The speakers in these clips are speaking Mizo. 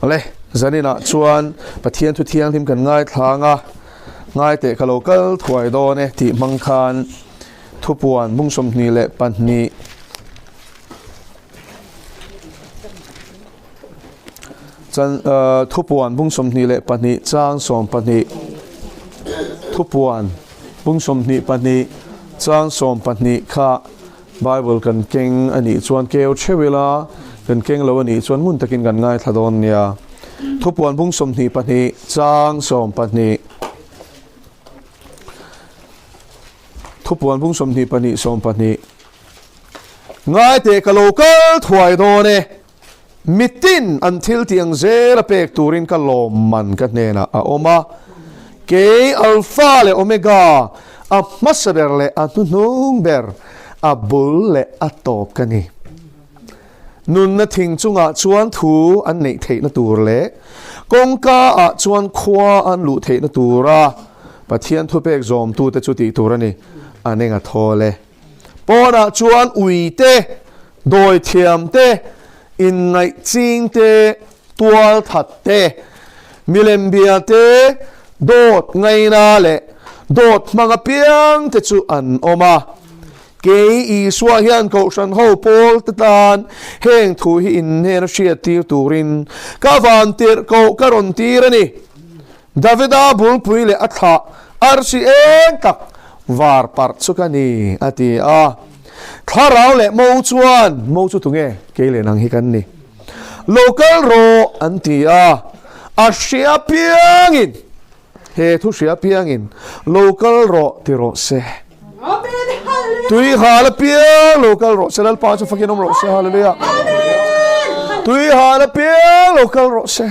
Awle, zaninah chuan Pathian thu thianghlim kan ngaithla ang a, ngai teh ka lo kal thuai dawn e tih hmang khan thupuan bung 22 chan thupuan bung 22 chang 12 thupuan bung 22 chang 12 kha Bible kan keng a nih chuan keu theuh ila, kan keng lo a nih chuan ngun takin kan ngaithla dawn nia. Thupuan bung 22 chang 12 Thupuan bung 22 12 Ngai teh ka lo kal thuai dawn e, mitin an thil tih ang zel a pek turin ka lawmman ka hnenah a awm a. Kei Alpha leh Omega, a hmasa ber leh a hnuhnung ber, a bul leh a tawp ka ni. Nunna thing chungah chuan thu an neih theihna tur leh kawngka ah chuan khua an luh theihna tura Pathian thupek zawmtute chu tih tur a ni, an eng a thawl e. Pawnah chuan ui te, dawithiam te, inngaih ching te, tual that te, milem bia te, dawt ngaina leh dawt hmang apiang te chu an awm a. Kei Isua hian Kohhran ho pawl te tan heng thu hi inhnen a hriattir turin ka van tirh koh ka rawn tir a ni. Davida bulpui leh a thlah arsi eng tak var parh chu ka ni, a ti a. Thlarau leh mo chuan, Mo chu tunge? Kei leh nang hi kan ni. Lo kal rawh, an ti a. A hria piangin, he thu hria piangin, Lo kal rawh ti rawh se. Tui hal apiang lo kal rawh se, Lalpa chu fakin awm rawh se, Hallelujah. Tui hal apiang lo kal rawh se.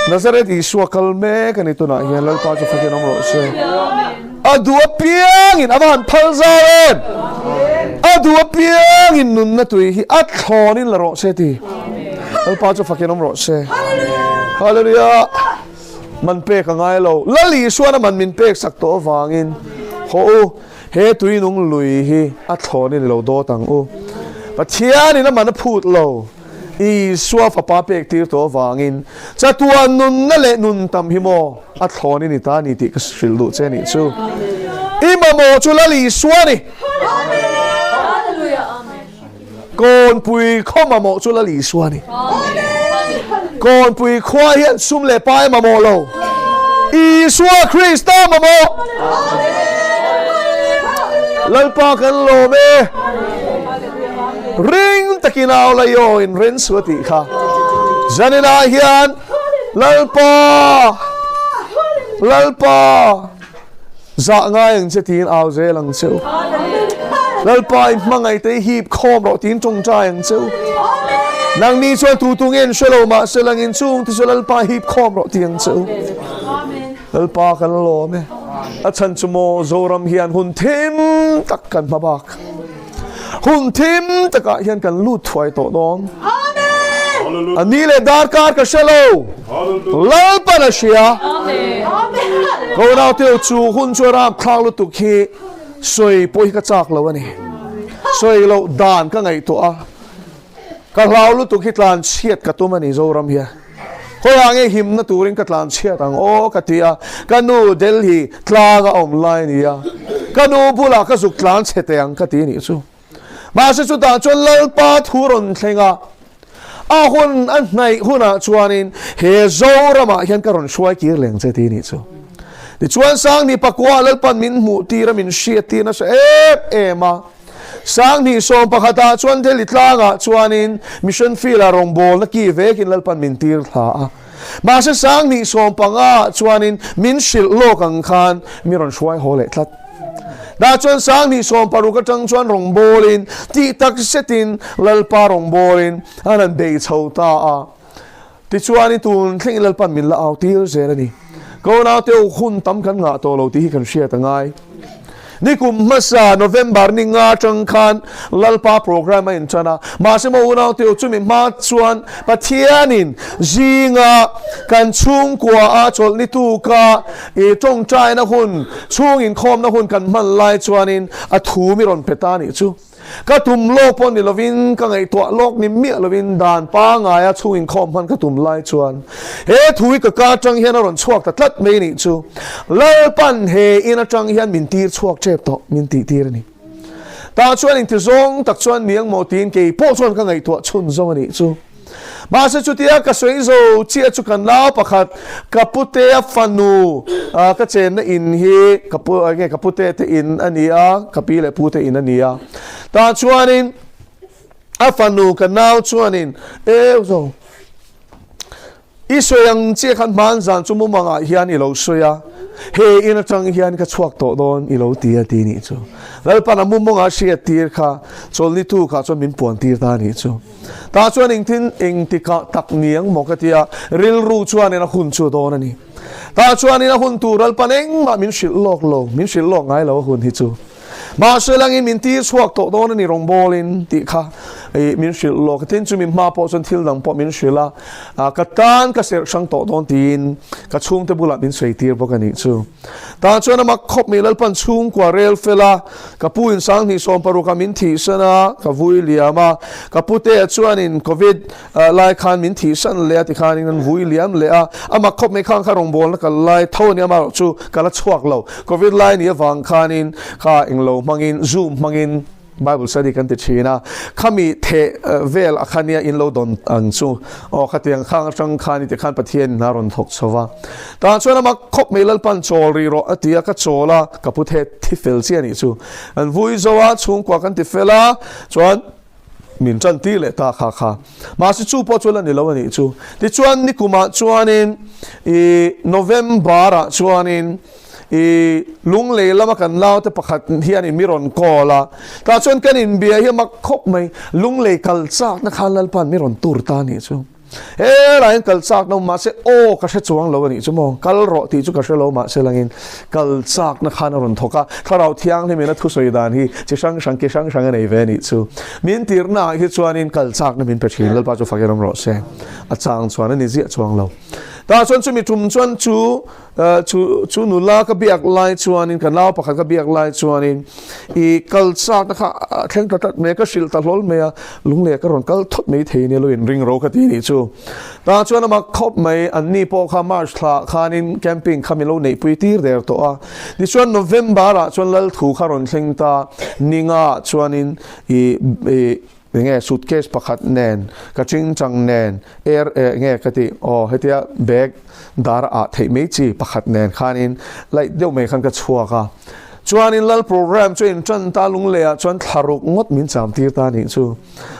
Nazareth Isua kal mek a ni tunah hian Lalpa chu fakin awm rawh se. A duh apiangin a va han phal zau em! A duh apiangin nunna tui hi a thlawnin la rawh se ti. Lalpa chu fakin awm rawh se. Hallelujah. Man pek a ngai lo. Lal Isuan a man min pek sak tawh avangin haw u, he tuinung lui hi a thlawnin i lo dawt ang u. Pathianin a man a phut lo, Isua fapa pek tir tawh avangin chatuan nunna leh nun tam hi maw a thlawnin i ta a ni tih ka hrilh duh che nih chu. I mamawh chu Lal Isua a ni. Kawnpui khaw mamawh chu Lal Isua a ni. Kawnpui khua hian sum leh pai mamawh lo. Isua Krista mamawh. Lalpa kan lawm e. Ring takin au la yo in ren su a tih kha. Zaninah hian Lalpa Lalpa Zah ngai ang che tiin au zel ang che u. Lalpa i hmangaih te i hip khawm rawh tiin tawngtai ang che u. Nangni chuan tu tu nge an hre lo mahse langin chung te chu Lalpa hip khawm rawh ti ang che u. Lalpa kan lawm e. A chhan chu maw Zoram hian hun thim tak kan hma bak. Hun thim takah hian kan lut thuai tawh dawn. A ni leh darkar ka hre lo. Lalpan a hria. Ko nauteu chu hun chu a ram thlak lutuk hi sawi pawh hi ka chak lo a ni. Sawi loh dan ka ngaihtuah a. Ka hlau lutuk hi tlan chhiat ka tum a ni Zoram hian. Khawiah nge himna turin ka tlan chhiat ang aw ka ti a, ka nu Delhi tlang a awm lai a ni a, ka nu bulah ka zuk tlan chhe teh ang ka ti a nih chu. Mahse chutah chuan Lalpa thu rawn thleng a, a hun a hnaih hunah chuanin he Zoramah hian ka rawn hruai kir leng che ti a nih chu. Tichuan Sangni pakua Lalpan min hmuh tir a min hriat tir nasa em em a. Sanghnih sawm pakhatah chuan Delhi tlangah chuanin Mission Field-ah rawngbawlna ki vekin Lalpan min tir thla a. Mahse Sanghnih sawm panga chuanin min hrilh lawk ang khan mi rawn hruai haw leh tlat. Tah chuan Sanghnih sawm paruk atang chuan rawngbawlin tih tak zetin Lalpa rawngbawlin an han bei chho ta a. Tichuanin tun thlengin Lalpan min la au tir zel a ni. Ko naute u hun tam kan ngah tawh lo tih hi kan hriat a ngai. Nikum hmasa November ni nga atang khan Lalpa program a intan a, mahse maw unaute u chumi hma chuan Pathianin zinga kan chhungkua a chawlhni tuka i tawngtaina hun, chhung inkhawmna hun kan hman lai chuanin a thu mi rawn pe ta a nih chu. Ka tum lawk pawh ni lovin, ka ngaihtuah lawk ni miah lovin dan pangaia chhung inkhawm hman ka tum lai chuan he thu hi ka ka atang hian a rawn chhuak ta tlat mai nih chu. Lalpan he in atang hian min tir chhuak tep tawh min tih tir a ni. Tah chuan intizawng tak chuan niang maw tiin kei pawh chuan ka ngaihtuah chhun zawng a nih chu. Mahse chutia ka sawi zo chiah chu ka nau pakhat ka putea fanu ka chenna in hi ka pu nge ka pute te in a ni a, ka pi leh pu te in a ni a. Tah chuanin a fanu ka nau chuanin eu zo i sawi ang chiah khan hman zan chu mumangah hian i lo sawi a, he in atang hian ka chhuak tawh dawn i lo ti a ti nih chu. Lalpan a mumangah hriat tir kha chawlhni tu kha chuan min puan tir ta a nih chu. Tah chuan engtin engtikah tak niang maw ka tia, rilru chuanin a hun chu a dawn a ni. Tah chuanin a hun tur Lalpan engmah min hrilh lawk lo, min hrilh lawk ngai lo a hun hi chu. Mahse langin min tir chhuak tawh dawn a ni rawngbawlin tih kha ih min hrilh lawk. Tin chu min hma pawh chuan thil dang pawh min hrilh a, ka tan ka serh hrang tawh dawn tiin ka chhungte bulah min sawi tir bawk a nih chu. Tah chuan a mak khawp mai Lalpan chhungkua rel fel a, Ka pu in 2016 ah min thihsan a, ka vui liam a. Ka putea chuanin Covid lai khan min thihsan leh a tikhanin an vui liam leh a. A mak khawp mai khang kha rawngbawlna kal lai tho a nia amaherawh chu ka la chhuak lo. Covid lai ni avang khanin kha englo hmangin Zoom hmangin Bible study kan ti thin a. Khami theh vel a kha nia in lo dawn ang chu. Aw khatiang khang atang khan i tikhan Pathian in a rawn thawk chho va. Tah chuan a mak khawp mai Lalpan chawl rih rawh a ti a, ka chawl a, ka pu the thi fel chiah anih chu. An vui zo a, chhungkua kan ti fel a, chuan min tan tir leh ta kha kha. Mahse chu pawh chu la ni lo anih chu. Tichuan nikumah chuanin i November ah chuanin i Lunglei lama kan naute pakhat hianin mi rawn call a, tah chuan kan inbia hi a mak khawp mai, Lunglei kal chakna khan Lalpan mi rawn tur ta anih chu. He laiin kal chak no mahse aw ka hre chuang lo a nih chu maw, kal rawh tih chu ka hre lo mahse langin kal chakna khan a rawn thawk a, Thlarau Thianghlimin a thusawi dan hi chi hrang hrang ki hrang hrang a nei ve a nih chu. Min tirhna ah hi chuanin kal chakna min pe thin, Lalpa chu fakin awm rawh se. A chang chuan a ni ziah chuang lo. Tah chuan chumi tum chuan chu Chu chu nula ka biak lai chuanin, ka nau pakhat ka biak lai chuanin i kal chakna kha a thleng ta tlat mai a, ka hrilh ta hlawl mai a, lungleh ka rawn kal thawt mai thei nia lo inring ro ka ti nih chu. Tah chuan a mak khawp mai, anni pawh kha March thla khanin camping kha min lo neihpui tir der tawh a. Tichuan November ah chuan Lalthu kha rawn thleng ta, ninga ah chuanin i i Enge suitcase pakhat nen, ka chingchang nen, air eh nge ka tih aw hetia bag dar ah theih mai chi pakhat nen khanin light deuh mai khan ka chhuak a. Chuanin lal program chu in tan ta lunglei ah chuan thla ruk ngawt min cham tir ta nih chu.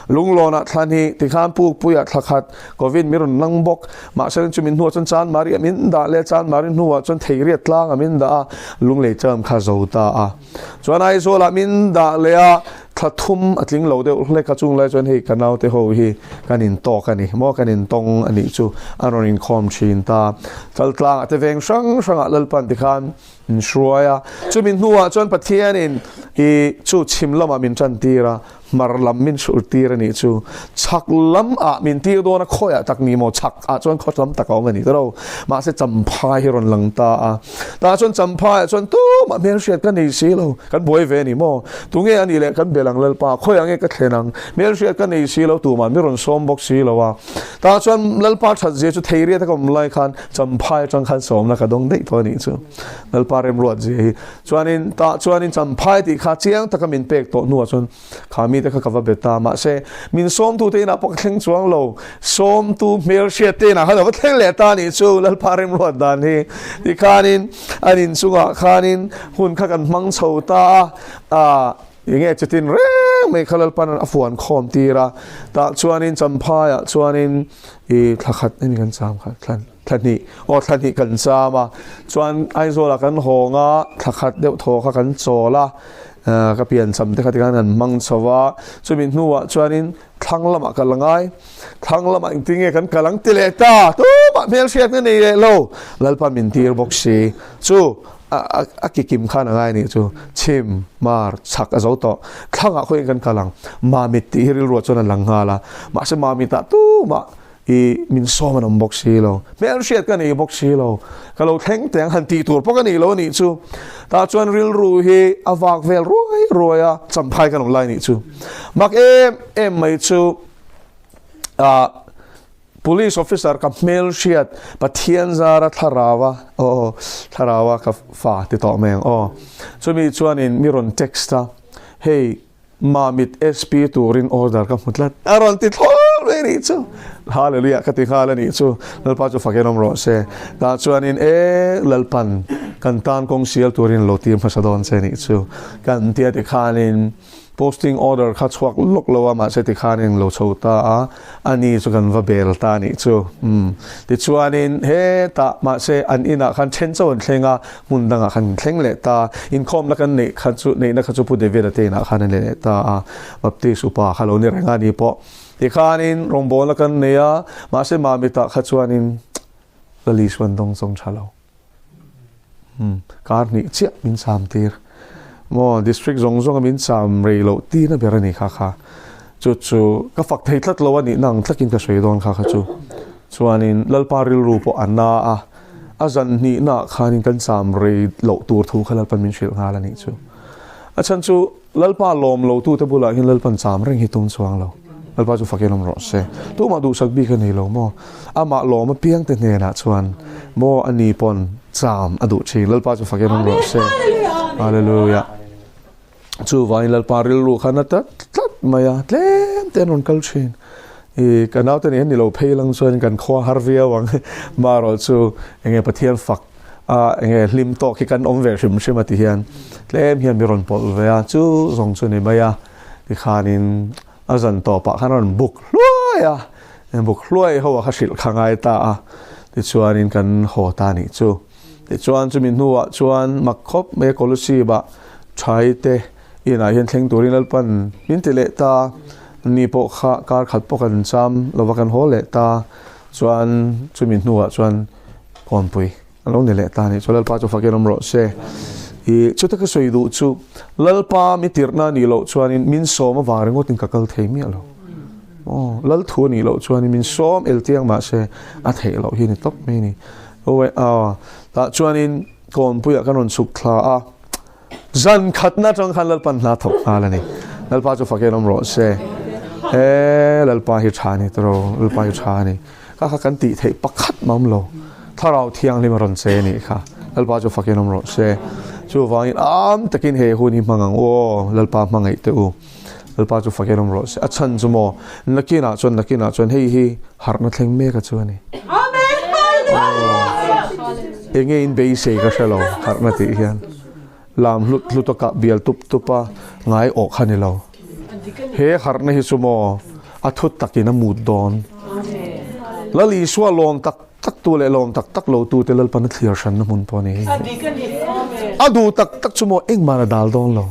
Lunglawn ah thla hnih tikhan pukpui ah thla khat covid mi rawn lang bawk. Mahse chu min hnuah chuan chanmari ah min dah leh chanmari hnuah chuan theiriat tlang ah min dah a, lunglei term kha zo ta a. Chuan Aizawl ah min dah leh a, thla thum a tling lo deuh hlek a, chung lai chuan hei ka naute ho hi kan in tawk a ni maw, kan in tawng a nih chu an rawn inkhawm thin ta. Chaltlang ah te veng hrang hrang ah Lalpan tikhan min hruai a, chumi hnuah chuan Pathianin i chu chhim lamah min tan tir a, Hmar lam min hrulh tir a nih chu. Chhak lam ah min tir dawn a, khawi ah tak ni maw? Chhak ah chuan khaw lam tak a awm a ni tawh lo. Mahse Champhai hi rawn lang ta a. Tah chuan Champhai ah chuan tumah hmelhriat ka nei si lo. Kan buai ve a ni maw? Tunge a nih leh kan bel ang Lalpa, khawi ah nge ka thlen ang? Hmelhriat ka nei si lo, tumah mi rawn sawm bawk si lo a. Tah chuan Lalpa that zia chu thei riat a ka awm lai khan Champhai atang khan sawmna ka dawng daih tawh a nih chu. Lalpa remruat zia hi. Chuanin tah chuanin Champhai tih kha chiang taka min pek tawh hnuah chuan kha mite kha ka va bet ta. Mahse, min sawmtu te inah pawh ka thleng chuang lo. Sawmtu hmelhriat te inah khan a va thleng leh ta nih chu Lalpa remruat dan hi. Tikhanin an inchungah khanin hun kha kan hmang chho ta a, ah enge chutin reng mai kha Lalpan a fuan khawm tir a. Tah chuanin Champhaiah chuanin i thla khat emi kan cham kha thlan. Thla hnih, aw thla hnih kan cham a, chuan Aizawlah kan hawng a, thla khat deuh thaw kha kan chawl a, ka piancham te kha tikhan kan hmang chho a, chumi hnuah chuanin thlang lamah ka la ngai, thlang lamah engtin nge kan kal ang ti leh ta, tumah hmelhriat nga nei leh lo, Lalpa min tir bawk si, chu a kikim khan a ngai anih chu, chhim, mar, chhak a zo tawh, thlangah khawihin kan kal ang, Mamit tih hi rilruah chuan a lang nghal a, mahse Mamitah tumah. I min sawm an awm bawk si lo. Hmelhriat ka nei bawk si lo. Ka lo thleng teh ang han tih tur pawh ka nei lo a nih chu. Tah chuan rilru hi a vak vel ruai ruai a, champhai kan awm lai nih chu. Mak em em mai chu ah Police officer ka hmelhriat Pathian zara thlarau a aw thlarau a ka fa ti tawh mai ang aw. Chumi chuanin mi rawn text a, hei Mamit SP turin order ka hmu tlat. A rawn ti thlawr mai anih chu. Hallelujah ka ti nghal anih chu. Lalpa chu fakin awm rawh se. Tah chuanin e Lalpan kan tan kawng sial turin lo tir hmasa dawn che anih chu. Kan tia tikhanin Posting order kha chhuak lawk lo a, mahse tikhanin lo chho ta a, ani chu kan va bel ta anih chu. Umm. Tichuanin hetah mahse an inah khan then chauh an thleng a, hmun dangah khan an thleng leh ta. Inkhawmna kan neih kha chu, neihna kha chu Pu David-a te inah khan an leh leh ta a, Baptist upa kha lo ni reng a ni pawh. Tikhanin rawngbawlna kan nei a, mahse Mamitah kha chuanin Lali chuan dawng chawng tha lo. Umm, kar hnih chiah min cham tir. Maw, district zawng zawnga min cham rei loh tirna ber a ni kha kha. Chu chu ka fak thei tlat lo a nihna ang tlakin ka sawi dawn kha kha chu. Chuanin Lalpa rilru pawh a na a, a zan hnihnaah khanin kan cham rei loh tur thu kha Lalpan min hrilh nghal a nih chu. A chhan chu Lalpa lawm lo tute bulah hian Lalpan cham reng hi tum chuang lo. Lalpa chu fakin awm rawh se. Tumah duhsak bik a nei lo maw? Amah lawm apiang te hnenah chuan maw a ni pawn cham a duh thin. Lalpa chu fakin awm rawh se. Hallelujah. Chuvangin Lalpa rilru khan a tlat tlat mai a, tlem te an rawn kal thin. I ka naute nih hian ni lo phei lang chuan kan khua har viau ang. Marawh chu enge Pathian fak a enge hlim tawk hi kan awm ve hrim hrim a ti hian tlem hian mi rawn pawlh ve a, chu zawng chu ni mai a tikhanin a zan tawpah khan a rawn buk hluai a, buk hluai ho a kha hrilh kha ngai ta a, tichuanin kan haw ta nih chu. Tichuan chumi hnuah chuan mak khawp mai a Kolosib ah Thai te inah hian thleng turin Lalpan min ti leh ta, ni pawh kha kar khat pawh kan cham lova kan haw leh ta, chuan chumi hnuah chuan Kawnpui a lo ni leh ta a nih chu Lalpa chu fakin awm rawh se. I chuta ka sawi duh chu Lalpa mi tirhna a nih loh chuanin min sawm avang ringawtin ka kal thei miah lo. Aw, Lal thu a nih loh chuanin min sawm el tiang mah se a theih loh hi a ni tawp mai a ni. Aw, aw, tah chuanin Kawnpuiah kan rawn chhuk thla a. Zan khatna atang khan Lalpan hla thawk nghal a ni. Lalpa chu fakin awm rawh se. He Lalpa hi tha a ni tawrh aw, Lalpa hi tha a ni. Kha kha kan tih theih pakhat mah awm lo. Thlarau thianghlim a rawn che a nih kha. Lalpa chu fakin awm rawh se. Chuvangin am takin he hun hi hmang ang u aw, Lalpa hmangaih teh u. Lalpa chu fakin awm rawh se. A chhan chu maw, nakinah chuan nakinah chuan hei hi harhna thleng mek a chu a ni. Enge in beisei ka hre lo harhna tih hian. Lam hlut hlut a kah bial tup tup a ngai awh kha ni lo. He harhna hi chu maw a thut takin a mut dawn. Lal Isua lawm tak tak tu leh lawm tak tak lo tu te Lalpan a thlir hranna hmun pawh a ni. A duh tak tak chu maw engmah a dal dawn lo.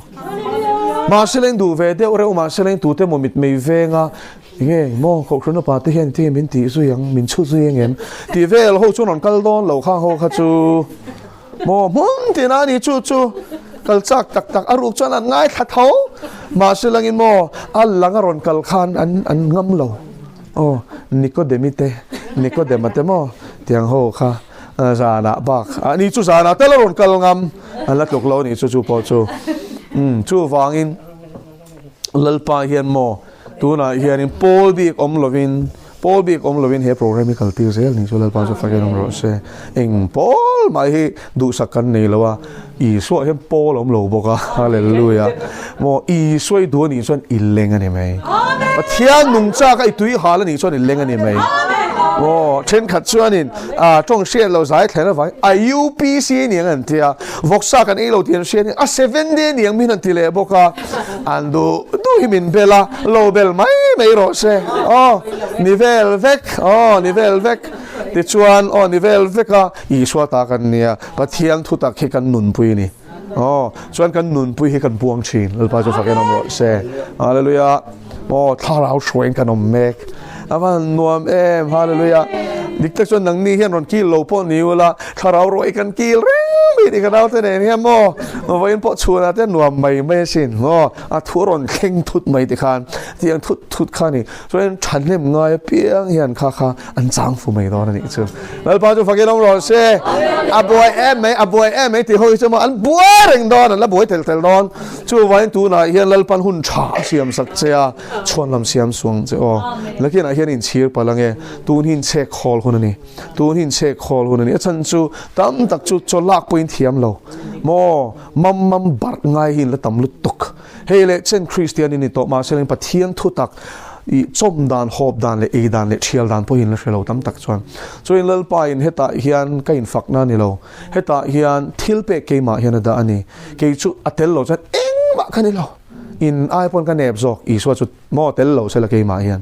Mahse leng duh ve deuh reuh mahse leng tute maw mitmei venga nge maw Kohhran upa te hian tinge min tih zui ang min chhut zui ang em tih vel ho chuan rawn kal dawn lo khang ho kha chu maw hmun tina a ni chu chu kal chak tak tak a ruk chuan an ngaithla tho mahse langin maw a lang a rawn kal khan an an ngam lo. Aw, Nikodemi te, Nikodema te maw tiang ho kha zanah bak a ni chu zanah tal a rawn kal ngam an la tluk lo a nih chu chu pawh chu. Umm chuvangin Lalpa hian maw tunah hianin pawl bik awm lovin pawl bik awm lovin he program hi kal tir zel a nih chu Lalpa chu fakin awm rawh se. Eng pawl mah hi duhsak kan nei lo a, Isua hian pawl a awm lo bawk a, Hallelujah. Maw Isua i duh a nih chuan i leng a ni mai. Pathian nungchak a i tui hal a nih chuan i leng a ni mai. Maw thenkhat chuanin ah tawng hriat lo zai thlen avangin a UPC niang an ti a, vawksa kan ei lo tih an hriat in a seven day niang min han ti leh bawk a, an duh duh hi min bel a, lo bel mai mai rawh se. Aw ni vel vek, aw ni vel vek. Tichuan aw ni vel vek a, Isua ta kan nia. Pathian thu tak hi kan nunpui a ni. Aw, chuan kan nunpui hi kan puang thin. Lalpa chu fakin awm rawh se. Hallelujah. Aw, thlarau hruaiin kan awm mek. A van nuam em. Hallelujah. Dik tak chuan nangni hian rawn kil lo pawh ni ula, thlarau ruai kan kil reng. mai ni ka naute nen hian maw vawiin pawh chhunah te nuam mai mai asin maw a thu rawn thleng thut mai ti khan tiang thut thut kha ni chuan thahnem ngai apiang hian kha kha an chang fu mai dawn a nih chu Lalpa chu fakin awm rawh se a buai em mai a buai em mai tih ho hi chu maw an buai reng dawn an la buai tel tel dawn chuvangin tunah hian Lalpan hun tha a siam sak che a chhuan lam siam suang che aw nakinah hian inchhir palh ange tun hi inchhek khawl hun a ni. Tun hi inchhek khawl hun a ni. A chhan chu tam tak chu chaw lak pawhin thiam lo maw? Mam mam barh ngai hi in la tam lutuk. Hei leh chen Kristian in ni tawh mahse leng Pathian thu tak i chawm dan, hawp dan leh ei dan leh thial dan pawhin la hre lo tam tak chuan. Chuan Lalpa in hetah hian ka infakna a ni lo. Hetah hian thil pek keimah hian a dah a ni. Kei chu a tel lo chuan engmah ka ni lo. In ai pawn ka nep zawk Isua chu Maw tel lo sela keimah hian.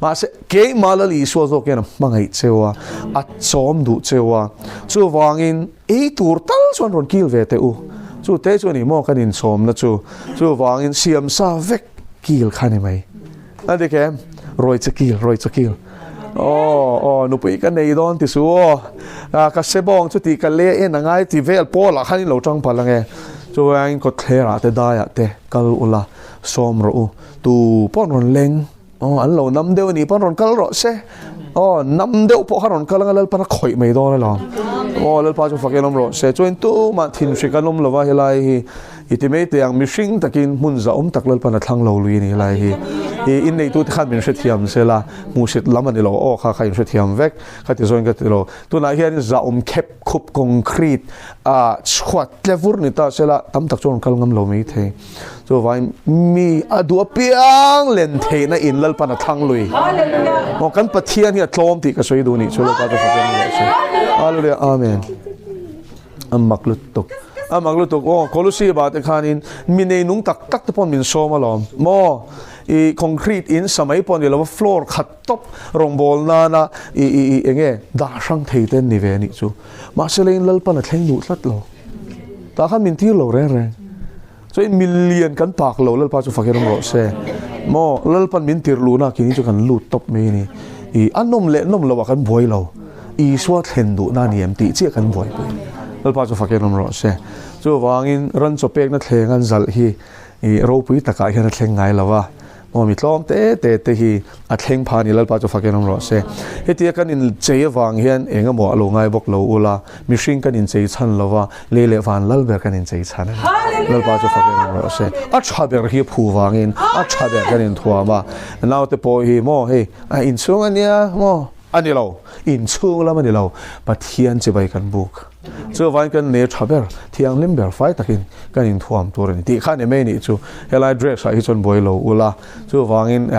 Mahse, keimah Lal Isua zawk hian a hmangaih cheu a, a chawm duh cheu a. Chuvangin ei tur tal chuan rawn kil ve teh u. Chu te chu a ni maw kan inchawmna chu. Chuvangin siamsa vek kil kha ni mai. A dik em? Rawi che kil, rawi che kil. Aw, aw, nupui ka nei dawn ti su aw. Ka sebawng chu tih ka le en a ngai ti vel pawlah khan in lo tang palh ange. Chuvangin kawtthlerah te daiah te kal ula sawm rawh u. Tu pawh an rawn leng, aw an lo nam deuh a nih pawh an rawn kal rawh se, aw nam deuh pawh kha rawn kal anga Lalpan a khawih mai dawn alawm, aw Lalpa chu fakin awm rawh se, chuan tumah thinhrik an awm lova helai hi i ti mai teh ang mihring takin hmun zahawm tak Lalpan a thlang lo lui a ni helai hi, i inneitu te khan min hrethiam se la, hmuhsit lam a ni lo aw kha kha inhrethiam vek kha ti zawin ka ti lo, tunah hian zahawm khep khup concrete ah chhuat tle vur ni ta se la tam tak chu an rawn kal ngam lo mai thei. Chuvangin mi a duh apiang len theihna in Lalpan a thlang lui. Aw kan Pathian hi a tlawm tih ka sawi duh nih chu Lalpa chu fakin ni rawh se. Hallelujah Amen. A mak lutuk. A mak lutuk. Aw Kolusi ba te khanin mi nei nung tak tak te pawn min sawm alawm. Maw i concrete in samai pawh ni lova floor khat top rawngbawl nana i i i enge dah hrang thei te an ni ve anih chu. Mahse leiin Lalpan a thleng duh tlat lo. Tah khan min tir lo reng reng. Chuan milian kan pak lo Lalpa chu fakin awm rawh se. Maw Lalpan min tir luhna kini chu kan lut tawp mai a ni. I a nawm leh nawm loah kan buai lo. Isua thlen duhna a ni em tih chiah kan buaipui. Lalpa chu fakin awm rawh se. Chuvangin ran chaw pekna thleng an zalh hi i ropui takah hian a thleng ngai lo va. Aw mi tlawm te te te hi a thleng pha a ni Lalpa chu fakin awm rawh se. Hetia kan inchei avang hian eng emaw a lo ngai bawk lo ula, mihring kan inchei chhan lo va, lei leh van lal ber kan inchei chhan a ni. Lalpa chu fakin awm rawh se. A tha ber hi phu vangin a tha ber kan inthuam a, naute pawh hi maw hei a inchhung a nia maw a ni lo, inchhung lam a ni lo, Pathian chibai kan buk. Chuvain kan nei tha ber, thianghlim ber fai takin kan inthuam tur a ni tih kha ni mai nih chu. Helai dress ah hi chuan buai lo ula, chuvangin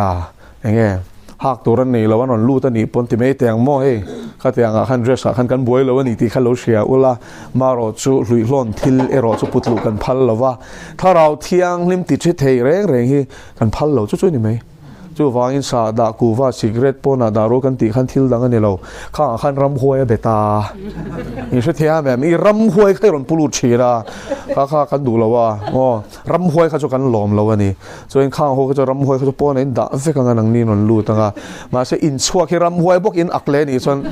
eng nge hak tur an nei lo, an rawn lut a nih pawn ti mai teh ang maw hei khatiang ah khan dress ah khan kan buai lo a ni tih kha lo hria ula, marawh chu hluihlawn thil erawh chu putluh kan phal lo va, thlarau thianghlim ti thi thei reng reng hi kan phal lo chu chu a ni mai. Chuvangin sa dah kuhva cigarette pawnah dah rawh kan tih khan thil dang a ni lo. Khangah khan ramhuai a be ta. In hre thei a mem, i ramhuai kha i rawn pu lut thin a, kha kha kan duh lo a, aw ramhuai kha chu kan lawm lo a ni. Chuan khang ho kha chu ramhuai kha chu pawnah in dah vek anga nangni in rawn lut anga. Mahse inchhuak hi ramhuai bawk in ak leh a nih chuan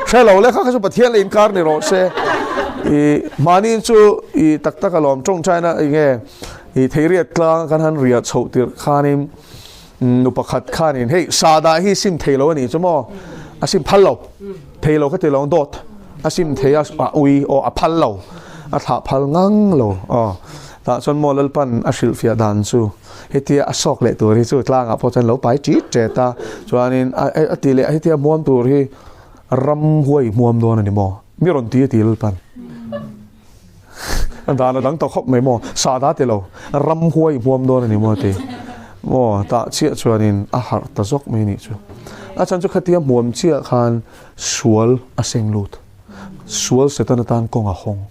hre lo le kha kha chu Pathian leh inkar ni rawh se. I mahni chu i tak tak alawm tawngtaina enge I theiriat tlang kan han riah chhoh tirh khanin nu pakhat khanin hei sahdah hi sim thei lo a nih chu maw a sim phal lo thei lo ka ti lo dawt a sim thei a a ui aw a phal lo a thlah phal ngang lo aw tah chuan maw Lalpan a hrilhfiah dan chu hetia a sawk leh tur hi chu tlangah pawh chuan lo pai ṭit ṭet a chuanin a a ti leh hetia hmuam tur hi ramhuai hmuam dawn a ni maw mi rawn ti a ti Lalpan. A dan a dang ta khawp mai maw? Sahdah ti lo, ramhuai hmuam dawn a ni maw ti. Maw, tah chiah chuanin a harh ta zawk mai nih chu. A chhan chu khatia hmuam chiah khan sual a seng lut. Sual Satan atan kawng a hawng.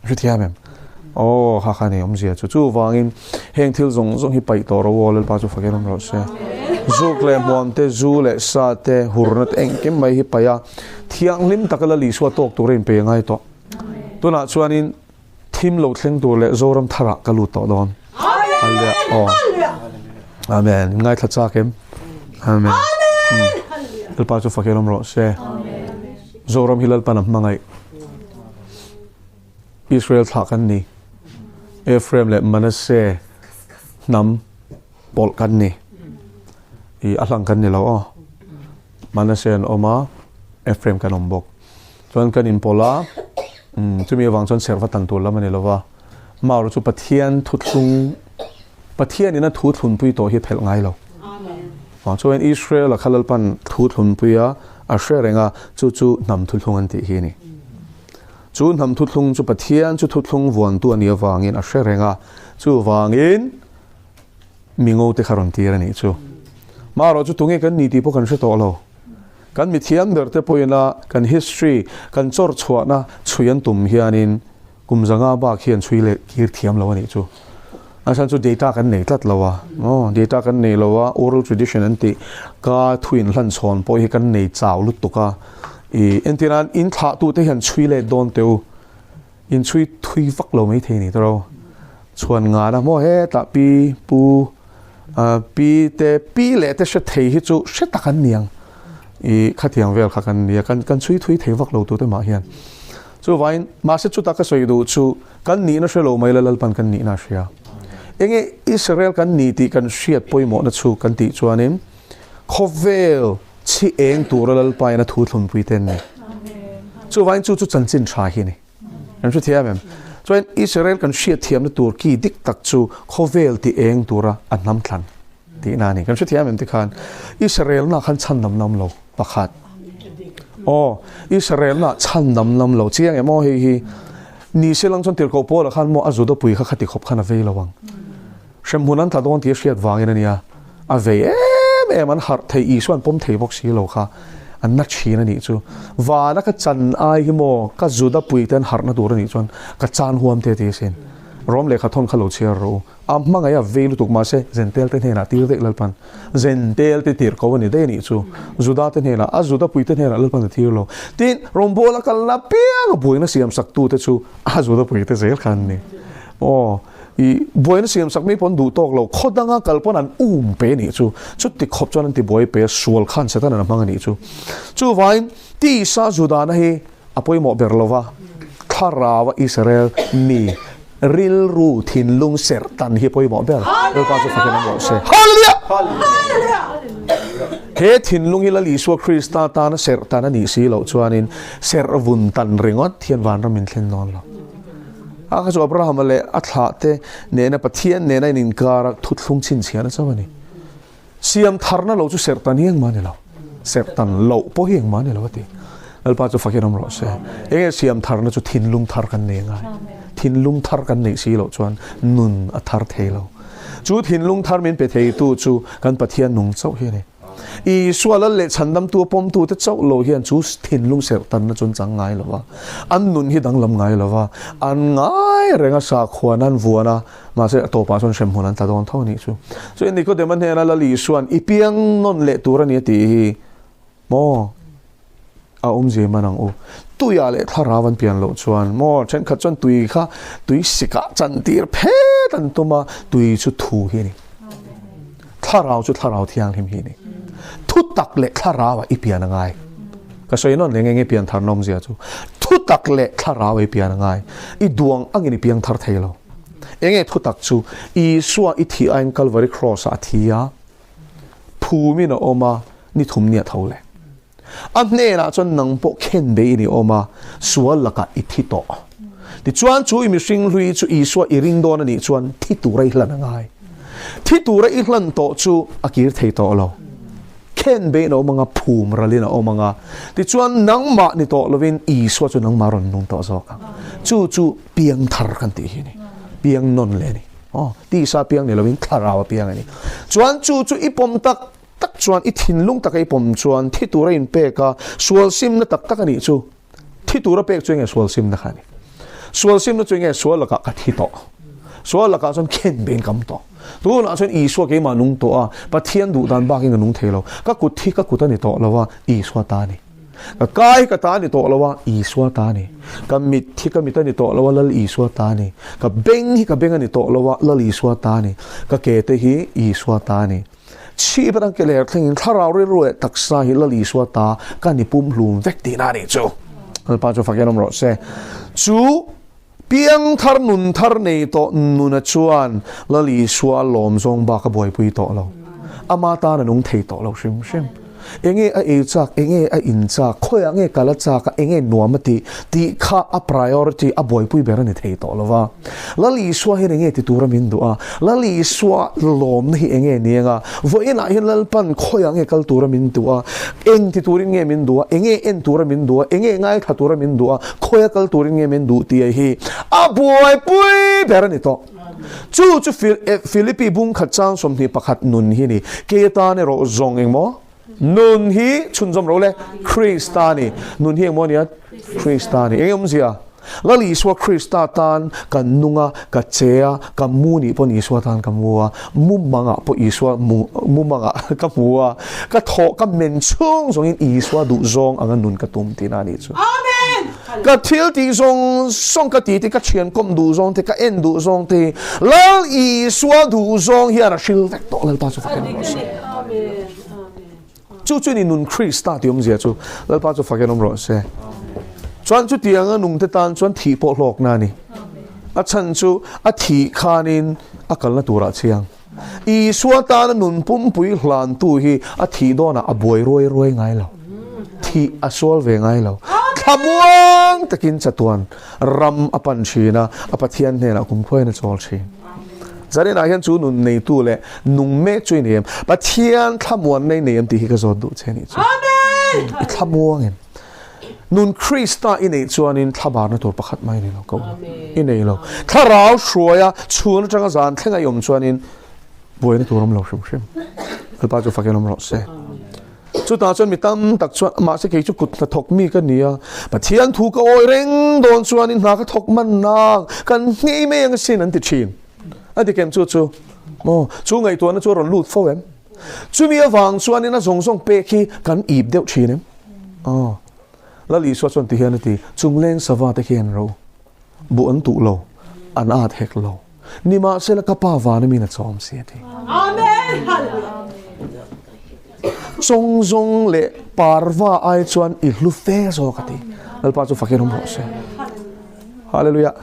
Hrethiam em? Aw, kha kha ni awmzia chu. Chuvangin heng thil zawng zawng hi paih tawh ro aw, Lalpa chu fakin awm rawh se. Zuk leh hmuam te, zu leh sa te, hurna te engkim mai hi paih a, thianghlim taka Lal Isua tawk tura inpe a ngai tawh. Tunah chuanin thim lo thleng tur leh Zoram tharah ka lut tawh dawn. Hallelujah. Aw. Amen. Ngaithla chak em? Amen. Lalpa chu fakin awm rawh se. Zoram hi Lalpan a hmangaih. Israel thlah kan ni. Ephraim leh Manasseh hnam pawlh kan ni. I a hlang kan ni lo aw. Manasseh an awm a, Ephraim kan awm bawk. Chuan kan inpawlh a, chumi avang chuan serh va tan tur lam a ni lo va. Maur chu Pathian thuthlung, Pathianin a thu thlunpui tawh hi a phelh ngai lo. Chuan Israel-a kha Lalpan thu thlunpui a, a hre reng a, chu chu hnam thuthlung an tih hi a ni. Chu hnam thuthlung chu Pathian chu thuthlung vuantu a nih avangin a hre reng a, chuvangin mingo te kha rawn tir a nih chu. Marawh chu tunge kan ni tih pawh kan hre tawh lo. Kan mithiam ber te pawhin a kan history, kan chawr chhuahna chhui an tum hianin kum zanga bak hian chhui leh kir thiam lo a nih chu. A chhan chu data kan nei tlat lo a, aw data kan nei lo a, oral tradition an tih ka thu inhlan chhawn pawh hi kan nei chau lutuk a. I entir nan in thlah tu te hian chhui let dawn teh u, in chhui thui vak lo mai thei ni tawrh chhuan ngan a maw hetah pi pu pi te pi leh te hre thei hi chu hre tak an ni ang i khatiang vel kha kan nia kan kan chhui thui thei vak lo tu te mah hian chuvain mahse chuta ka sawi duh chu kan nihna hre lo mai la lalpan kan nihna hria enge Israel kan ni tih kan hriat pawimawhna chu kan tih chuanin khawvel Chhi eng tura Lalpa in a thu thlunpui te an ni. Chuvain chu chu chanchin tha hi a ni. Kan hre thiam em? Chuan Israel kan hriat thiamna tur ki dik tak chu khawvel ti eng tura a hnam thlan tihna a ni. Kan hre thiam em tikhan Israel na khan chhan nam nam lo pakhat. Aw, Israel na chhan nam nam lo chiang em aw hei hi. Ni se lang chuan tirhkoh Paula khan maw a Juda pui kha khati khawp khan a vei lo ang. Hremhmun an tla dawn tih a hriat vangin a nia, a vei em em an harh thei, Isua an pawm thei bawk si lo kha an na thin a nih chu. Vana ka chan ai hi maw ka Juda puite an harhna tur a nih chuan ka chan huam te ti asin. Rom lehkha thawn kha lo chhiar rawh u. A hmangaih a vei lutuk mahse Zentel te hnenah tir daih Lalpan. Zentel te tirh ko a ni daih a nih chu. Juda te hnenah, a Juda puite hnenah Lalpan a tir lo. Tin, rawngbawla kalna piang a buaina siam sak tute chu a Juda puite zel kha an ni. Aw. I buaina siam sak mi pawn duh tawk lo, khaw danga kal pawn an um pe nih chu. Chuti khawp chuan an ti buai pe a, sual khan Satan an a hmang a nih chu. Chuvain tisa Judana hi a pawimawh ber lo va, thlarau a Israel mi rilru thinlung serh tan hi a pawimawh ber. Lalpa chu fakin awm rawh se. Hallelujah! He thinlung hi Lal Isua Krista tana serh tan a nih si loh chuanin serh vun tan ringawt hian vanram min thlen dawn lo. A kha chu Abrahama leh a thlahte nena Pathian nena in inkara thuthlung chhinchhiahna chauh a ni. Siam tharna lo chu serhtan hi engmah a ni lo. Serhtan loh pawh hi engmah a ni lo a ti. Lalpa chu fakin awm rawh se. Enge siam tharna chu thinlung thar kan nei ngai. Thinlung thar kan neih si loh chuan nun a thar thei lo. Chu thinlung thar min pe theitu chu kan Pathian nung chauh hi a ni. Isua lal leh chhandamtu a pawmtute chauh lo hian chu thinlung serh tanna chu an chang ngai lo va, an nun hi danglam ngai lo va, an ngai reng a sakhuan an vuan a, mahse a tawpah chuan hremhmun an tla dawn tho a nih chu. Chuan Nikodema hnena Lal Isua'n i piang nawn leh tur a ni a tih hi maw a awmzia man ang u. Tuiah leh thlarau an pian loh chuan maw thenkhat chuan tui kha tui sikah chantir phet an tum a, tui chu thu hi a ni. Thlarau chu thlarau thianghlim hi a ni. Thu tak leh thlarauah i pian a ngai. Ka sawi nawn leh nge nge pian thar nawmzia chu. Thu tak leh thlarau i pian a ngai. I duang angin i piang thar thei lo. Enge thu tak chu Isua i thih aiin Kalvari Cross-ah a thi a, phumin a awm a, ni thum nia tho le. A hnenah chuan nang pawh khen bei i ni awm a, sual lakah i thi tawh. Tichuan chu i mihring hlui chu Isua i ring dawn a nih chuan thi tura i hlan a ngai. Thi tura i hlan tawh chu a kir thei tawh lo. Khen beiin a awm ang a, phum ralin a awm ang a. Tichuan nangmah ni tawh lovin Isua chu nangmah rawn nung tawh zawk ang. Chu chu piangthar kan tih hi a ni. Piang nawn leh a ni. Aw, tisa piang ni lovin thlarau a piang a ni. Chuan chu chu i pawm tak tak chuan i thinlung taka i pawm chuan thi tura inpek a, sual simna tak tak a nih chu. Thi tura pek chu enge sual simna kha a ni. Sual simna chu enge sual lakah ka thi tawh. Sual lakah chuan khen bein ka awm tawh. Tunah chuan Isua keimah nung tawh a, Pathian duh dan bakin ka nung thei lo. Ka kut hi ka kut a ni tawh lo a, Isua ta a ni. Ka kai hi ka ta a ni tawh lo a, Isua ta a ni. Ka mit hi ka mit a ni tawh lo a, Lal Isua ta a ni. Ka beng hi ka beng a ni tawh lo a, Lal Isua ta a ni. Ka ke te hi Isua ta a ni. Chhip atang ke ler thlengin thlarau rilru leh taksa hi Lal Isua ta ka ni pumhlum vek tihna a nih chu. Lalpa chu fakin awm rawh se. Chu. Piangthar nun thar nei tawh nuna chuan Lal Isua lawm zawng bak a buaipui tawh lo. Ama tan a nung thei tawh lo hrim hrim. Enge a ei chak, enge a in chak, khawiah nge kal a chak a, enge nuam a tih, tih kha a priority, a buaipui ber a ni thei tawh lo va. Lal Isua hian enge ti tura min duh a, Lal Isua lawmna hi enge ni anga, vawiinah hian Lalpan khawiah nge kal tura min duh a, eng ti turin nge min duh a, enge en tura min duh a, enge ngaithla tura min duh a, khawia kal turin nge min duh tih hi a buaipui ber a ni tawh. Chu chu Philippi bungkhat chang 21 nun hi a ni. Kei atan erawh zawng engmaw? Nun hi chhunzawm ro le, Krista a ni. Nun hi engmaw a nia? Krista a ni. Eng awmzia? Lal Isua Krista tan ka nung a, ka che a, ka mu nih pawhin Isua tan ka mu a, mumangah pawh Isua mu, mumangah ka hmu a, ka thawh, ka men chhung zawngin Isua duh zawng anga nun ka tum tihna a nih chu. Amen! Ka thil tih zawng zawng ka ti te, ka thian kawm duh zawng te, ka en duh zawng te hi Lal Isua duh zawng hian a hril vek tawh Lalpa chu fakin awm rawh se. Chu chu ni nun Krista tih awmzia chu Lalpa chu fakin awm rawh se. Chuan chutianga nungte tan chuan thih pawh hlawkna a ni. A chhan chu a thih khanin a kalna turah chiang. Isua tana nun pumpui hlantu hi a thih dawnah a buai ruai ruai ngai lo. Thih a sual ve ngai lo. Thlamuang takin chatuan ram a pan thin a, a Pathian hnenah kumkhuain a chawl thin. Zaninah hian chu nun neitu leh nung mek chu i nei em? Pathian thlamuanna i nei em tih hi ka zawt duh che nih chu. I thlamuang em? Nun Krista i neih chuanin thlabarna tur pakhat mai i nei lo ko. I nei lo. Thlarau hruaia chhun atanga zan thlenga i awm chuanin buaina tur awm lo hrim hrim. Lalpa chu fakin awm rawh se. Chutah chuan mi tam tak chuan mahse kei chu kut hnathawk mi ka ni a, Pathian thu ka awi reng dawn chuanin hna ka thawk man nang, kan nghei mai ang asin an ti thin. A ti kem chu chu. Maw, chu ngaihtuahna chu a rawn lut fo em? Chumi avang chuanin a zawng zawng pek hi kan ip deuh thin em? Aw. Lal Isua chuan ti hian a ti, Chungleng sava te khian ro buh an tuh lo, an at hek lo. Nimahsela ka Pa vana min a chawm si a ti. Amen. Chawng zawng leh parva ai chuan i hlu fe zawk a ti. Lalpa chu fakin awm rawh se. Hallelujah.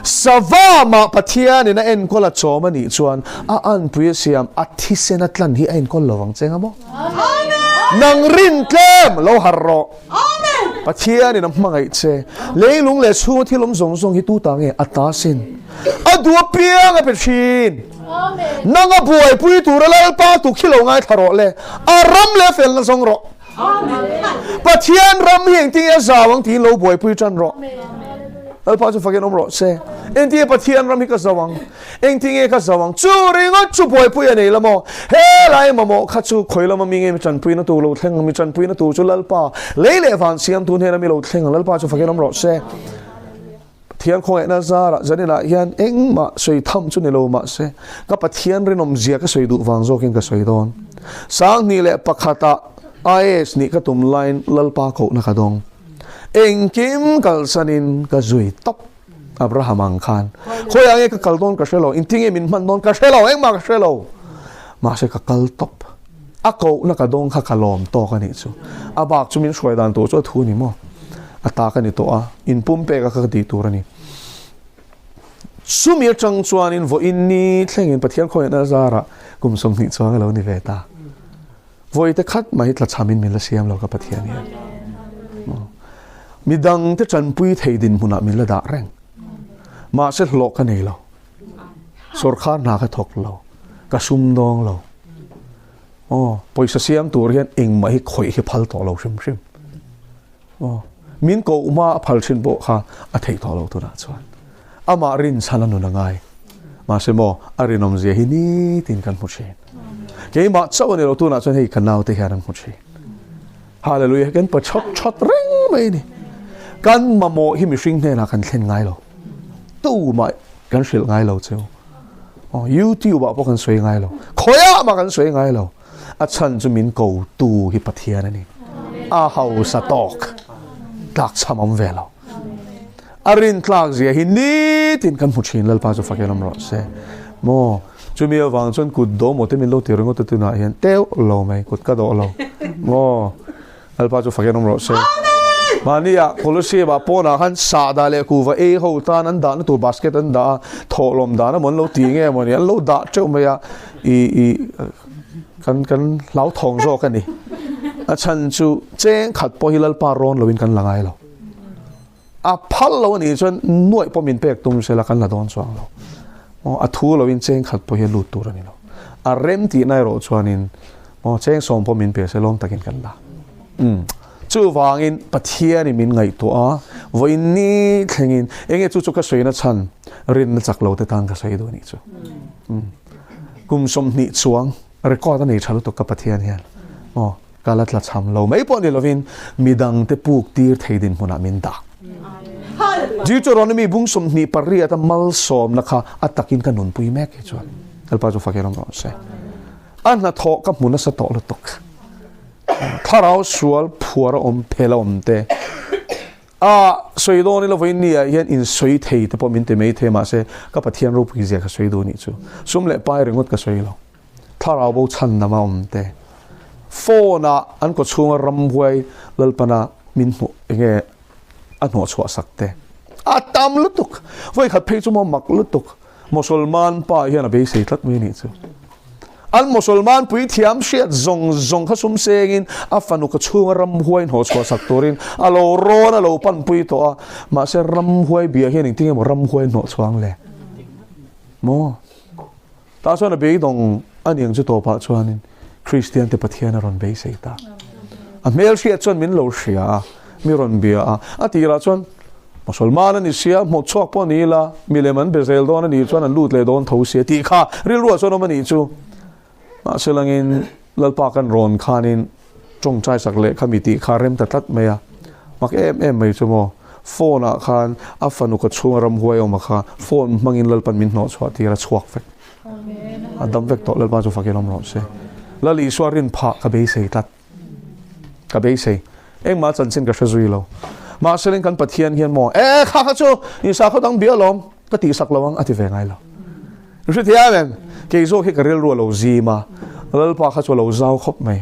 Sava mah Pathianin a enkawl a chawm a nih chuan a anpui a siam a thisen a tlan hi a enkawl lo ang che nga maw? Nang rin tlem lo har rawh. Pathianin a hmangaih che. Leilung leh chhunga thil awm zawng zawng hi tu ta nge? A ta sin. A duh apiang a pe thin. Nang a buaipui tura Lalpa tuk hi lo ngaithla rawh le. A ram leh a felna zawng rawh. Pathian ram hi engtin nge a zau ang tiin lo buaipui tan rawh. Lalpa chu fakin awm rawh se. Engtin nge Pathian ram hi ka zau ang? Engtin nge ka zau ang? Chu ringawt chu buaipui a nei la maw? He lai mamawh kha chu khawi lama mi nge mi tanpuina tur lo thleng ang? Mi tanpuina tur chu Lalpa lei leh van siamtu hnena mi lo thleng ang. Lalpa chu fakin awm rawh se. Pathian khawngaihna zarah zaninah hian engmah sawi tham chu ni lo mahse ka Pathian rinawmzia ka sawi duh vang zawkin ka sawi dawn. 2001ah IAS nih ka tum laiin Lalpa kohna ka dawng. Engkim kalsanin ka zui tawp Abraham ang khan. Khawiah nge ka kal dawn ka hre lo, engtin nge min hman dawn ka hre lo, engmah ka hre lo. Mahse ka kal tawp. A kohna ka dawng kha ka lawm tawk a nih chu. A bak chu min hruai dan tur chu a thu a ni maw? A ta ka ni tawh a, in pumpek a kha ka tih tur a ni. Chumi atang chuanin vawiin ni thlengin Pathian khawngaihna zarah kum 20 chuang a lo ni ve ta. Vawi te khat mai tla chhamin min la siam lo ka Pathian hian. Midang te tanpui thei dinhmunah min la dah reng. Mahse hlawh ka nei lo. Sawrkhar hna ka thawk lo, ka sum dawng lo. Aw, pawisa siam tur hian engmah hi khawih hi phal tawh lo hrim hrim. Aw, min koh hma a phal thin pawh kha a theih tawh lo tunah chuan. Amah rin chhan a nun a ngai. Mahse maw, a rinawmzia hi nitin kan hmu thin. Keimah chauh a ni lo tunah chuan hei ka naute hian an hmu thin. Hallelujah, kan pa chhawt chhawt reng mai a ni. Kan mamawh hi mihring hnenah kan thlen ngai lo. Tumah kan hrilh ngai lo cheu. Oh, YouTube ah pawh kan sawi ngai lo. Khawiah mah kan sawi ngai lo. A chhan chu min ko tu hi Pathian a ni. A hausa tawk. Tlak chham awm ve lo. A rin tlak zia hi nitin kan hmu thin Lalpa chu fakin awm rawh se. Maw, chumi avang chuan kut dawh maw te min lo ti ringawt a tunah hian teuh lo mai kut ka dawh lo. Maw, Lalpa chu fakin awm rawh se. Mahnia Colosseum-ah pawnah khan sahdah leh kuhva ei ho tan an dahna tur basket an dah a, thawhlawm dan emaw an lo ti nge mawni an lo dah teuh mai a, i i kan kan hlauthawng zawk a ni. A chhan chu cheng khat pawh hi Lalpa rawn loin kan la ngai lo. A phal lo a nih chuan nuaih pawh min pek tum sela kan la dawn chuang lo. Aw a thu loin cheng khat pawh hi a lut tur a ni lo. A rem tihna erawh chuanin aw cheng sawm pawh min pe se lawm takin kan la. Umm chuvangin Pathianin min ngaihtuah a, vawiin ni thlengin enge chu chu ka sawina chhan rinna chak lo te tan ka sawi duh a nih chu. Umm kum 20 chuang record a nei tha lutuk ka Pathian hian aw. Ka la tla cham lo mai pawh ni lovin midangte puk tir thei dinhmunah min dah. Deuteronomy bung 28 a malsawmna kha a takin ka nunpui mek hi chuan Lalpa chu fakin awm rawh se. A hnathawh ka hmu nasa tawh lutuk. Thlarau sual phuar a awm phel a awm te. A sawi dawn ila vawiin ni ah hian in sawi thei te pawh min ti mai thei mahse ka Pathian ropui zia ka sawi duh nih chu. Sum leh pai ringawt ka sawi lo. Thlarau bo chhan nama awm te, phone ah an kaw chhunga ramhuai Lalpana min hmuh enge a hnawh chhuah sak te a tam lutuk. Vawi khat phei chu maw mak lutuk Mosolman pa hian a beisei tlat mai anih chu. An Mosolman puithiam hriat zawng zawng kha sum sengin a fanu kaw chhunga ramhuai hnawh chhuah sak turin a lo rawn a lo panpui tawh a, mahse ramhuai bia hian engtin nge maw ramhuai hnawh chhuang le maw? Tah chuan a beidawng a niang chu tawpah chuanin Kristian te Pathian a rawn beisei ta. A hmel hriat chuan min lo hria a, mi rawn bia a. A tirah chuan Musalman a ni sia, hmawt chhuak pawh a ni ila, milem an be zel dawn a nih chuan an lut leh dawn tho sia tih kha rilruah chuan awm a nih chu. Mahse langin Lalpa kan rawn khanin tawngtai sak leh kha mi tih kha rem ta tlat mai a. Mak em em mai chu maw. Phone ah khan a fanu ka chhunga ramhuai awm a kha phone hmangin Lalpan min hnawh chhuah tir a chhuak vek. A dam vek tawh Lalpa chu fakin awm rawh se. Lal Isua rin phah ka beisei tlat. Ka beisei. Engmah chanchin ka hre zui lo. Mahse kan Pathian hian maw e kha kha chu in sakhaw dang bia lawm ka tih sak lo ang a ti ve ngai lo. Hre thiam em? Kei zawk hi ka rilru a lo zim a, Lalpa kha chu a lo zau khawp mai.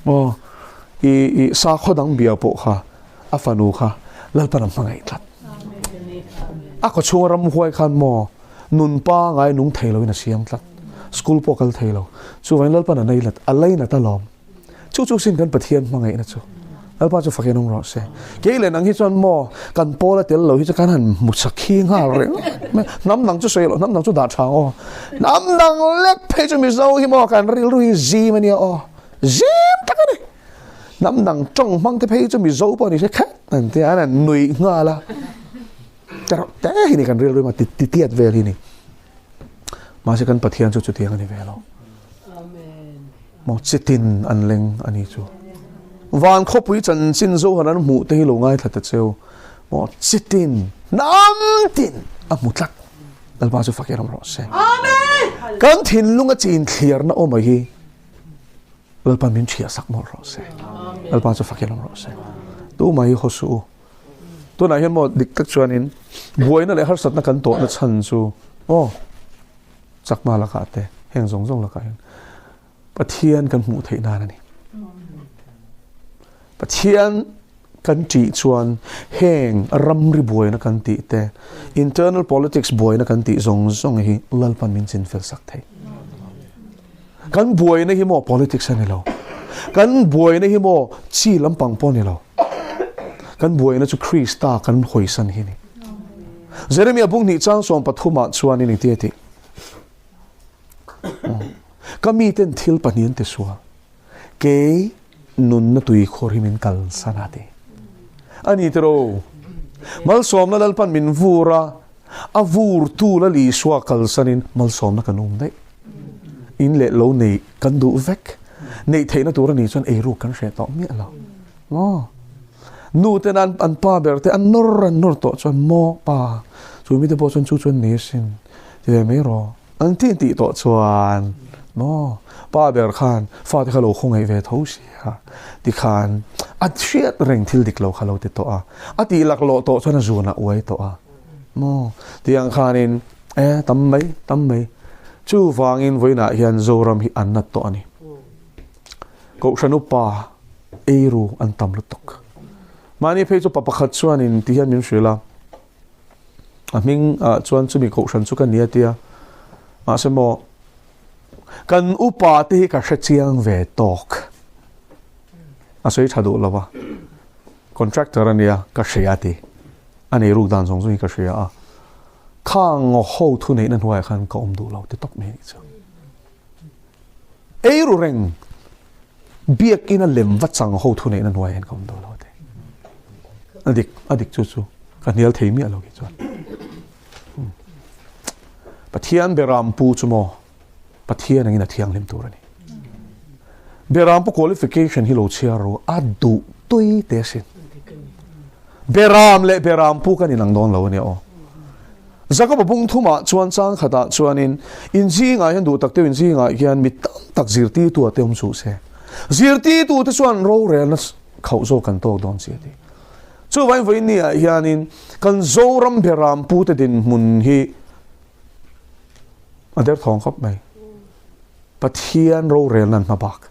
Aw, i i sakhaw dang bia pawh kha a fanu kha Lalpan a hmangaih tlat. A khaw chhunga ramhuai khan maw nun pangai nung thei loin a siam tlat. School pawh kal thei lo. Chuvangin Lalpan a nei lat, a lainat alawm. Chu chu sin kan Pathian hmangaihna chu. Lalpa chu fakin awm rawh se. Kei leh nang hi chuan maw kan pawl a tel lo hi chu kan han hmu chak hi nghal reng. Hnam dang chu sawi loh, hnam dang chu dah tha ang aw. Hnam dang lek phei chu Mizo hi maw kan rilru hi zim a nia aw. Zim tak a ni. Hnam dang tawng hmang te phei chu Mizo pawh ni se khat an tia an han nuih nghal a. Tereuh te hi ni kan rilru hi maw ti tiat vel hi ni. Mahse kan Pathian chu chutiang a ni ve lo. Maw chitin an leng a ni chu. Van khawpui chanchin zo han an hmuh te hi lo ngaithla ta cheu. Maw chitin hnam tin a hmu tlat. Lalpa chu fak erawh rawh se. Kan thinlunga chin thliarna awm a hi Lalpa min thiah sak mawlh rawh se. Lalpa chu fak erawh rawh se. Tumah hi haw suh u. Tunah hian maw dik tak chuanin buaina leh harsatna kan tawhna chhan chu aw chakma lakah te heng zawng zawng lakah hian Pathian kan hmuh theih nan a ni. Pathian kan ṭih chuan heng ramri buaina kan tih te internal politics buaina kan tih zawng zawng hi Lalpan min chinfel sak thei. Kan buaina hi maw politics a ni lo. Kan buaina hi maw chi lampang pawh a ni lo. Kan buaina chu Krista kan hawisan hi a ni. Jeremia bung hnih chang sawm pathumah chuan in engti a tih? Ka miten thil pahnih an ti sual. Kei nunna tui khawr hi min kalsan a ti. A ni tiro. Malsawmna Lalpan min vur a, a vurtu Lal Isua kalsanin malsawmna kan um daih. In leh lo nei kan duh vek. Neih theihna tur a nih chuan eiruk kan hreh tawh miah lo. Maw? Nu ten an an pa ber te an nawr an nawr tawh chuan maw pa chu mite pawh chuan chu chuan nei asin ti ve mai rawh. An tih tih tawh chuan maw pa ber khan fate kha lo khawngaih ve tho sia tikhan a hriat reng thil dik lo kha lo ti tawh a. A tih laklawh tawh chuan a zunah uai tawh a. Maw tiang khanin E, tam mai, tam mai. Chuvangin vawiinah hian Zoram hi an nat tawh a ni. Kohhran upa eiru an tam lutuk. Mahni phei chu pa pakhat chuanin ti hian min hrilh a, a hming ah chuan chumi kohhran chu ka ni a tia. Mahse maw, kan upa te hi ka hre chiang ve tawk. A sawi tha duh lo a, contractor a nia ka hria a ti. A nei ruk dan zawng zawng hi ka hria a. Khang ho thu neihna hnuaiah khan ka awm duh lo ti tawp mai a nih chu. Ei ru reng biakina lem va chang ho thu neihna hnuaiah hian ka awm duh lo ti. A dik, a dik chu chu ka hnial thei miah lo khi chuan. Pathian beram pu chu maw Pathian angin a thianghlim tur a ni. Beram pu qualification hi lo chhiar ru a duh tui te sin. Beram leh beram pu kan inang dawn lo a nia aw. Jakoba bung thumah chuan chang khatah chuanin in zingah hian duh tak deuh in zingah hian mi tam tak zirtirtu a te awm suh se. Zirtirtu te chuan rorelna khauh zawk kan tawk dawn si a ti. Chuvangin vawiin niah hianin kan Zoram beram pute dinhmun hi a derthawng khawp mai. Pathian rorelna an hma bak.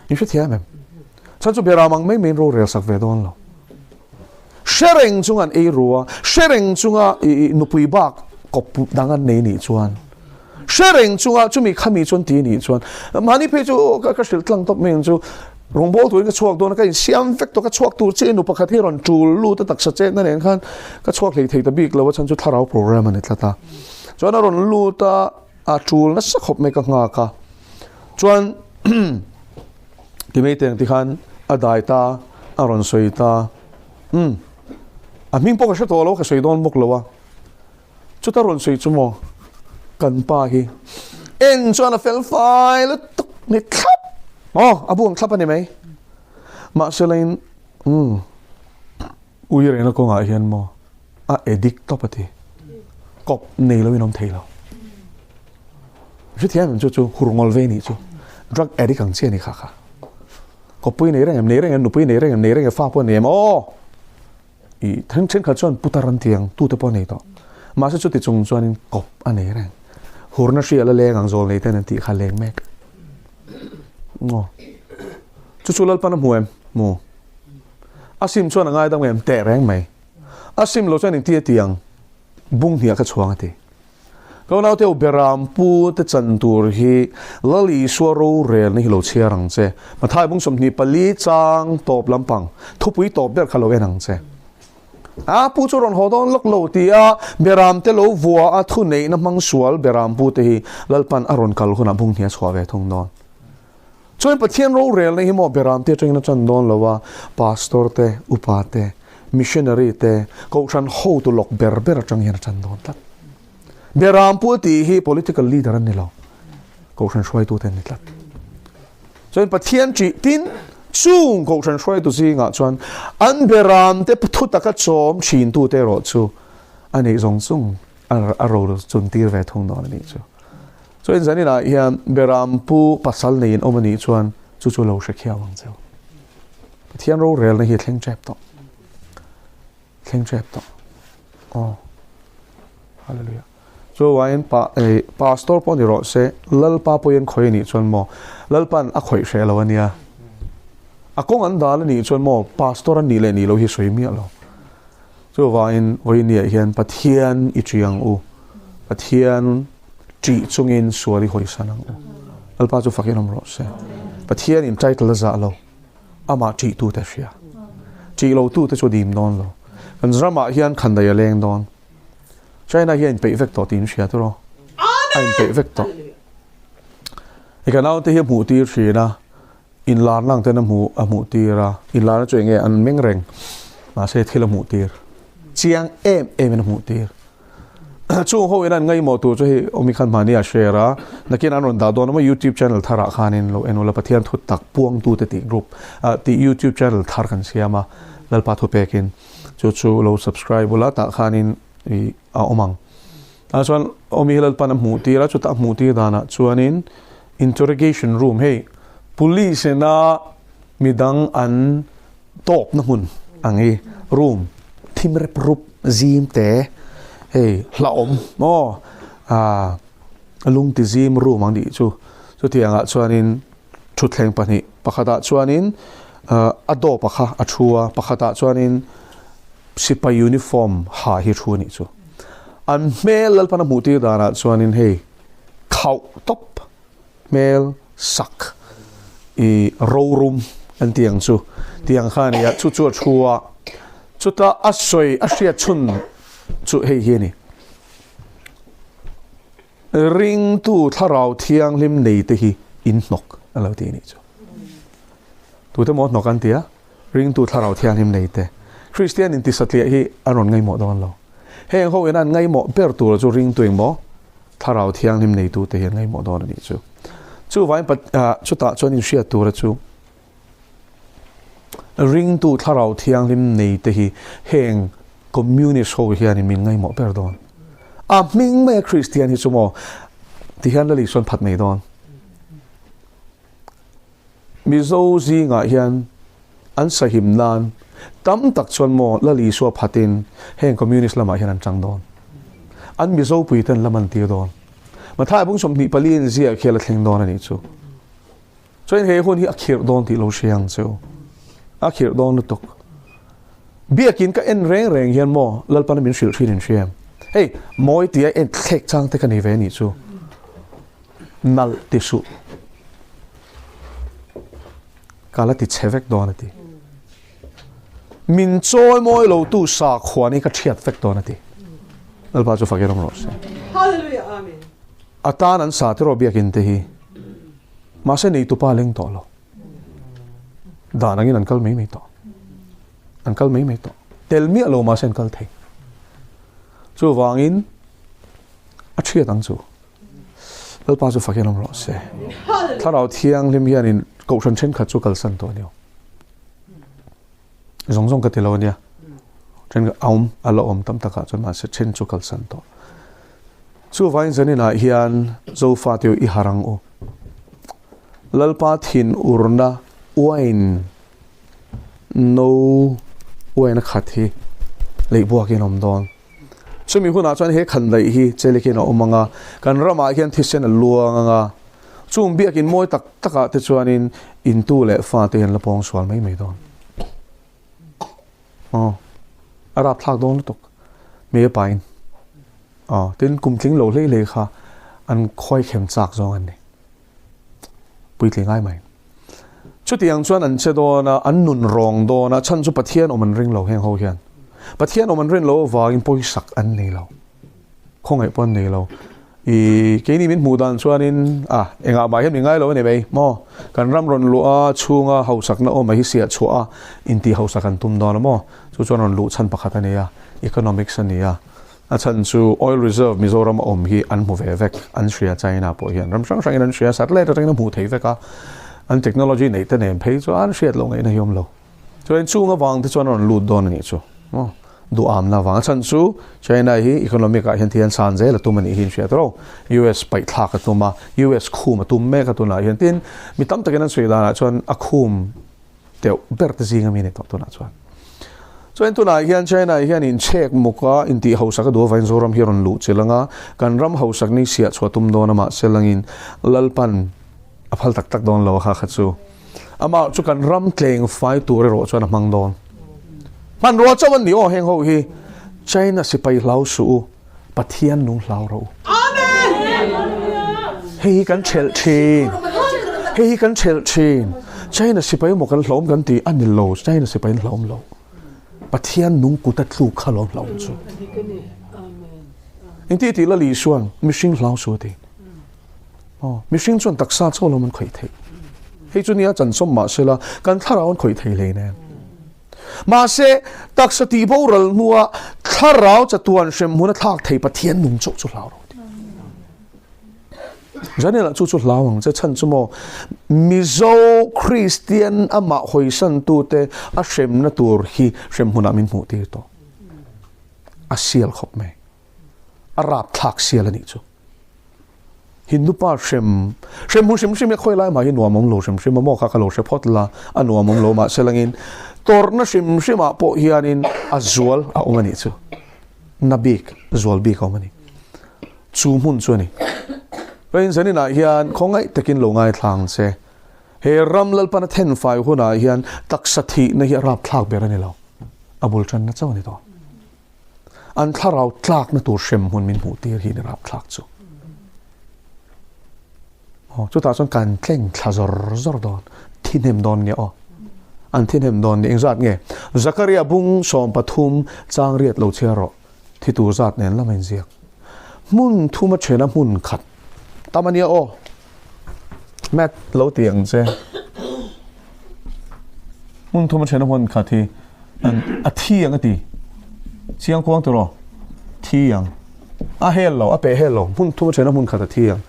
In hrethiam em? Chhan chu beram ang mai mai in rorel sak ve dawn lo. Hre reng chunga an ei ru a, hre reng chunga nupui bak kawp dang an nei nih chuan, hre reng chunga chumi khami chuan ti nih chuan, mahni phei chu ka ka hrilh tlang tawp mai ang chu, rawngbâwl turin ka chhuak dawn a, ka insiam vek tawh, ka chhuak tur chiah i nu pakhat hi rawn ṭul lut a taksa chetna nen khan ka chhuak hlei thei ta bik lo a, chhan chu thlarau program a ni tlat a. Chuan a rawn lut a, a ṭul nasa khawp mai ka nghak a, chuan ti mai teng ti khan a dai ta a rawn sawi ta umm a hming pawh ka hre tawh lo ka sawi dawn bawk lo a chuta rawn sawi chu maw kan pa hi en chuan a fel fai lutuk ni thlap aw a bu ang thlap a ni mai mahse lain umm Ui rehna kawngah hian maw a addict tawp a ti. Kawp nei loin awm thei lo. Hrethiam em chu chu hur ngawl ve nih chu. Drug addict ang chi a ni kha kha. Kawppui nei reng em, nei reng em, nupui nei reng em, nei reng em, fa pawh nei em aw. I then thenkhat chuan putar an ti ang, tute pawh nei tawh. Mahse chuti chung chuanin kawp a nei reng. Hurna hria la leng ang zawl nei ten an tih kha leng mek. Aw. Chu chu Lalpan a hmu em? Hmu. A sim chuan a ngaidam em teh reng mai. A sim lo chuan engti a ti ang? Bung hniah ka chhuang a ti. Ka unaute u Beram pu te chan tur hi Lal Isua rorelna hi lo chhiar ang che. Mathai bung 24 chang tawp lampang thupui tawp ber kha lo en ang che. A pu chu rawn haw dawn lawk lo ti a Beram te lo vua a thuneihna hmang sual Beram pu te hi Lalpan a rawn kal hunah bung hniah chhuah ve thung dawn. Chuan Pathian rorelna hi maw beramte atangin a chan dawn lo a, pastor te, upa te, missionary te, kohhran hotu lawk ber ber atang hian a chan dawn tlat. Beram pu a tih hi political leader an ni lo, kohhran hruaitute an ni tlat. Chuan Pathian ṭih tin chung kohhran hruaitu zingah chuan an beramte thu taka chawm ṭhintute erawh chu a neih zawng zawng a ro chun tir ve thung dawn a nih chu. Chuan zaninah hian Beram pu pasal neiin awm a nih chuan chu chu lo hre khiau ang cheu. Pathian rorelna hi a thleng tep tawh. Thleng tep tawh. Aw. Hallelujah. Chu waiin pa eh, pastor pawh ni rawh se Lalpa pawhin khawih a nih chuan maw Lalpan a khawih hreh lo a nia. A kawng an dal a nih chuan maw pastor an nih leh nih lo hi sawi miah lo. Chuvangin vawiiniah hian Pathian i ṭih ang u, Pathian ṭih chungin sual i hawisan ang u. Lalpa chu fakin awm rawh se. Pathian in title a zah lo, amah ṭih tute a hria. Ṭih lo tute chu a dim dawn lo. Kan ramah hian khandai a leng dawn. China hi a inpeih vek tawh tiin hria tiraw? A inpeih vek tawh. I ka naute hi a hmuh tir thin a, Inlarna ang ten a hmu a hmuh tir a, inlarna chu enge an meng reng mahse thil a hmuh tir chiang em em in a hmuh tir. Chung ho in an ngaihmawh tur chu hei awmi khan mahni a share a, nakin an rawn dah dawn a maw YouTube channel thar ah khanin lo en ula Pathian thu tak puangtu te tih group ah tih YouTube channel thar kan siam a, Lalpa thu pekin chu chu lo subscribe ula tah khanin ih a awm ang. Tah chuan awmi hi Lalpan a hmuh tir a, chutah a hmuh tir danah chuanin Interrogation room hei police ina midang an tawpna hmun ang hi room thim rep rup zim te hei hlauhawm maw ah lung ti zim room ang tih chu chutiangah chuanin thutthleng pahnih pakhatah chuanin. A dawpa kha a thu a, pakhatah chuanin sipai uniform ha hi thu a nih chu. An hmel Lalpan a hmuh tir danah chuanin hei khauh tawp hmel sak i rorum an tih ang chu tih ang kha a ni a, chu chu a thu a, chuta a sawi a hriat chhun chu hei hi a ni. Ringtu thlarau thianghlim nei te hi in hnawk a lo ti a nih chu. Tute maw hnawk an ti a? Ringtu thlarau thianghlim nei te. Kristian in tisatliah hi an rawn ngaihmawh dawn lo. Heng ho in an ngaihmawh ber tur chu ringtu engmaw thlarau thianghlim nei tu te hi an ngaihmawh dawn a nih chu. Chuvain chutah chuan in hriat tura chu ringtu thlarau thianghlim nei te hi heng communist ho hianin min ngaihmawh ber dawn. A hming mai a Kristian hi chu maw ti hian Lali sawn phat mai dawn. Mizo zingah hian an sahim nan tam tak chuan maw Lali Isua phatin heng communist lamah hian an tang dawn. An Mizo puiten lam an tir dawn. Mathai bung 24 in ziah khi a la thleng dawn a nih chu. Chuan he hun hi a khirh dawn tih lo hria ang che u. A khirh dawn lutuk. Biakin ka en reng reng hian maw Lalpana min hrilh thin in hria em? Hei, mawi tia en thlek chang te ka nei ve anih chu. Nalh ti suh. Ka la ti chhe vek dawn a ti. Min chawi mawi lo tu sakhuan hi ka thiat vek dawn a ti. Lalpa chu fakin awm rawh se. Hallelujah, Amen. A tan an sa tiraw biakin te hi. Mahse neitupa leng tawh lo. Dan angin an kal mai mai tawh. An kal mai mai tawh. Tel miah lo mahse an kal thei. Chuvangin a thiat ang chu. Lalpa chu fakin awm rawh se. Thlarau thianghlim hianin kohhran thenkhat chu kalsan tawh a ni. Zawng zawng ka ti lo ania. Then a awm a la awm tam takah chuan mahse then chu kalsan tawh. Chuvain zaninah hian Zofa te i harang u. Lalpa thin urna uain no uain a khat hi leihbuakin awm dawn. Chumi hunah chuan he khan daih hi chelikin a awm anga, kan ramah hian thisen a luang anga, chung biakin mawi tak takah te chuanin intu leh fate hian la pawng sual mai mai dawn. Aw, a rapthlak dawn lutuk. Hmei a pain. Aw, tin kum tling lo hlei hlei kha an khawi khem chak zawng an ni. Puitling ai mai. Chutiang chuan an che dawn a, an nun rawng dawn a, chhan chu Pathian awm an ring lo heng ho hian. Pathian awm an rin loh avangin pawisak an nei lo. Khawngaih pawh an nei lo. I keini min hmuh dan chuanin a engah mah hian min ngai lo a ni mai maw? Kan ram rawn luh a chhunga hausakna awm a hi siah chhuah a intih hausak an tum dawn a maw? Chu chuan rawn luh chhan pakhat a ni a, economics a ni a. A chhan chu oil reserve Mizoram a awm hi an hmu ve vek, an hria China pawh hian ram hrang hrangin an hria, satellite atangin a hmuh thei vek a, an technology neih te nen phei chuan hriat loh ngaihna hi awm lo. Chuan chung avang te chuan a rawn lut dawn a nih chu maw, duhamna avang. A chhan chu China hi economic ah hian thian san zel a tum a nih hi in hriat ro, US paih thlak a tum a, US khum a tum mek a tunah hian tin mi tam takin an sawi danah chuan a khum deuh ber te zing ami a ni tawh tunah chuan. Chuan tunah hian China hian inchhek muk a, intih hausak a duh avangin Zoram hi a rawn luh chilh anga, kan ram hausak ni siah chhuah tum dawn a mahse langin Lalpan a phal tak tak dawn lo a kha kha chu. Amah chu kan ram tleng fai tur erawh chuan a hmang dawn. Hmanrua chauh an ni aw heng ho hi. China sipai hlau suh u, Pathian nung hlau rawh u. Hei hi kan thelh thin. Hei hi kan thelh thin. China sipai emaw kan hlawm kan ti a ni lo. China sipai an hlawm lo. Pathian nung kut a tluk kha lawm hlawm chu. Engti tih la li suan mihring hlau su a ti. Aw, mihring chuan taksa chaw lawm an khawih theih. Hei chu nia chansawm mahsela kan thlarau an khawih thei hlei nen. Mahse, taksa tih boral hnua thlarau chatuan hremhmun a thlak thei Pathian nung chauh chu hlau rawh ti. Janela chu chu hlau ang che chhan chu maw Mizo Kristian amah hawisan tute a hremna tur hi hremhmunah min hmuh tir tawh. A sial khawp mai. A rapthlak sial a nih chu. Hindu pa hrem hrem hmun hrim hrim hi khawi lai mah hi nuam awm lo hrim hrim a maw kha ka lo hre phawt la a nuam awm lo mahse langin tawrhna hrim hrim ah pawh hianin a zual a awm a nih chu na bik zual bik a awm a ni chu hmun chu a ni Vawiin zanin ah hian khawngaih takin lo ngaithla ang che. He ram Lalpan a thenfai hunah hian taksa thihna hi a rapthlak ber a ni lo. A bul tanna chauh a ni dawn. An thlarau tlakna tur hrem hmun min hmuh tir hi ni rapthlak chu. Aw, chutah chuan kan tleng thla zawr zawr dawn. Thi hnem dawn nge aw. An thi hnem dawn ni. Engzat nge? Zakaria bung 13 chang riat lo chhiar rawh. Thi tur zat nen lama inziak. Hmun thuma thena hmun khat. Tam a nia aw. Matt lo ti ang che. Hmun thuma thena hmun khat hi a thi ang a ti. Chiang kuang tiraw? Thi ang. A hel lo, a peh hel lo. Hmun thuma thena hmun khat a thi ang.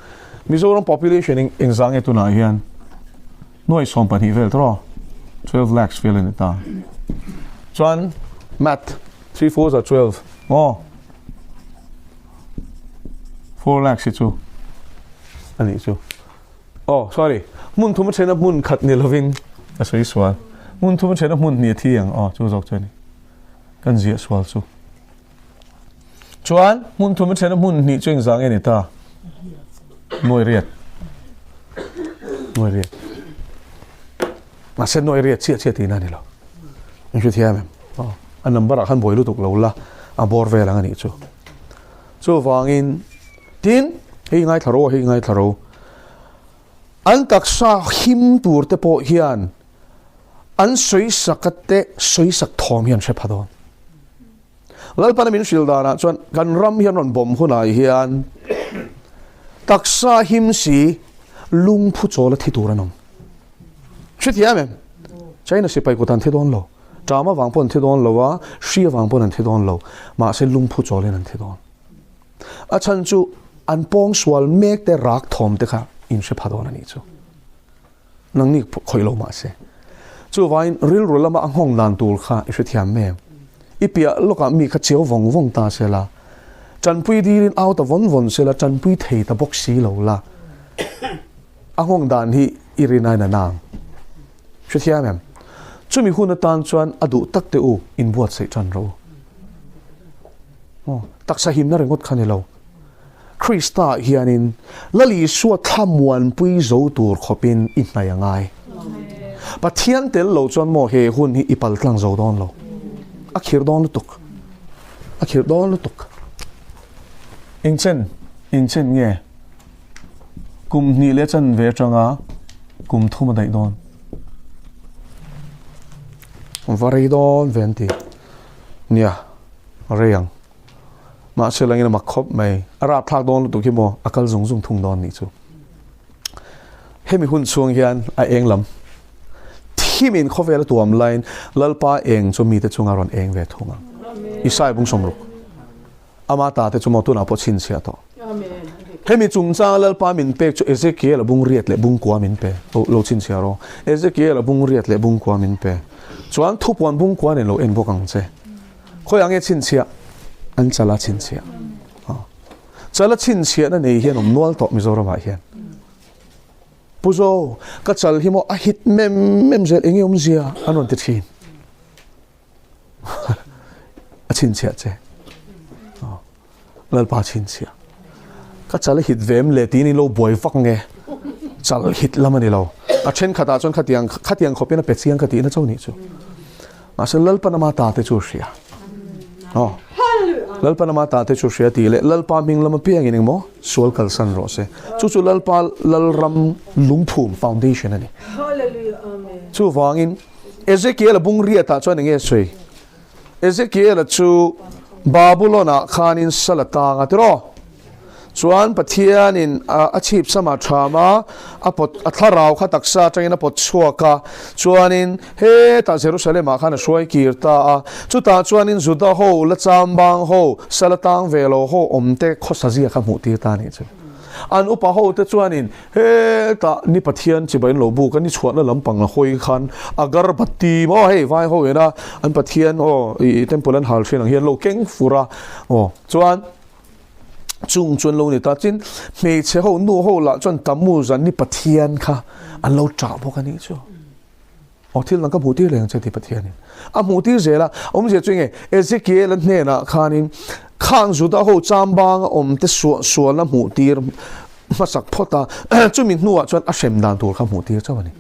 Mizoram population eng engzah nge tunah hian nuai 12 vel tiraw? 12 lakhs vel a ni ta. Chuan Matt, 3 fours are 12. Aw. 4 lakhs hi chu a nih chu. Oh, sorry. Hmun thum a then a hmun khat ni lovin a sawi sual. Hmun thum a then a hmun hnih a thi ang. Oh, chu zawk chu a ni. Kan ziah sual chu. Chuan hmun thum a then a hmun hnih chu engzah nge ni ta? Nuai riat. Nuai riat. Mahse nuai riat chiah chiah tihna a ni lo. In hre thiam em? Oh, a number ah khan buai lutuk lo la, a bawr vel ang a nih chu. Chuvangin, tin, hei ngaithla ro, hei ngaithla ro. An taksa him tur te pawh hian an sawisak te sawisak thawm hi an hre pha dawn. Lalpana min hrilh danah chuan kan ram hian rawn bawm hunah hian taksa him si lungphu chawl a thi tur an awm. Hrethiam em? China sipai kut an thi dawn lo. Ṭam avang pawh an thi dawn lo a, hri avang pawh an thi dawn lo. Mahse lungphu chawlin an thi dawn. A chhan chu an pawng sual mek te rak thawm te kha in hre pha dawn a nih chu. Nangni khawih lo mahse. Chuvangin rilru lama a nghawng dan tur kha i hrethiam em? I piah lawkah mi kha chiau vawng vawng ta se la, ṭanpui dilin au ta vawn vawn se la, ṭanpui thei ta bawk si lo la. A nghawng dan hi i rin ain a nang. Hrethiam em? Chumi hun atan chuan a duh tak teh u, inbuatsaih tan rawh u. Aw, taksa himna ringawt kha ni lo. Krista hianin Lal Isua thlamuanpui zo tur khawpin i hnai a ngai. Pathian tel lo chuan maw he hun hi i paltlang zo dawn lo. A khirh dawn lutuk. A khirh dawn lutuk. Engchen, engchen nge? Kum hnih leh chanve atanga kum thum a daih dawn. Va rei dawn ve an ti. Nia, a rei ang. Mahse langin a mak khawp mai. A rapthlak dawn lutuk hi maw a kal zung zung thung dawn nih chu. Hemi hun chhung hian a eng lam thimin khawvel a tuam laiin Lalpa eng chu mite chunga rawn eng ve thung ang. Isai bung 60. Ama ta te chu maw tunah pawh chhinchhiah tawh. Hemi chungchanga Lalpa min pek chu Ezekiel a bung riat leh bung kua min pe. Lo, lo chhinchhiah rawh. Ezekiel a bung riat leh bung kua min pe. Chuan thupuan bung kua nen lo en bawk ang che. Khawiah nge chhinchhiah? An chala chhinchhiah. Chala chhinchhiahna nei hian awm nual tawh Mizoramah hian. Pu Zo, ka chal hi maw a hit mem mem zel enge awmzia an rawn ti thin. A chhinchhiah che. Lalpa chhinchhiah. Ka chal a hit ve em le tiin in lo buai vak nge. Chal hit lam a ni lo. A thenkhatah chuan khatiang khatiang khawpin a pe chiang ka tihna chauh nih chu. Mahse Lalpa nama ta te chu hria. Aw. Lalpa nama ta te chu hria tih leh Lalpa hming lam apiangin engmaw sual kalsan rawh se. Chu chu Lalpa Lalram lungphum foundation a ni. Chuvangin Ezekiel-a bung riatah chuan eng nge sawi? Ezekiel-a chu Babulon-ah khanin sal a tang a tiraw? Chuan Pathianin a chhip samah ṭham a, a pawt, a thlarau kha taksa aṭangin a pawt chhuak a, chuanin hetah Jerusalem-ah khan a hruai kir ta a. Chutah chuanin Juda ho, la chambang ho, sal a tang ve lo ho awmte khawsa zia kha hmuh tir ta a nih chu. An upa hote chuanin Hetah ni Pathian chibai an lo buk a, ni chhuahna lampang a hawi khan agarbati maw hei vai ho ina an Pathian aw i temple an hal thin ang hian lo keng fur a aw chuan chung chuan lo ni ta chin hmeichhe ho nu ho lah chuan Tammuz an ni Pathian kha an lo chah bawk a nih chu. Aw thil dang ka hmuh tir leh ang che ti Pathianin a hmuh tir zel a, awmzia chu enge Ezekiel a hnenah khanin khang Juda ho chambang a awm te suah sualna hmuh tir hmasak phawt a, chumi hnuah chuan a hrem dan tur kha hmuh tir chauh a ni.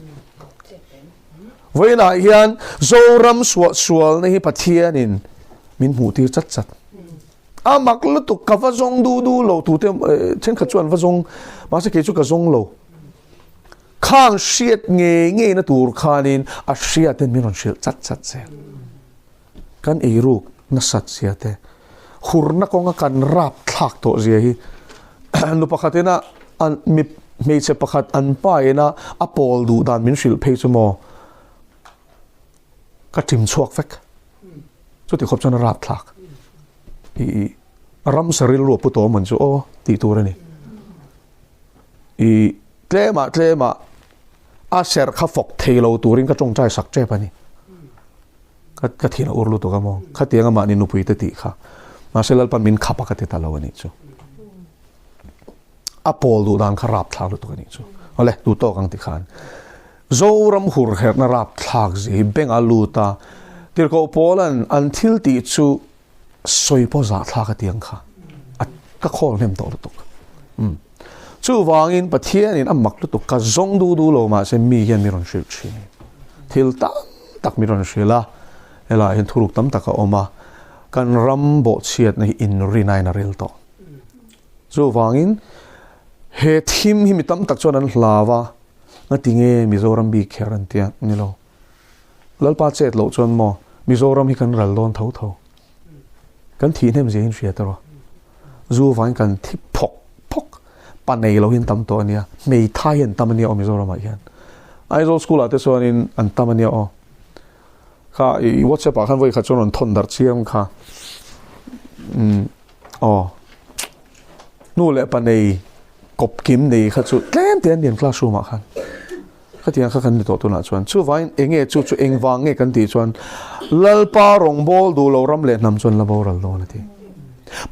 Vawiinah hian Zoram suahsualna hi Pathianin min hmuhtir chat chat. A mak lutuk ka va zawng duh duh lo tute thenkhat chuan va zawng mahse kei chu ka zawng lo. Khang hriat ngei ngei na tur khanin a hriatin min rawn hrilh chat chat zel. Kan eiruk nasat zia te, hurna kawnga kan rap thlak tawh zia hi nu pakhat ina an mi hmeichhe pakhat an pa ina a pawl duh dan min hrilh phei chu maw ka ṭim chhuak vek. Chuti khawp chuan a rap thlak. I ramsa rilru a pu tawh man chu aw tih tur a ni. I tlemah tlemah a serh kha fawk thei lo turin ka tawngtai sak tep a ni. Ka ka thin a ur lutuk a maw? Khatianga mahni nupui te tih kha. Mahse Lalpa min khap a ka ti ta lo a nih chu. A pawl duh dan kha rap thlak lutuk a nih chu. Awle, duh tawk ang ti khan. Zoram hur herhna rap thlak zi hi beng a lut a, Tirhkoh Paula'n an thil tih chu sawi pawh zah thlak a ti ang kha. A ka khawl hnem tawh lutuk. Um. Chuvangin Pathianin a mak lutuk ka zawng duh duh lo mahse mi hian mi rawn hrilh thin. Thil tam tak mi rawn hrilh a, helaiah hian thuruk tam tak a awm a, kan ram bawhchhiatna hi inrinain a ril tawh. Chuvangin he thim hi mi tam tak chuan an hlau a, ngati nge Mizoram bik kher an tia ni lo. Lalpa chet loh chuan maw Mizoram hi kan ral dawn tho tho. Kan thih hnem zia in hria ta rawh. Zu vangin kan thi phawk phawk. Pa nei lo hi an tam tawh a nia. Hmeithai hi an tam a nia aw Mizoram ah hian. Aizawl school ah te chuanin an tam a nia aw. Kha i WhatsApp ah khan vawi khat chuan rawn thawn darh chiang kha. Umm aw. Nu leh pa nei kawp kim nei kha chu tlem te an ni an classroom ah khan. Khatiang kha kan ni tawh tunah chuan. Chuvangin enge chu chu engvang nge kan tih chuan Lalpa rawngbâwl duh lo ram leh hnam chuan la boral dawn a ti.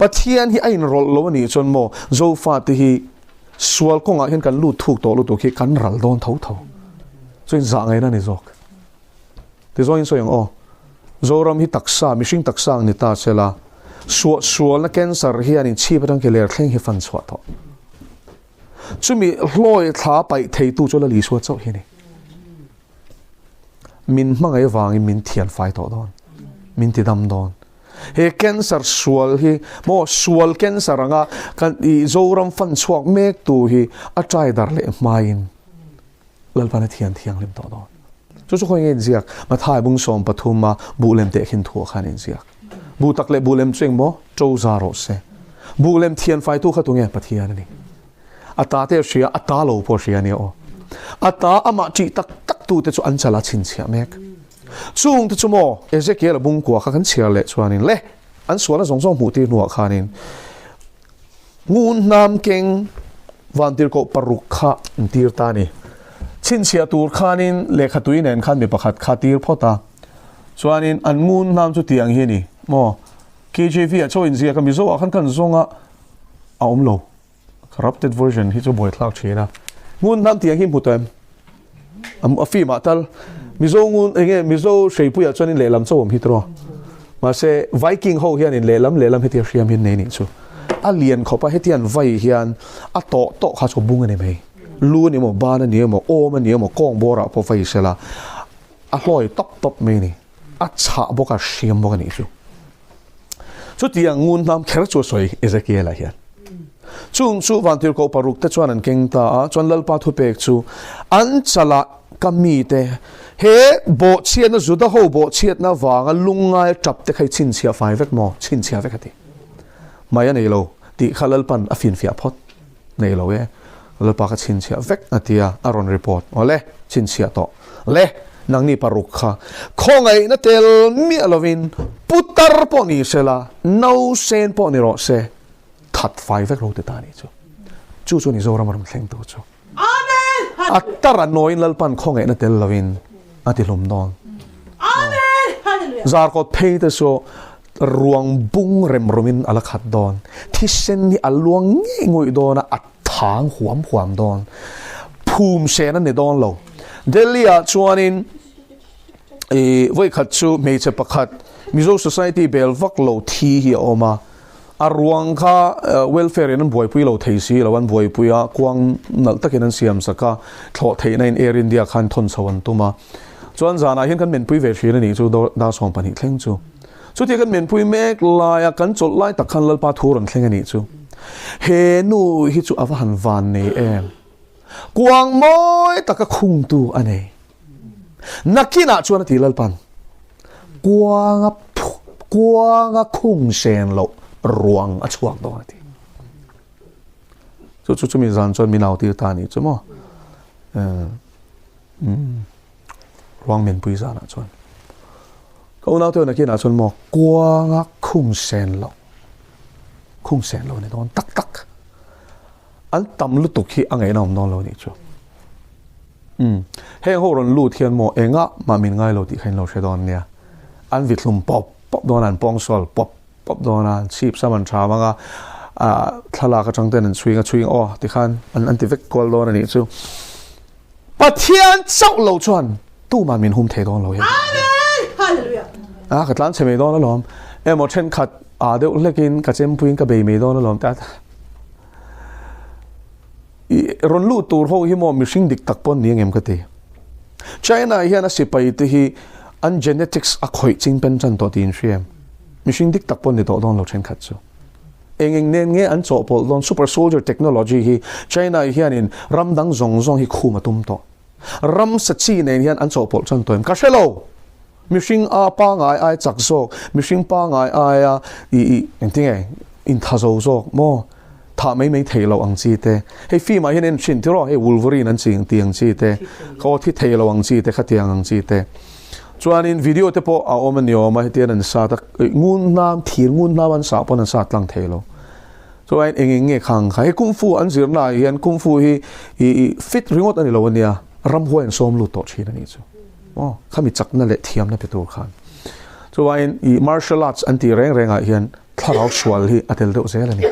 Pathian hi a inrawlh lo a nih chuan maw Zofate hi sual kawngah hian kan lut thuk tawh lutuk hi kan ral dawn tho tho. Chuan zah ngaihna a ni zawk. Tizawngin sawi ang aw. Zoram hi taksa, mihring taksa ang ni ta sela, suahsualna cancer hian inchhip atang ke ler thleng hi fan chhuah tawh. Chumi hlawi thla paih theitu chu Lal Isua chauh hi a ni. Min hmangaih avangin min thian fai tawh dawn. Min ti dam dawn. He cancer sual hi maw sual cancer anga kan i Zoram fan chhuak mek tu hi a trai dar leh hmain Lalpan a thian thianghlim tawh dawn. Chu chu khawi nge inziak? Mathai bung 13 a buh lem teh khin thu ah khan inziak. Buh tak leh buh lem chu engmaw? Ṭo za rawh se. Buh lem thian faitu kha tunge? Pathian a ni. A ta te a hria, a ta lo pawh a hria a nia aw. A ta amah ṭih tak tak tu te chu an chala chhinchhiah mek. Chung te chu maw Ezekiel a bungkua kha kan chhiar leh chuanin le an sualna zawng zawng hmuh tir hnuah khanin ngun hnam keng vantirhkoh paruk kha an tir ta a ni. Chhinchhiah tur khanin lehkha tui nen khan mi pakhat kha tir phawt a. Chuanin an ngun hnam chu tiang hi a ni maw? KJV ah chaw inziak a Mizo ah khan kan zawng a a awm lo. Corrupted version hi chu buaithlak thin a. Ngun hnam tiang hi hmu tawh em? A film ah tal Mizo ngun enge Mizo hreipui ah chuan in lehlam chaw awm hi tawh. Mahse Viking ho hian in lehlam lehlam hetiang hriam hi an nei nih chu. A lian khawp a hetiang vai hian a tawh tawh kha chu bung a ni mai. Lu a ni emaw ban a ni emaw awm a ni emaw kawng bawr ah pawh vai sela a hlawi tawp tawp mai a ni. A chhah bawk a hriam bawk a nih chu. Chutiang ngun hnam kher chu a sawi Ezekiel-a hian. Chung chu vantirhkoh paruk te chuan an keng ta a, chuan Lalpa thupek chu an chalah ka mite he bawhchhiatna Juda ho bawhchhiatna vanga lungngai tap te kha i chhinchhiah fai vek maw? Chhinchhiah vek a ti. Mai a nei lo tih kha Lalpan a finfiah phawt. Nei lo e, Lalpa ka chhinchhiah vek a ti a, a rawn report. Awle, chhinchhiah tawh. Le, nangni paruk kha khawngaihna tel miah lovin putar pawh ni sela, nausen pawh ni rawh se, that fai vek lo ti ta a nih chu. Chu chu ni Zoram a rawn thleng tu chu. Amen! A tar a nawiin Lalpan khawngaihna tel lovin a ti hlum dawn. Amen! Hallelujah! Zarkawt phei te chu Ruang bung rem rumin a la khat dawn. Thisen hi a luang ngei ngawih dawn a, a thang huam huam dawn. Phum sen a ni dawn lo. Delhi ah chuanin i vawikhat chu hmeichhe pakhat Mizo Society bel vak lo thi hi a awm a. A ruang kha welfare in an buaipui lo thei si lo, an buaipui a, kuang nalh takin an siam sak a, thlawh theihna in Air India khan thawn chho an tum a. Chuan zanah hian kan menpui ve thin a nih chu dar 12 thleng chu. Chutia kan menpui mek laia kan chawlh lai tak khan Lalpa thu rawn thleng a nih chu. He nu hi chu a va han van nei em. Kuang mawi taka khungtu a nei. Nakinah chuan a ti Lalpan, kuanga kuanga khung sen loh ruang a chhuak dawn a ti. Chu chu chumi zan chuan min au tir ta a nih chu maw. Ruang menpui zanah chuan. Ka unau te nakinah chuan maw kuanga khung sen loh khung sen loh a ni dawn tak tak. An tam lutuk hi a ngaihna awm dawn lo a nih chu. Umm heng ho rawn lut hian maw engah mah min ngai lo tih kha in lo hre dawn nia. An vithlum pawp pawp dawn a, an pawngsual pawp pawp dawn a, an chhip sam an tham ang a, ah thlalak atang ten an chhuing a chhuing aw tikhan an an ti vek kual dawn a nih chu. Pathian chauh lo chuan tumah min hum thei dawn lo hian. Amen! Hallelujah! A ka tlan chhe mai dawn alawm. Emaw thenkhat ah deuh hlekin ka chempuiin ka bei mai dawn alawm ta. I rawn lut tur ho hi maw mihring dik tak pawh an ni angem ka ti. China hian a sipai te hi an genetics a khawih ching pen tan tawh tiin hria em? Mihring dik tak pawh an ni tawh dawn lo thenkhat chu. Eng eng nen nge an chawhpawlh dawn super soldier technology hi China hianin ram dang zawng zawng hi khum a tum tawh. Ram sa chi nen hian an chawhpawlh tan tawh em? Ka hre lo! Mihring a pangai ai chak zawk, mihring pangai aia i i engtinge inthazo zawk maw? Thah mai mai thei lo ang chi te. Hei film ah hian en thin tiraw hei Wolverine an chi tih ang chi te, ka aw thi thei lo ang chi te khatiang ang chi te. Chuanin video te pawh a awm a ni awm a hetian an sat a, ngun hnam thir ngun hnam an sah pawn an sat tlang thei lo. Chuan eng eng nge khang kha hei kung fu an zirna ah hian kung fu hi i i fit ringawt a ni lo a nia, ramhuai an sawm lut tawh thin a nih chu. Aw khami chakna leh thiamna pe tur khan. Chuan i martial arts an tih reng reng ah hian thlarau sual hi a tel deuh zel a ni.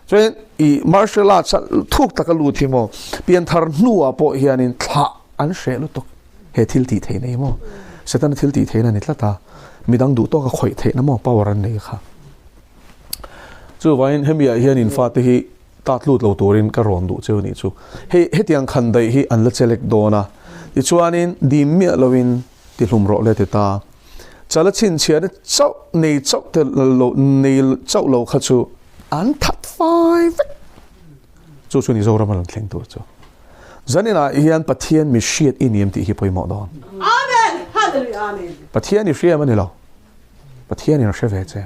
Chuan i martial arts a thuk taka lut hi maw pianthar hnuah pawh hianin thlah an hreh lutuk he thil tih theihna hi maw Setana thil tih theihna a ni tlat a, midang duh tawka khawih theihna maw power an nei kha. Chuvangin hemi ah hian in fate hi tat lut lo turin ka rawn duh cheu nih chu. Hei hetiang khan daih hi an la chelek dawn a, tichuanin dim miah loin ti hlum rawh le ti ta. Chala chhinchhiahna chauh nei chauh te lo nei chauh lo kha chu an that fai vek. Chu chu ni Zoram a rawn thleng tur chu. Zaninah hian Pathian mi hriat i ni em tih hi pawimawh dawn. Amen! Hallelujah! Amen! Pathian i hria em a ni lo. Pathian in a hre ve che.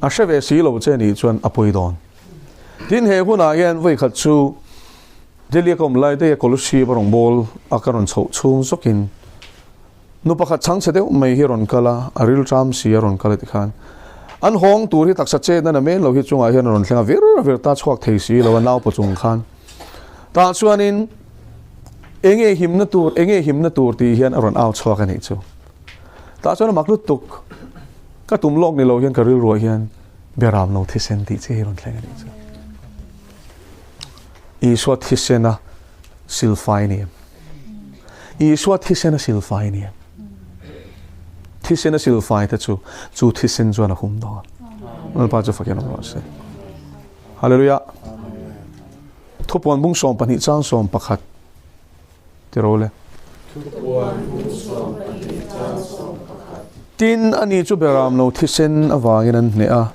A hre ve si lo che nih chuan a pawi dawn. Tin he hunah hian vawikhat chu Delhi a ka awm lai daih a Kolosib a rawn bawl a ka rawn chhoh chhung zawkin Nu pakhat chhangchhe deuh mai hi a rawn kal a, a rilṭam si a rawn kal a tikhan an hawng tur hi taksa chetna na men lo hi chungah hian a rawn thleng a, vir vir ta chhuak thei si lo a naupa chung khan. Tah chuanin enge himna tur, enge himna tur tih hian a rawn au chhuak a nih chu. Tah chuan a mak lutuk, ka tum lawk ni lo hian ka rilruah hian Beram lo thisen tih che hi a rawn thleng a nih chu. Isua thisena silfai ni em? Isua thisen a silfai ni em? Thisen a silfai te chu chu thisen chuan a hum dawn. Lalpa chu fakin awm rawh se. Hallelujah. Thupuan bung 12 chang 11 tiro le. Thupuan bung 12 chang 11. Tin ani chu beram lo thisen avangin an hneh a.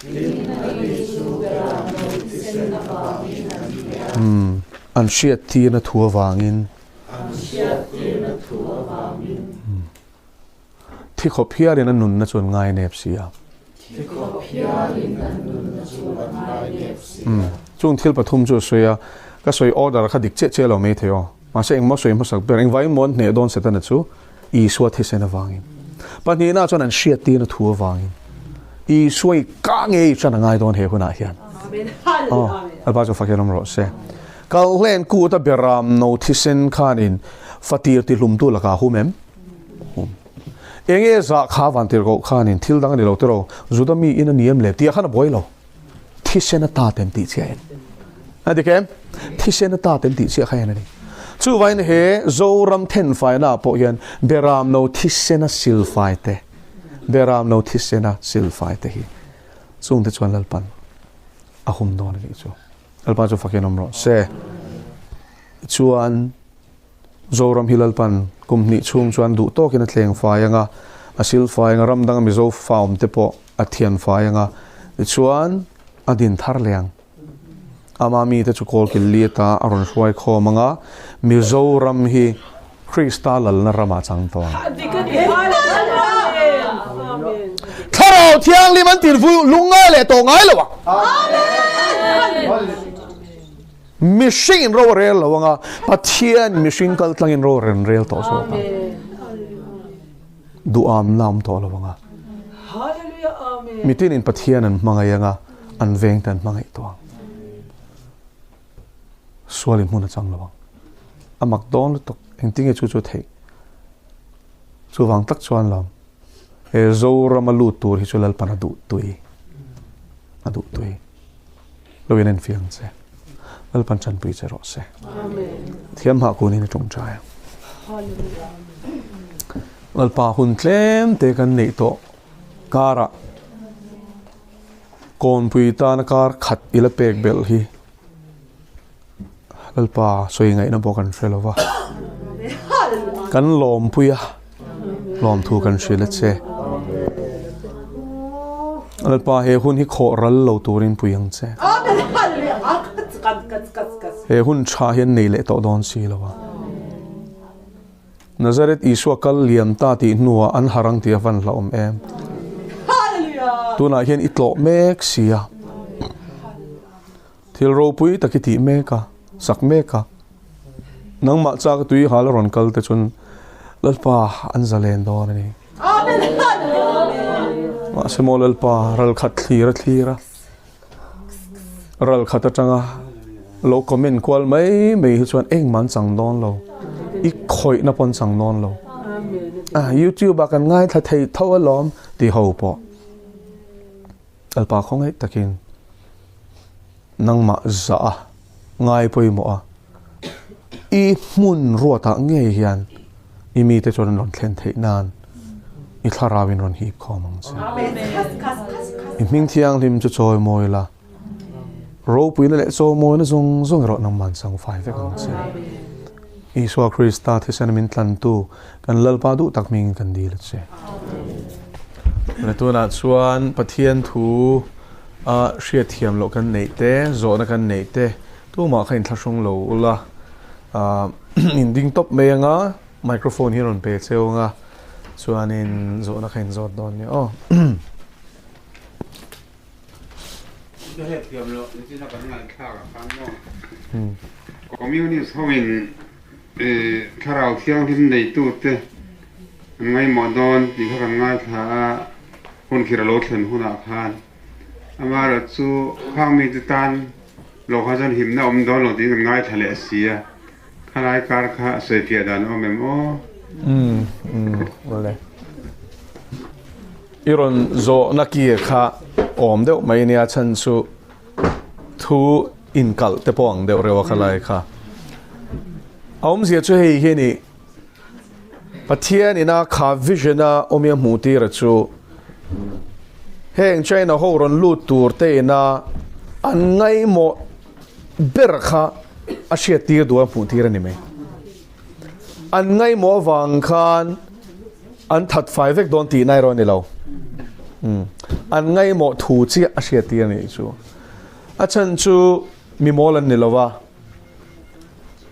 Tin ani chu beram lo thisen avangin an hneh a. An hriattirna thu avangin. An hriattirna thu avangin. Thi khawp hialin an nunna chu an ngainep si a. Thi khawp hialin an nunna chu an ngainep si a. Chung thil pathum chu a sawi a, ka sawi order kha dik chiah chiah lo mai thei aw. Mahse engmaw sawi hmasak ber, engvaiin maw an hneh dawn Setana chu Isua thisen avangin. Pahnihna chuan an hriattirna thu avangin. Isua i ka nge i ṭan a ngai dawn he hunah hian. Aw, Lalpa chu fakin awm rawh se. Kalhlen kuta beram no thisen khanin fatir tihlumtu lakah a hum em? Hum. Enge zah kha vantirhkoh khanin thil dang a ni lo tiraw, Juda mi in a ni em le? Tih ah khan a buai lo. Thisen a ta tem tih chiah en. A dik em? Thisen a ta tem tih chiah kha en a ni. Chuvain he Zoram thenfaina ah pawh hian Beram no thisen a silfai te, Beram no thisen a silfai te hi chungte chuan Lalpan a hum dawn a nih chu. Lalpa chu fakin awm rawh se. Chuan Zoram hi Lalpan Kum hnih chhung chuan duh tawkin a tleng fai ang a, a sil fai ang a, ram danga Mizo fa awm te pawh a thian fai ang a, tichuan a din thar leh ang. Ama mite chu kawlkil li ata a rawn hruai khawm ang a, Mizoram hi Krista lalna ramah chang tawh ang. Thlarau Thianghlim an tir vui lungngai leh tawh ngai lo ang. Mihring in ro a rel lo ang a, Pathian mihring kal tlangin ro a rawn rel tawh zawk ang. Duham na awm tawh lo ang a. Mitin in Pathian an hmangaih ang a, an veng te an hmangaih tawh ang. Sual in hmun a chang lo ang. A mak dawn lutuk, engtin nge chu chu theih? Chuvang tak chuan lo, he Zorama lut tur hi chu Lalpan a duh tui. A duh tui. Lo in enfiah ang che. Lalpan tanpui che rawh se. Thiam hah kun in a tawngtai ang. Lalpa hun tlem te kan neih tawh karah kawnpui tana kar khat ila pek belh hi Lalpa sawi ngaihna pawh kan hre lova. Kan lawmpui a, lawmthu kan hrilh a che. Lalpa he hun hi khawh ral lo turin pui ang che. He hun tha hian nei leh tawh dawn si lo a. Nazareth Isua kal liam ta tih hnuah an har ang tih a van hlauhawm em. Tunah hian i tlawh mek si a. Thil ropui tak i tih mek a, sak mek a. Nangmah chak a tui hal a rawn kal te chuan Lalpa an zalen dawn a ni. Mahse maw Lalpa ral khat thlir a thlir a, ral khat atanga lo comment kual mai mai hi chuan engmah an chang dawn lo, i khawihna pawh an chang dawn lo. Ah, YouTube ah kan ngaithla thei tho alawm ti ho pawh. Lalpa khawngaih takin nangmah zah a ngai pawimawh a, i hmun ruatah ngei hian i mite chuan an rawn thlen theih nan i thlarau in rawn hip khawm ang che. I hming thianghlim chu chawimawi la, ropuina leh chawimawina zawng zawng erawh nangman chang fai vek ang che. Isua Krista thisen min tlantu kan Lalpa duh tak hmingin kan dil a che. Le tunah chuan Pathian thu a hriatthiam loh kan neih te, zawhna kan neih te tumah kha inthlahrung lo ula in ding tawp mai anga microphone hi a rawn pe cheu anga chuanin zawhna kha in zawt dawn nia aw. Ka hriatthiam loh nichina kan ngaihthlak ah khan maw Communist ho in thlarau thianghlim neitute an ngaihmawh dawn tih kha kan ngaithla a, hun khir a lo thlen hunah khan amaherawh chu khang mite tan lo kha chuan himna awm dawn lo tiin kan ngaithla leh si a, khalai kar kha sawifiah dan a awm em aw? Umm. I rawn zawhna kir kha awm deuh mai nia chhan chu thu inkalh te pawh ang deuh reuh a kha lai kha. A awmzia chu hei hi a ni, Pathian ina kha vision a awmia hmuh tira chu heng China ho rawn lut tur te ina an ngaihmawh ber kha a hriat tir duh a hmuh tir a ni mai. An ngaihmawh avang khan an that fai vek dawn tihna erawh a ni lo. An ngaihmawh thu chiah a hriat tir a nih chu. A chhan chu mi mawl an ni lo va,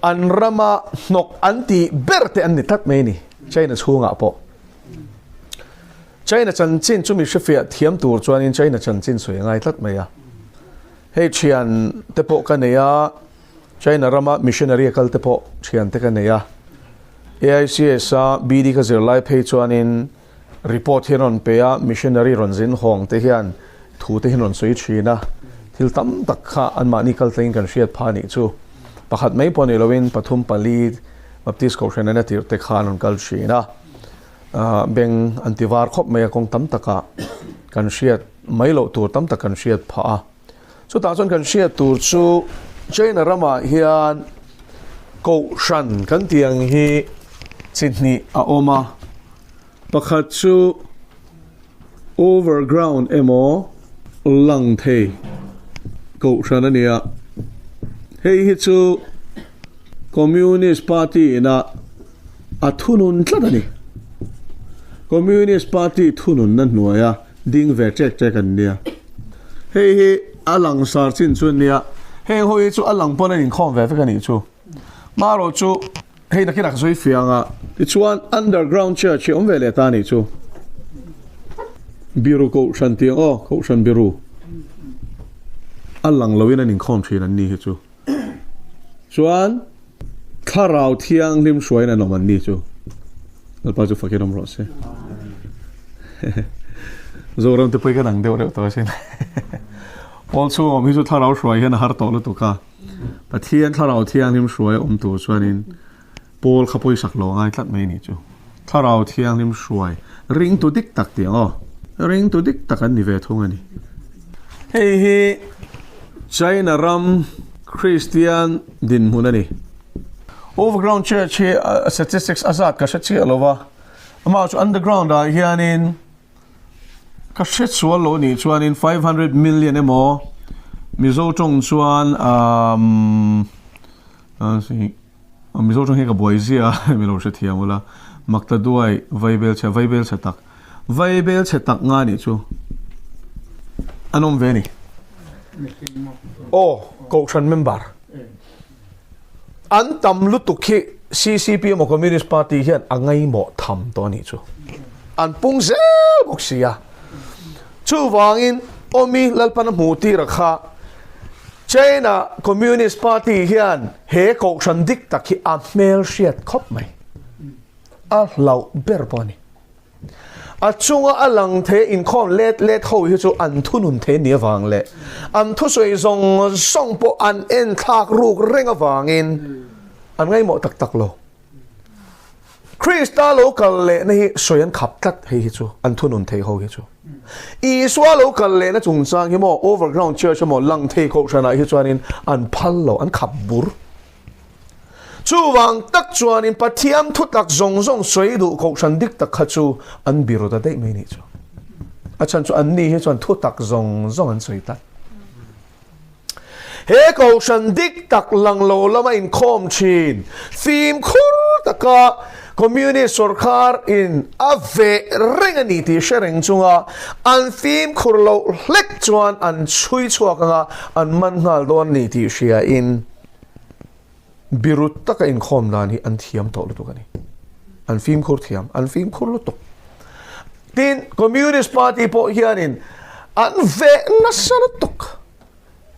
an rama hnawk an tih ber te an ni tlat mai a ni, China chhungah pawh. China chanchin chu mi hrefiah thiam tur chuanin China chanchin sawi a ngai tlat mai a. Hei thian te pawh ka nei a. China rama missionary a kal te pawh thian te ka nei a, AICS a BD ka zir lai phei chuanin report hi an rawn pe a, missionary rawn zin hawng te hian thu te hi an rawn sawi thin a, thil tam tak kha anmahni kal tlangin kan hriat phah a nih chu. Pakhat mai pawh ni loin pathum pali Baptist Kohhran an a tirh te kha an rawn kal thin a, beng an ti var khawp mai a, kawng tam takah kan hriat mai loh tur tam tak kan hriat phah a. Chutah chuan kan hriat tur chu China ramah hian Kohhran kan tih ang hi chi hnih a awm a, pakhat chu overground emaw lang thei Kohhran a ni a, hei hi chu Communist Party ina. A thunun tlat a ni. Communist Party thununna hnuaia ding ve ṭek ṭek an nia. Hei hi a langsar chin chu a nia. Heng ho hi chu a lang pawn an inkhawm ve vek a nih chu. Marawh chu hei nakinah ka sawi fiang a. Tichuan underground church hi awm ve leh ta a nih chu. Biru kohhran tih ang aw, kohhran biru. A lang loin an inkhawm thin an ni hi chu. Chuan Thlarau Thianghlim hruaiin an awm an ni chu. Lalpa chu fakin awm rawh se. Zoram te pawh kan ang deuh reuh tawh asin. Pawl chhung awm hi chu Thlarau hruai hian a har tawh lutuk a. Pathian Thlarau Thianghlim hruai awm tur chuanin Pawl kha pawisak lo ngai tlat mai ni chu. Thlarau Thianghlim hruai ringtu dik tak tih ang aw. Ringtu dik tak an ni ve thung a ni. Hei hi China ram Kristian dinhmun a ni. Overground Church hi statistics a zat ka hre chiah lo va, amah chu underground ah hianin ka hre sual lo nih chuanin 500 million emaw Mizo tawng chuan umm Mizo tawng hi ka buai zia a mi lo hre thiam ula Makta duai vaibel chhe vaibel chhe tak vaibel chhe tak nga nih chu an awm ve ni. Aw Kohhran member an tam lutuk hi CCP emaw Communist Party hian a ngaimawh tham tawh a nih chu. An pung zel bawk si a. Chuvangin awmi Lalpan a hmuh tir a kha China Communist Party hian he kohhran dik tak hi a hmel hriat khawp mai. A hlauh ber pawh a ni. A chunga a lang thei inkhawm let let ho hi chu an thunun thei ni avang leh an thusawi zawng zawng pawh an en thlak ruk reng avangin an ngaimawh tak tak lo. Krista lo kal lehna hi sawi an khap tlat hei hi chu an thunun thei ho hi chu. Isua lo kal lehna chungchang hi maw overground church emaw lang thei kohhranah hi chuanin an phal lo an khap bur. Chuvang tak chuanin Pathian thutak zawng zawng sawi duh kohhran dik tak kha chu an biru ta daih mai nih chu. A chhan chu anni hi chuan thutak zawng zawng an sawi tlat. He kohhran dik tak lang lo lama inkhawm thin fimkhur taka Communist sawrkar in a veh reng a ni tih hre reng chunga an fimkhur loh hlek chuan an chhui chhuak anga an man nghal dawn a ni tih hria in biru taka inkhawm dan hi an thiam tawh lutuk a ni. An fimkhur thiam, an fimkhur lutuk. Tin, Communist Party pawh hianin an veh nasa lutuk.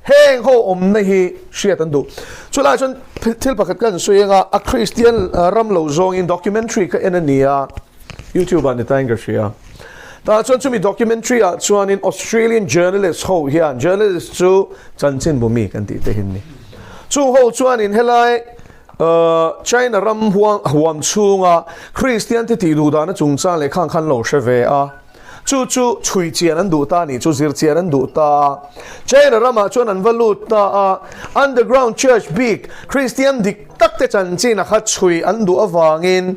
Heng ho awmna hi hriat an duh. Chulai chuan thil pakhat kan sawi anga a Kristian ram lo zawngin documentary ka en a ni a, YouTube ah ni tain ka hria. Tah chuan chumi documentary ah chuanin Australian journalist ho hian, journalist chu chanchinbu mi kan tih te hin ni. Chung ho chuanin helai China ram huam chhunga Kristian te tih duh dana chungchang leh khang khan lo hre ve a. Chu chu chhui chian an duh ta a nih chu, zir chian an duh ta a. China ramah chuan an va lut ta a, underground church bik Kristian dik tak te chanchin a kha chhui an duh avangin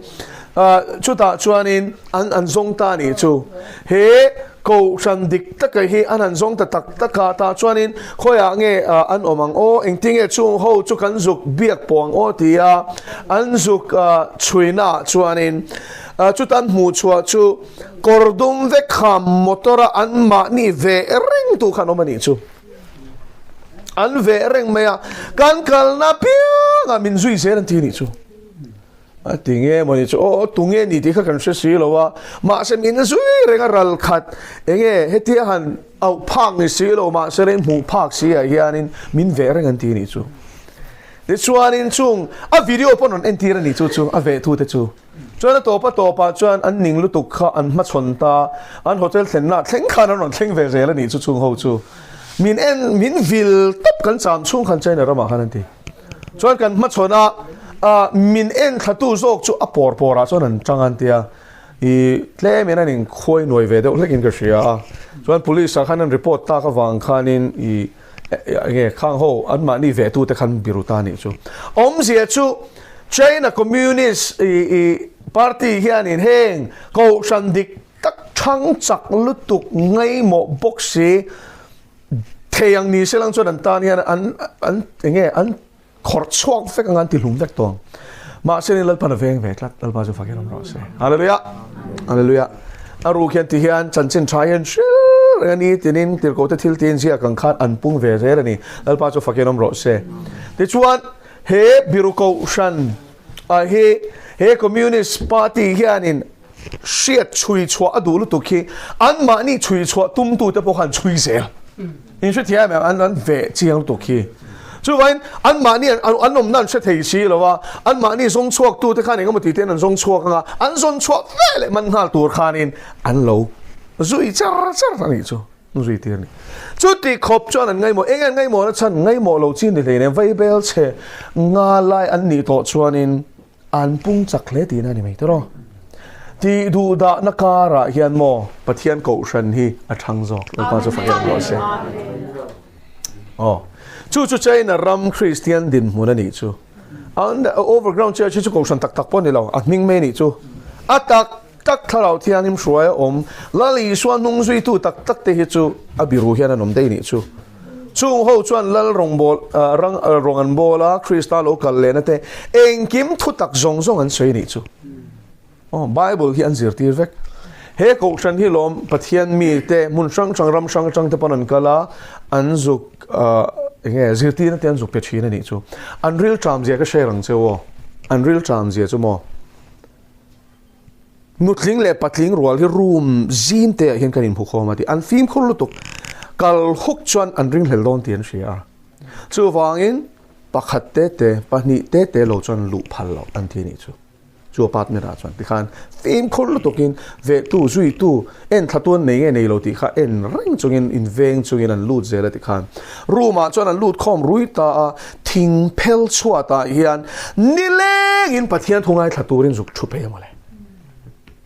chutah chuanin an an zawng ta a nih chu. He Kohhran dik taka hi an han zawng ta tak tak a, tah chuanin khawiah nge an awm ang aw, engtinge chung ho chu kan zuk biak pawh ang aw tia an zuk chhuinaah chuanin chutan hmuh chhuah chu kawr dum vek kha motor a anmahni veh reng tu khan awm a nih chu. An veh reng mai a, kan kalna piangah min zui zel an ti a nih chu. A ti nge maw ni chu aw tu nge ni tih kha kan hre si lo a, mahse min zui reng a ral khat enge hetia han auh phak ni si lo mahse reng hmuh phak si ah hianin min veh reng an ti nih chu. Tichuanin chung a video pawh rawn entir a ni chu chu a veh tu te chu. Chuan a tawp a tawp ah chuan an ning lutuk kha an hmachhawn ta, an hotel thlenna thleng khan an rawn thleng ve zel a nih chu chung ho chu. Min en min vil tawp kan cham chhung khan China ramah khan an ti. Chuan kan hmachhawn a, ah min en thlatu zawk chu a pawr pawrah chuan an tang an tia, i tlemin an inkhuai nuai ve deuh hlekin ka hria a. Chuan police ah khan an report tak avang khanin i enge khang ho anmahni vehtute khan biru ta nih chu. Awmzia chu China Communist i i party hianin heng kohhran dik tak thang chak lutuk ngaimawh bawk si, Thei ang ni se lang chuan an tan hian an an enge an khawrh chhuak vek anga an ti hlum vek tawh ang. Mahse ni Lalpan a veng ve tlat. Lalpa chu fakin awm rawh se. Hallelujah. Hallelujah. A ruk hian ti hian chanchin tha hian hril reng a ni tinin tirhkoh te thil tiin ziak ang khan an pung ve zel a ni. Lalpa chu fakin awm rawh se. Tichuan he biru kohhran a hi he Communist Party hianin hriat chhui chhuah a duh lutuk hi anmahni chhui chhuah tumtute pawh khan chhui zel. In hrethiam em? An an veh chiang lutuk hi. Chuvangin anmahni an an awmna an hre thei si lo a, anmahni zawng chhuaktute khan engemaw tih tein an zawng chhuak ang a, an zawn chhuah ve leh man nghal tur khanin an lo zui char char a nih chu. Zui tir a ni. Chuti khawp chuan an ngaimawh, eng an ngaimawhna chhan ngaimawh lo chi ni hleinem vaibel chhe nga lai an nih tawh chuanin An pung chak hle tihna a ni mai tawh. Tih duh dahna karah hian maw Pathian kohhran hi a thang zawk. Lalpa chu fak em rawh se. Aw. Chu chu China ram Kristian dinhmun a nih chu. Overground church hi chu kohhran tak tak pawh a ni lo. A hming mai a nih chu. A tak tak thlarau thianghlim hruai a awm. Lal Isua hnung zuitu tak tak te hi chu a biru hian an awm daih a nih chu. Chung ho chuan Lal rawngbâwl, rang, rawng an bâwl a, Krista lo kal lehna te, engkim thutak zawng zawng an sawi a nih chu. Aw, Bible hi an zirtîr vek. He kohhran hi lawm Pathian mite hmun hrang hrang, ram hrang hrang te pawn an kal a, an zuk, eng nge, zirtîrna te an zuk pe ṭhîn a nih chu. An rilṭam zia ka hre rang che u aw. An rilṭam zia chu maw? Nutling leh patling rual hi room zim te ah hian kan inhmu khawm a ti. An fimkhur lutuk. Kal huk chuan an ringhlel dawn tih an hria a. Chuvangin pakhat te te, pahnih te te lo chuan luh phal loh an ti a nih chu. Chu apartment ah chuan tikhan fimkhur lutukin vehtu, zuitu, enthlatu an nei nge nei lo tih kha en reng chungin inveng chungin an lut zel a tikhan. Room ah chuan an lut khawm rui ta a, thing phel chhuat ah hian nilengin Pathian thu ngaithla turin zuk thu phei a mawle.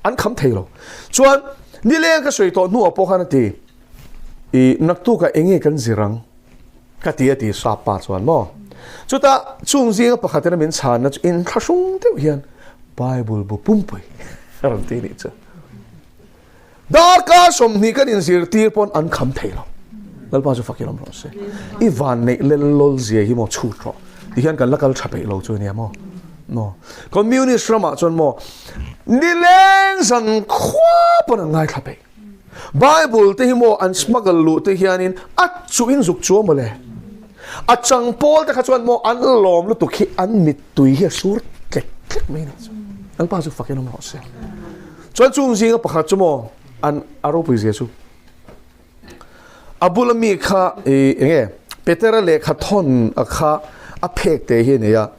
An kham thei lo. Chuan nileng ka sawi tawh hnuah pawh khan a ti, I naktukah eng nge kan zir ang? Ka ti a ti sap pa chuan maw. Chutah chung zinga pakhatin a min chhanna chu inthlahrung deuh hian Bible bu pumpui a rawn ti nih chu. Darkar 20 kan inzirtir pawn an kham thei lo. Lalpa chu fakin awm rawh se. I van neih lel lawl zia hi maw chhut rawh. Ti hian kan la kal tha peih lo chu ania maw. Maw. Communist ramah chuan maw nileng zan khua pawn an ngaithla peih. Bible te hi maw an smuggle luh te hianin a chu in zuk chu mawle. A chang pawl te kha chuan maw an lawm lutuk hi an mittui hi a sur tlek tlek mai ni chu. Lalpa chu fakin awm rawh se. Chuan chung zinga pakhat chu maw an a ropui zia chu a bula mi kha i enge Petera lehkha thawn a kha a phek te hi a nei a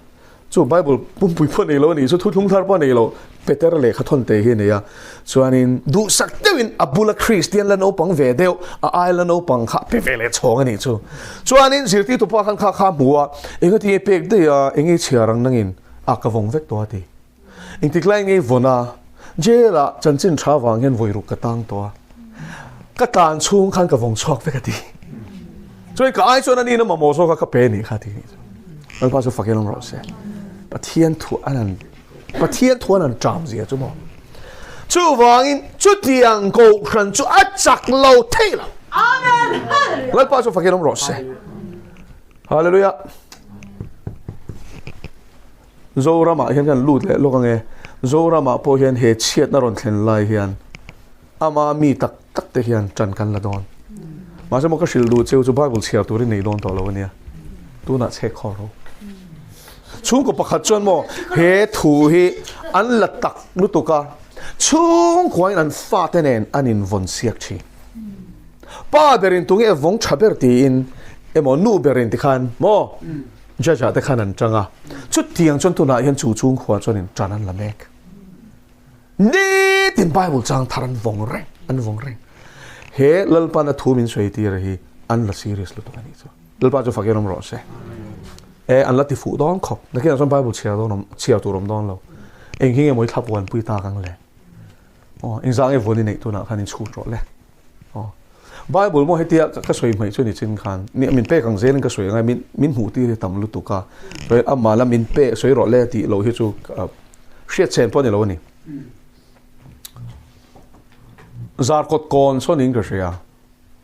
chu Bible pumpui pawh nei lo a nih chu thuthlung thar pawh a nei lo Petera lehkha thawn te hi a nei a chuanin duhsak deuhin a bula Kristian la naupang ve deuh a ai la naupang kha a pe ve leh chhawng a nih chu chuanin zirtirtu pa khan kha kha a hmu a engati nge pek daih a enge chhiar ang nangin a ka vawng vek tawh a ti. Engtik lai ngei vawn a, jail ah chanchin tha vang hian vawi ruk ka tang tawh a, ka tan chhung khan ka vawng chhuak vek a ti. Chuan ka ai chuan ani in a mamawh zawk a ka pe anih kha ti nih chu. Lalpa chu fakin awm rawh se. Pathian thu an an Pathian thu an an ṭam zia chu maw. Chuvangin chutiang kohhran chu a chak lo thei lo. Amen. Hallelujah. Lalpa chu fakin awm rawh se. Hallelujah. Zoramah hian kan lut leh lawk ange. Zoramah pawh hian he chhiatna rawn thlen lai hian ama mi tak tak te hian tan kan la dawn. Mahse maw ka hrilh duh cheu chu Bible chhiar turin nei dawn tawh lo ania. Tunah chhek khawr ho. Chhungkaw pakhat chuan maw he thu hi an la tak lutuk a, chhungkuain an fate nen an invawn siak thin. Pa berin tunge vawng tha ber tiin emaw nu berin tikhan maw Judge ah te khan an tang a, chutiang chuan tunah hian chu chhungkhua chuanin tan an la mek. Nitin Bible chang thar an vawng reng, an vawng reng. He Lalpan a thu min sawi tir hi an la serious lutuk a nih chu. Lalpa chu fakin awm rawh se. E an la ti fuh dawn khawp. Nakinah chuan Bible chhiar dawn awm, chhiar tur awm dawn lo. Eng hi nge maw i thlap uanpui tak ang le? Aw, engzah nge vuan i neih tunah khan in chhut rawh le? Aw. Bible maw hetia ka sawi hmaih chu ni chin khan ni min pek ang zelin ka sawi angai min min hmuh tir hi tam lutuk a sawi amah la min pe sawi rawh le tih loh hi chu hriat chen pawh a ni lo a ni. Zarkawt kawn sawn in ka hria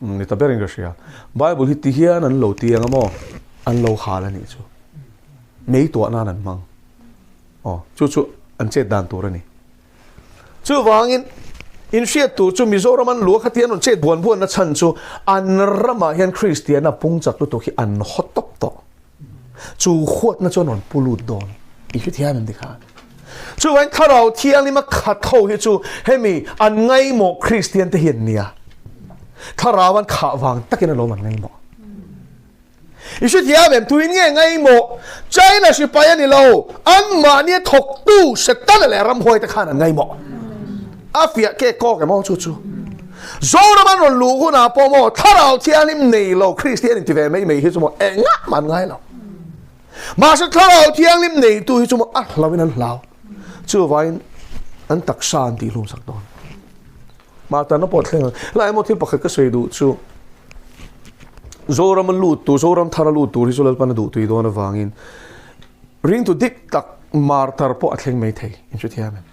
ni ta berin ka hria Bible hi ti hian an lo ti ang a maw an lo hal a nih chu mei tuah nan an hmang. Aw, chu chu an chet dan tur a ni. Chuvangin, inhriat tur chu Mizoram an luah khatia an rawn chet buan buanna chhan chu an ramah hian Kristianna pung chak lutuk hi an haw tawp tawh. Chu huatna chu an rawn pu lut dawn. I hrethiam em tikhan? Chuvangin Thlarau Thianghlima khat ho hi chu hemi an ngaimawh Kristian te hi an nia. Thlarau an khah vang takin alawm an ngaimawh. I hrethiam em? Tuin nge ngaimawh? China sipai a ni lo, anmahnia thawktu Setana leh ramhuai te khan an ngaimawh. A fiah kek kawk em aw chu chu. Zoram an rawn luh hunah pawh maw Thlarau Thianghlim nei lo Kristian inti ve mai mai hi chu maw engah mah an ngai lo. Mahse Thlarau Thianghlim neitu hi chu maw a hlauhin an hlau. Chuvangin an taksa an tihhlum sak dawn. Mahtan a pawh thleng ang. Helai emaw thil pakhat ka sawi duh chu Zoram a lut tur, Zoram thar a lut tur hi chu Lalpan a duh tui dawn avangin ringtu dik tak martar pawh a thleng mai thei in hrethiam em?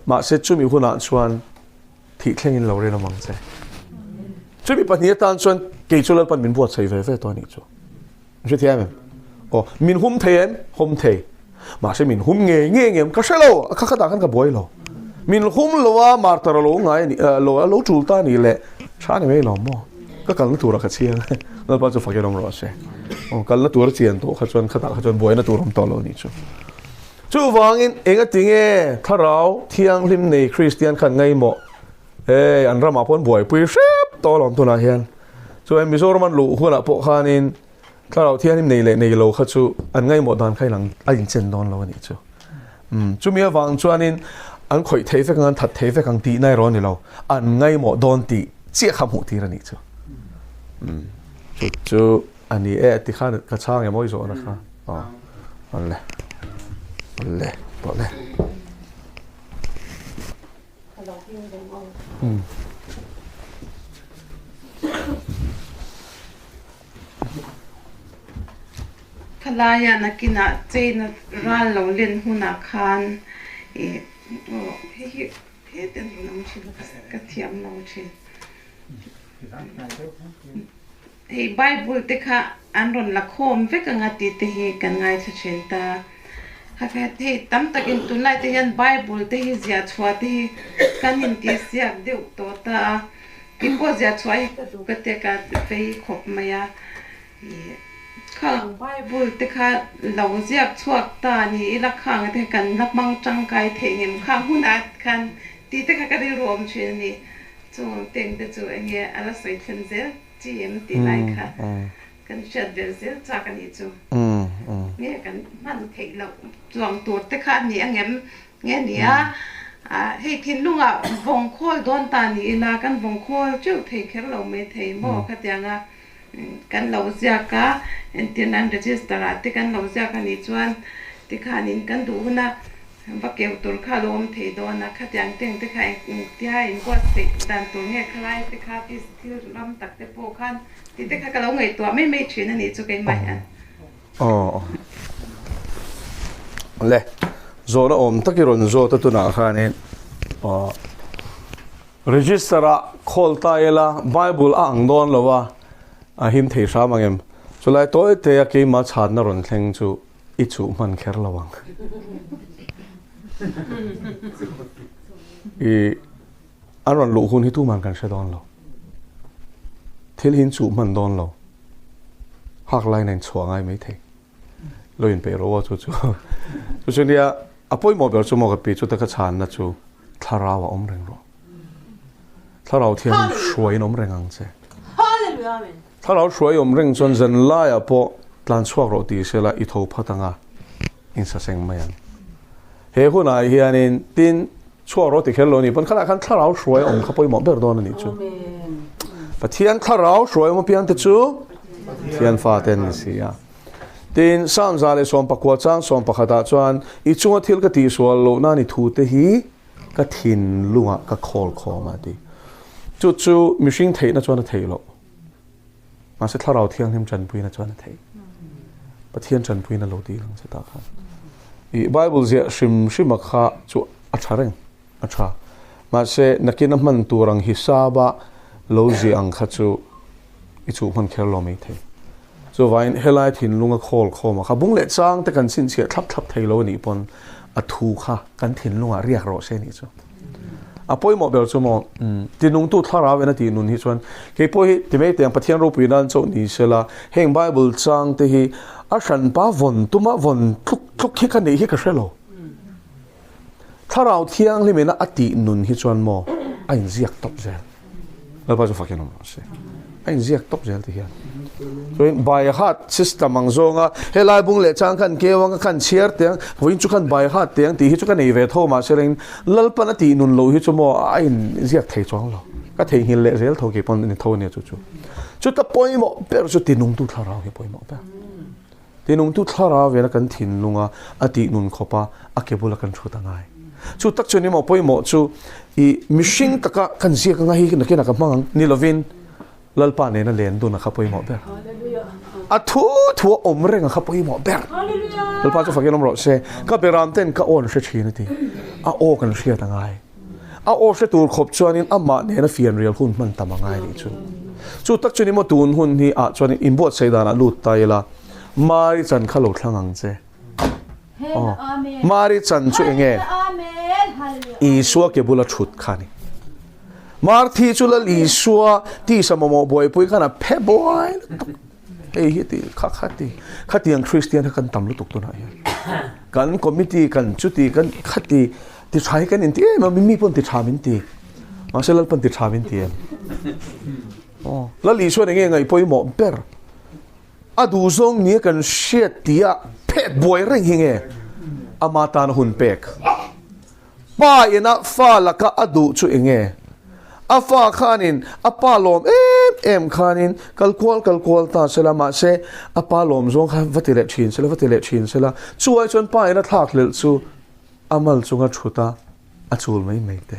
Mahse chumi hunah chuan thih thlengin lo rinawm ang che. Chumi pahnih atan chuan kei chu Lalpan min buatsaih ve ve tawh a nih chu. In hrethiam em? Aw, min hum thei em? Hum thei. Mahse min hum ngei ngei ngem ka hre lo, a kha khatah khan ka buai lo. Min hum lo a, martar a lo ngai a ni, lo a lo tul ta a nih le, tha ni mai lo maw? Ka kalna turah ka chiang e, Lalpa chu fakin awm rawh se. Aw, kalna tur a chian tawh kha chuan khatah kha chuan buaina tur awm tawh lo a nih chu. Chuvangin engatinge Thlarau Thianghlim nei Kristian khan ngaimawh? Hei, an ramah pawh an buaipui hrep tawh alawm tunah hian. Chuan Mizoram an luh hunah pawh khanin Thlarau Thianghlim nei leh nei lo kha chu an ngaimawh dan kha inang a inchen dawn lo a nih chu. Umm, chumi avang chuanin an khawih thei vek ang, an that thei vek ang tihna erawh a ni lo, an ngaimawh dawn tih chiah kha hmuh tir a nih chu. Umm, chu chu a ni e tikhan ka chhang em aw i zawhna kha. Aw, awle, awle, tawh le. Khalaia nakinah China ral lo len hunah khan ih aw hei hi heti an rawn awm thin ka thiam lo thin. Hei Bible te kha an rawn la khawm vek anga tih te hi kan ngaithla thin ta. Hei tam takin tunlai te hian Bible te hi ziah chhuah te hi kan intihsiak deuh tawh ta a. Keipawh ziah chhuah hi ka duh ka tia ka vei khawp mai a. Khang Bible te kha lo ziak chhuak ta ni ila khang te kan la hmang tangkai theih ngem khang hunah khan tih te kha ka rilru awm thin a ni. Chung teng te chu enge a la sawi thlen zel chi em tih lai kha kan hriat vel zel chak a nih chu. Nge kan hman theih loh chuang tur te kha a ni angem nge ni a, hei thinlungah vawng khawl dawn ta ni ila kan vawng khawl teuh thei kher lo mai thei maw khatianga kan lo ziak a, entir nan register ah te kan lo ziak a nih chuan tikhanin kan duh huna Va keu tur kha lo awm thei dawn a, khatiang teng te kha engtia inbuatsaih dan tur nge khalai te kha thil ram tak te pawh khan tih te kha ka lo ngaihtuah mai mai thin a nih chu keimah hian. Aw le, zawhna awm tak i rawn zawt a tunah khanin aw register ah call ta ila Bible a ang dawn lo a, a him thei hram ang em? Chulai tawi te a keimah chhanna rawn thleng chu I chuh hman kher lo ang. I an rawn luh hun hi tuman kan hre dawn lo. Thil hi in chuh hman dawn lo. Hak lai nen chhuah ngai mai thei. Lo in peih ro a chu chu. Chu chu nia a pawimawh ber chu maw ka pi chu ta ka chhanna chu thlarau a awm reng rawh. Thlarau thian hruai in awm reng ang che. Hallelujah amen. Thlarau hruai awm reng chuan zan laiah pawh tlan chhuak rawh ti sela i tho phat anga in saseng mai ang. He hunah hianin tin chhuak rawh ti kher lo a nih pawn khalaiah khan thlarau hruai awm kha pawimawh ber dawn a nih chu. Pathian thlarau hruai awm apiang te chu Pathian fate an ni si a. Tin, Psalm 119 chang 11 chuan i chunga thil ka tihsual loh nan i thute hi ka thinlungah ka khawl khawm a ti. Chu chu mihring theihna chuan a theih loh. Mahse Thlarau Thianghlim tanpuina chuan a theih. Pathian tanpuina lo dil ang che ta khan. I Bible ziah hrim hrim a kha chu a tha reng, a tha. Mahse nakin a hman tur ang hisaba lo ziah ang kha chu i chuh hman kher lo mai thei. Chuvangin helai thinlunga khawl khawm a kha bung leh chang te kan chhinchhiah thlap thlap thei lo a nih pawn a thu kha kan thinlungah riak rawh se nih chu. A pawimawh ber chu maw tinungtu thlarau en a tih nun hi chuan kei pawh hi ti mai teh ang Pathian ropui nan chauh ni sela heng Bible chang te hi a hranpa vawn tuma vawn tluk tluk hi ka neih hi ka hre lo. Thlarau thianghlim ina a tih nun hi chuan maw a inziak tawp zel. Lalpa chu fakin awm rawh se. A inziak tawp zel ti hian. Chuan by heart system ang zawnga helai bung leh chang khan keu anga khan chhiar teng vawiin chu khan by heart teng tih hi chu ka nei ve tho mahse reng Lalpan a tih nun lo hi chu maw a inziak thei chuang lo. Ka theihnghilh leh zel tho kei pawn ni tho ania chu chu. Chuta pawimawh ber chu tinungtu thlarau hi pawimawh ber. Tinungtu thlarau vela kan thinlunga a tih nun khawpa a ke bula kan thut a ngai. Chu tak chuan emaw pawimawh chu i mihring taka kan ziak anga hi nakinah ka hmang ang ni lovin Lalpa nena len dun a kha pawimawh ber. A thu thu a awm reng a kha pawimawh ber. Lalpa chu fakin awm rawh se. Ka beram ten ka aw an hre thin a ti. A aw kan hriat a ngai. A aw hre tur khawp chuanin amah nena fianrial hun hman tam a ngai nih chu. Chu tak chuan emaw tun hun hi ah chuan inbuatsaih danah lut ta ila, Mari chan kha lo thlang ang che. Aw, Mari chan chu eng nge? Isua ke bula thut kha a ni. Marthi chu Lal Isua tisa mamawh buaipui khan a phe buai lutuk. Hei hi ti kha kha ti khatiang Kristian kha kan tam lutuk tunah hian. Kan committee kan chuti kan khati ti tha hi kan inti em a mi pawn ti tha min ti. Mahse Lalpan ti tha min ti em? Aw, Lal Isuan enge ngaih pawimawh ber? A duh zawng nia kan hriat tia phet buai reng hi nge ama tan hun pek? Pa ina fa laka a duh chu enge? A fa khanin a pa lawm em em khanin kal kual kal kual ta sela, mahse a pa lawm zawng kha va ti leh thin sela, va ti leh thin sela, chu ai chuan pa ina thlak hlelh chu a mal chunga thut a, a chul mai mai te,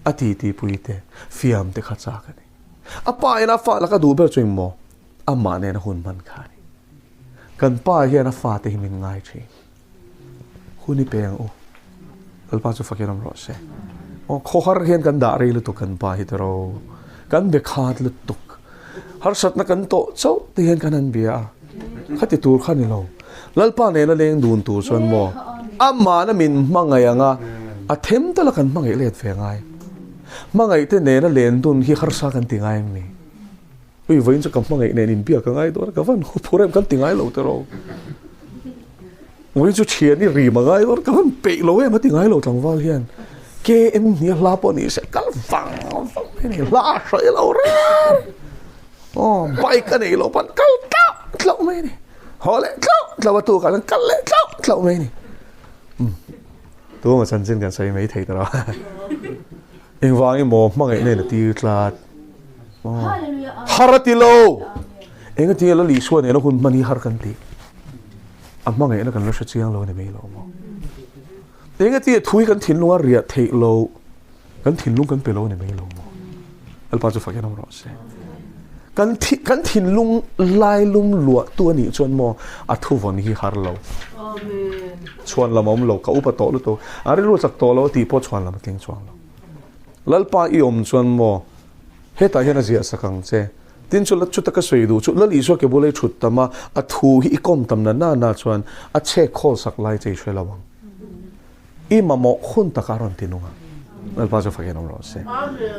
a titi pui te, fiam te kha chak a ni. A pa ina fa laka duh ber chu engmaw? Amah nena hun hman kha a ni. Kan pa hian a fate hi min ngai thin. Hun i pe ang u. Lalpa chu fakin awm rawh se. Aw khawhar hian kan dah rei lutuk kan pa hi tiro. Kan be khat lutuk. Harsatna kan tawh chauh te hian kan han bia a. Khati tur kha ni lo. Lalpa nena leng dun tur chuan maw amahna min hmangaih anga a them tala kan hmangaih let ve ngai. Hmangaih te nena len dun hi harsa kan ti ngai em ni? Ui vawiin chu ka hmangaih nen inbiak a ngai dawn a, ka van huphur em kan ti ngai lo tiraw. Vawiin chu thian i rim a ngai dawn a, ka van peih lo em a ti ngai lo tlangval hian. KM hnia hla pawh ni se kal vang vang mai a ni, hla a hraih lo reng. Aw bike a nei lo pawn kal tlauh tlauh mai a ni, haw leh tlauh tlauh a tukah chuan kal leh tlauh tlauh mai a ni. Umm tuma chanchin kan sawi mai thei tiraw. Engvangin maw hmangaih nen a tir tlat? Har a ti lo! Engati nge Lal Isua nena hun hman hi har kan tih? A hmangaihna kan la hre chiang lo a ni mai lo maw? Engati nge thu hi kan thinlung a riah theih lo, kan thinlung kan pe lo a ni mai lo maw? Lalpa chu fakin awm rawh se. Kan thi kan thinlung lailum luahtu a nih chuan maw a thu vawn hi har lo. Chhuan lam a awm lo, ka upa tawh lutuk, a rilru chak tawh lo a tih pawh chhuan lam a tling chuang lo. Lalpa i awm chuan maw hetah hian a ziah sak ang che. Tin chu chuta ka sawi duh chu Lal Isua ke bula i thut tam a, a thu hi i kawm tam na na na chuan a chhek khawl sak lai che i hre lo ang. I mamawh hun takah a rawn ti nung a, Lalpa chu fakin awm rawh se.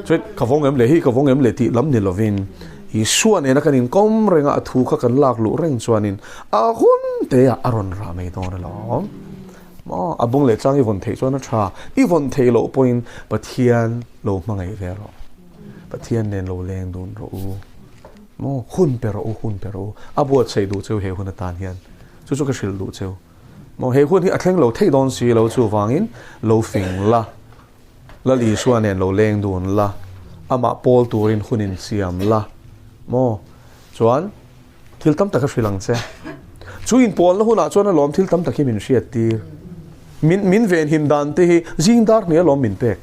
Chuan ka vawng em le hi ka vawng em le tih lam ni lovin Isua nena kan inkawm reng a, a thu kha kan lak luh reng chuanin a hun teah a rawn rah mai dawn alawm. Maw a bung leh chang i vawn theih chuan a tha, i vawn theih loh pawhin Pathian lo hmangaih ve rawh. Pathian nen lo leng dun rawh u. Maw hun pe rawh u, hun pe rawh u. A buatsaih duh cheu he hun atan hian. Chu chu ka hrilh duh cheu. Maw he hun hi a thleng lo thei dawn si lo chuvangin lo fing la, Lal Isua nen lo leng dun la, amah pawl turin hun in siam la maw? Chuan thil tam tak a hrilh ang che. Chu inpawlna hunah chuan alawm thil tam tak hi min hriat tir. Min min venhim dan te hi zing dar hnih alawm min pek.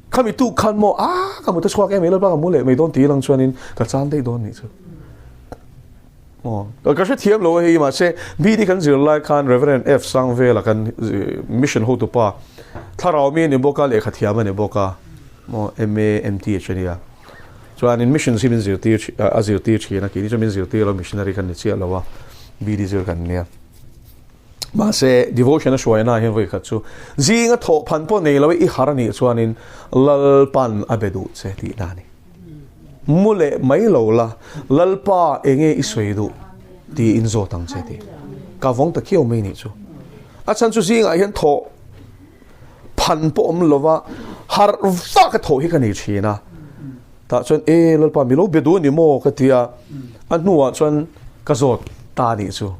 Khami tuk khan maw a ka mu ta chhuak em lalpa ka mu leh mai dawn ti lang chuanin ka chan daih dawn nih chu. Aw, ka hrethiam lo a hei mahse BD kan zir lai khan Reverend F Sangvela kan mission hotupa thlarau mi a ni bawk a, lehkha thiam a ni bawk a, maw MA MTH a nia. Chuanin missions hi min zirtir a zirtir thin a, keini chuan min zirtir lo missionary kan ni chiah lo a, BD zir kan nia. Mahse devotion a hruaina ah hian vawi khat chu zinga thawh phan pawh nei lo i har a nih chuanin Lalpan a be duh che tihna a ni. Mu leh mai lo la, Lalpa enge i sawi duh tiin zawt ang che tih. Ka vawng ta khiau mai nih chu. A chhan chu zingah hian thawh phan pawh awm lova harh vak a thawh hi ka nei thin a. Tah chuan e Lalpa mi lo be duh a ni maw ka ti a, a hnuah chuan ka zawt ta nih chu.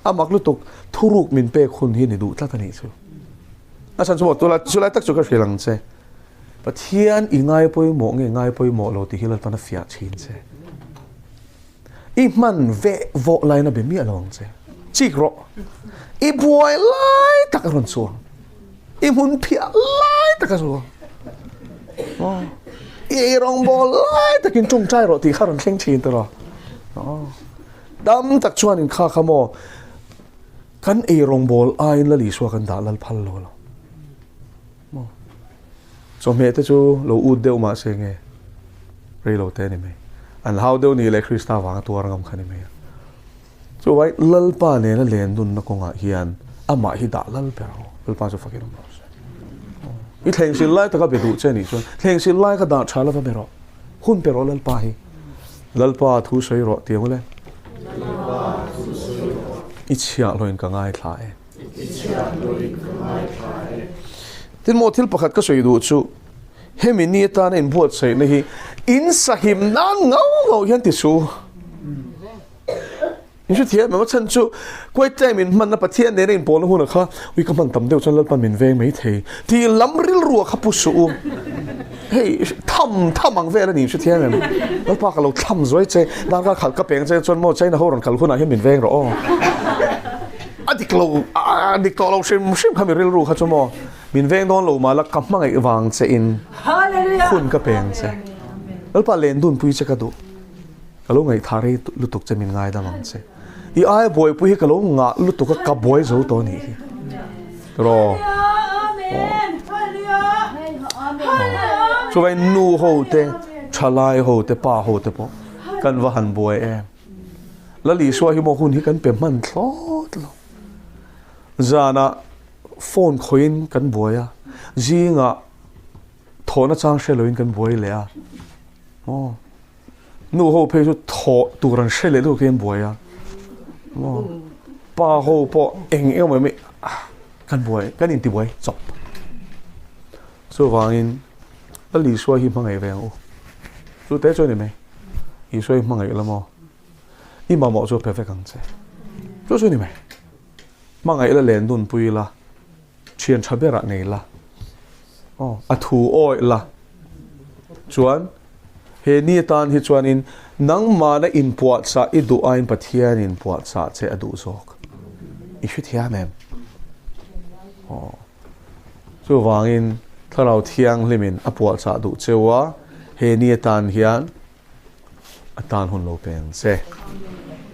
A mak lutuk thuruk min pek hun hi ni duh tlat a nih chu. A chhan chu maw tula chulai tak chu ka hrilh ang che. Pathian i ngai pawimawh nge ngai pawimawh lo tih hi Lalpan a fiah thin che. I hman veh vawh lain a be miah lo ang che. Chik rawh. I buai lai tak a rawn chuang. I hmun phiah lai tak a chuang. Oh. I ei rawngbawl lai takin tawngtai rawh tih kha rawn thleng thin ta rawh. Oh. Dam tak chuan in kha kha maw kan ei rawngbawl aiin Lal Isua kan dah lal phal lo lo. Maw? Chawhmeh te chu lo ut deuh mah se nge rei lo te a ni mai. An hau deuh ni leh Krista vanga tuar ngam kha a ni mai a. Chuvai Lalpa nena len nunna kawngah hian amah hi dah lal ber ang. Lalpa chu fakin awm rawh se. I thlengsil lai taka be duh che nih chuan thlengsil lai kha dah tha lova be rawh. Hun pe rawh Lalpa hi. Lalpa thu sawi rawh ti ang ule. Lalpa thu sawi rawh. I chhiahhlawin ka ngaithla e. I Tin maw thil pakhat ka sawi duh chu hemi ni atana inbuatsaihna hi in sahim nan ngau ngau hian ti su. In hre thiam em? A chhan chu quiet time in hmanna Pathian nena inpawlna hunah kha ui ka hman tam deuh chuan Lalpan min veng mai thei tih lam rilru ah kha pu suh u. Hei tham tham ang vel a ni in hre thiam em? Lalpa ka lo thlam zuai che darkar khalh ka peng che chuan maw China ho rawn kal hunah hian min veng rawh aw. A dik lo, a dik tawh lo hrim hrim kha mi rilru kha chu maw, min veng dawn lo mah la ka hmangaih vang che in hun ka peng che. Lalpa len dun pui che ka duh, ka lo ngaihthah rei lutuk che min ngaidam ang che. I aia buaipui hi ka lo ngah lutuk a ka buai zo tawh anih hi. Tiraw? Chuvai nu ho te, thalai ho te, pa ho te pawh kan va han buai em. Lal Isua hi maw hun hi kan pe hman thlawt lo. Zanah phone khawihin kan buai a, zingah thawhna chang hre loin kan buai leh a. Maw nu ho phei chu thawh tur an hre leh lutuk hi an buai a. Maw pa ho pawh eng eng mai mai kan buai kan intibuai chawp. Chuvangin Lal Isua hi hmangaih ve ang u. Chu te chu a ni mai. Isua hi hmangaih la maw? I mamawh chu a pe vek ang che. Chu chu a ni mai. Hmangaih la len dunpui la, thian tha berah nei la, aw, a thu awih la. Chuan he ni atan hi chuanin nangmahna inpuahchah i duh aiin Pathian inpuahchah che a duh zawk. I hrethiam em? Aw. Chuvangin Thlarau Thianghlimin a puahchah duh cheu a, he ni atan hian a tan hun lo peng che.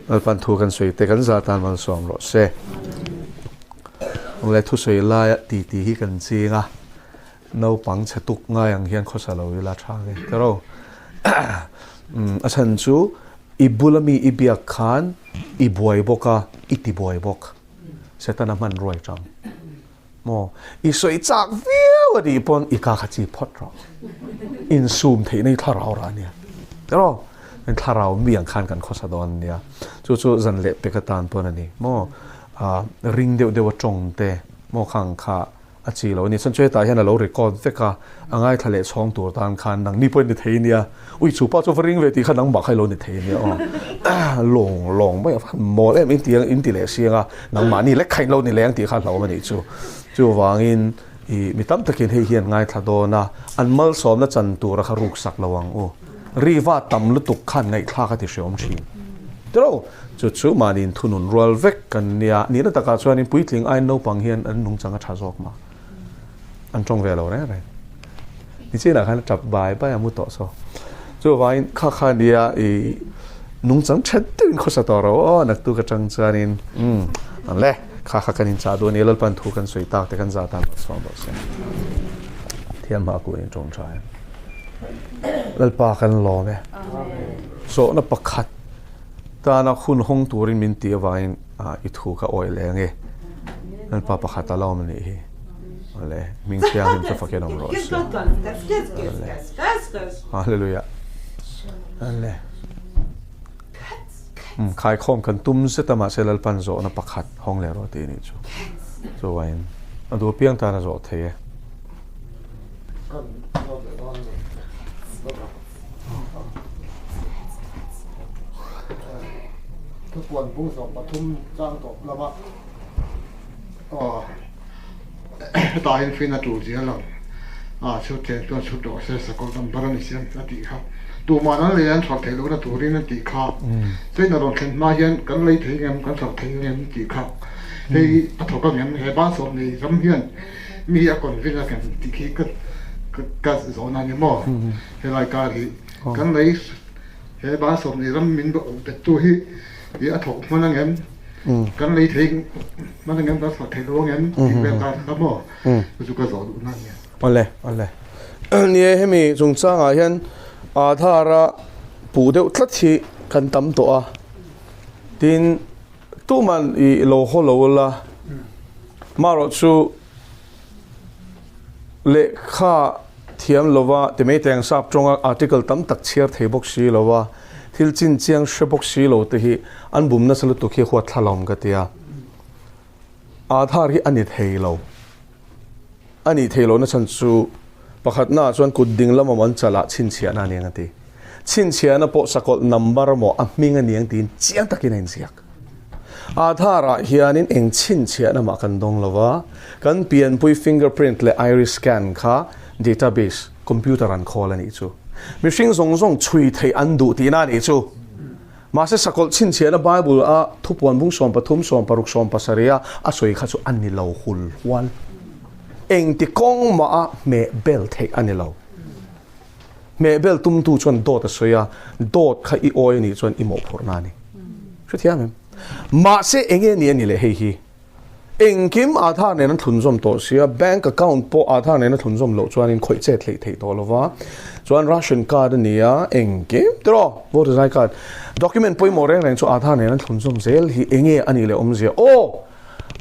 Lalpan thu kan sawi te kan za tan malsawm rawh se. Le thusawi laia titi hi kan ching a, naupang chhe tuk ngai ang hian khawsa lo ila tha nge tero. A chhan chu i bula mi i biak khan i buai bawk a, i ti buai bawk. Setana hman ruai tang. Maw? I sawi chak viau a nih pawn i ka kha chi phawt rawh. Insum theihna hi thlarau rah a nia. Tiraw? Kan thlarau mi ang khan kan khawsa dawn a nia. Chu chu zan leh pek atan pawn a ni. Maw? Ah, ring deuh deuh a tawng te, maw khang kha a chi lo a ni. Chuan chu hetah hian a lo record vek a, a ngaithla leh chhawng tur tan khan nang ni pawhin ni thei nia. Ui chu pa chu va ring ve tih kha nangmah kha i lo ni thei nia aw. Lawng lawng mai a mawl em in ti in ti leh siang a, nangmahni lek kha in lo ni leng tih kha hlauhawm a nih chu. Chuvangin i mi tam takin hei hian ngaithla dawn a, an malsawmna chan tura kha ruksak lo ang u. Riva tam lutuk khan ngaihthlak a ti hreawm thin. Tiro, chu chu mahniin thunun rual vek kan nia, nihna takah chuanin puitling aiin naupang hian an nungchang a tha zawk mah. An tawng ve lo reng reng. Nichinah khan a tap bai bai a mu tawh saw. Chuvangin kha kha nia i nungchang that deuhin khawsa tawh ro aw naktuk atang chuanin umm an le kha kha kan inchah duh a ni Lalpan thu kan sawi tak te kan zah tan lo chhuak bawk se. Thiam hma ku in tawng tha em. Lalpa kan lawm e. Zawhna pakhat tana hun hawng turin min tih avangin i thu kha awih leh ange. Lalpa pakhat a la awm anih hi. Awle, hming thianghlim chu fakin awm rawh se. Awle. Hallelujah. Awle. Khaikhawm kan tum zet a mahse Lalpan zawhna pakhat hawng leh rawh tih anih chu. Chuvain a duh apiang tan a zawh thei e. Thupuan bung 13 chang tawp lama hetah hian fin a tul zia lo a chhut thei chuan chhut rawh se sakawlh number a ni siam a tih kha tumah an lei an chhuak theih lohna turin a tih kha chuan a rawn thlen hma hian kan lei thei ngem kan chhuak thei ngem tih kha hei a thawk ang em he ban 20 ram hian Mi a convince a kan tih khi ka ka zawhna a ni maw? Helai kar hi kan lei he ba 20 ram min bet tu hi hi a thawk hman ang em? Kan lei thei hman ang em? Kan chhuah thei lo ang em? Tih vel kar kha maw? Chu chu ka zawh duhna a ni. Awle, awle. Ni e, hemi chungchangah hian Aadhaar a puh deuh tlat hi kan tam tawh a. Tin, Tuman i lo haw lo la, marawh chu lehkha thiam lova ti mai teng sap tawnga article tam tak chhiar thei bawk si lova thil chin chiang hre bawk si lo te hi an bum nasa lutuk hi huat thla lawm ka ti a. Aadhaar hi a ni thei lo. A nih thei lohna chhan chu pakhatnaah chuan kut ding lam awm an chalah chhinchhiahna a ni ang a ti. Chhinchhiahna pawh sakawlh number emaw a hming a ni ang tiin chiang takin a inziak. Aadhaar-ah hianin eng chhinchhiahna mah kan dawng lo va, kan pianpui fingerprint leh iris scan kha database, computer an khawl a nih chu. Mihring zawng zawng chhui theih an duh tihna a nih chu. Mahse sakawlh chhinchhiahna Bible a thupuan bung 13, 16, 17 a a sawi kha chu a ni lo hul hual. Engti kawng mah a hmeh bel theih a ni lo. Hmeh bel tumtu chuan dawt a sawi a, dawt kha i awi a nih chuan i mawhphurhna a ni. Hrethiam em? Mahse enge ni a ni leh hei hi? Engkim Aadhaar nen an thlunzawm tawh sia, bank account pawh Aadhaar nen a thlunzawm loh chuanin khawih chet hleih theih tawh lo va. Chuan ration card a ni a, engkim tiraw voter ID card document pawimawh reng reng chu Aadhaar nen an thlunzawm zel hi enge a nih leh awmzia? Aw!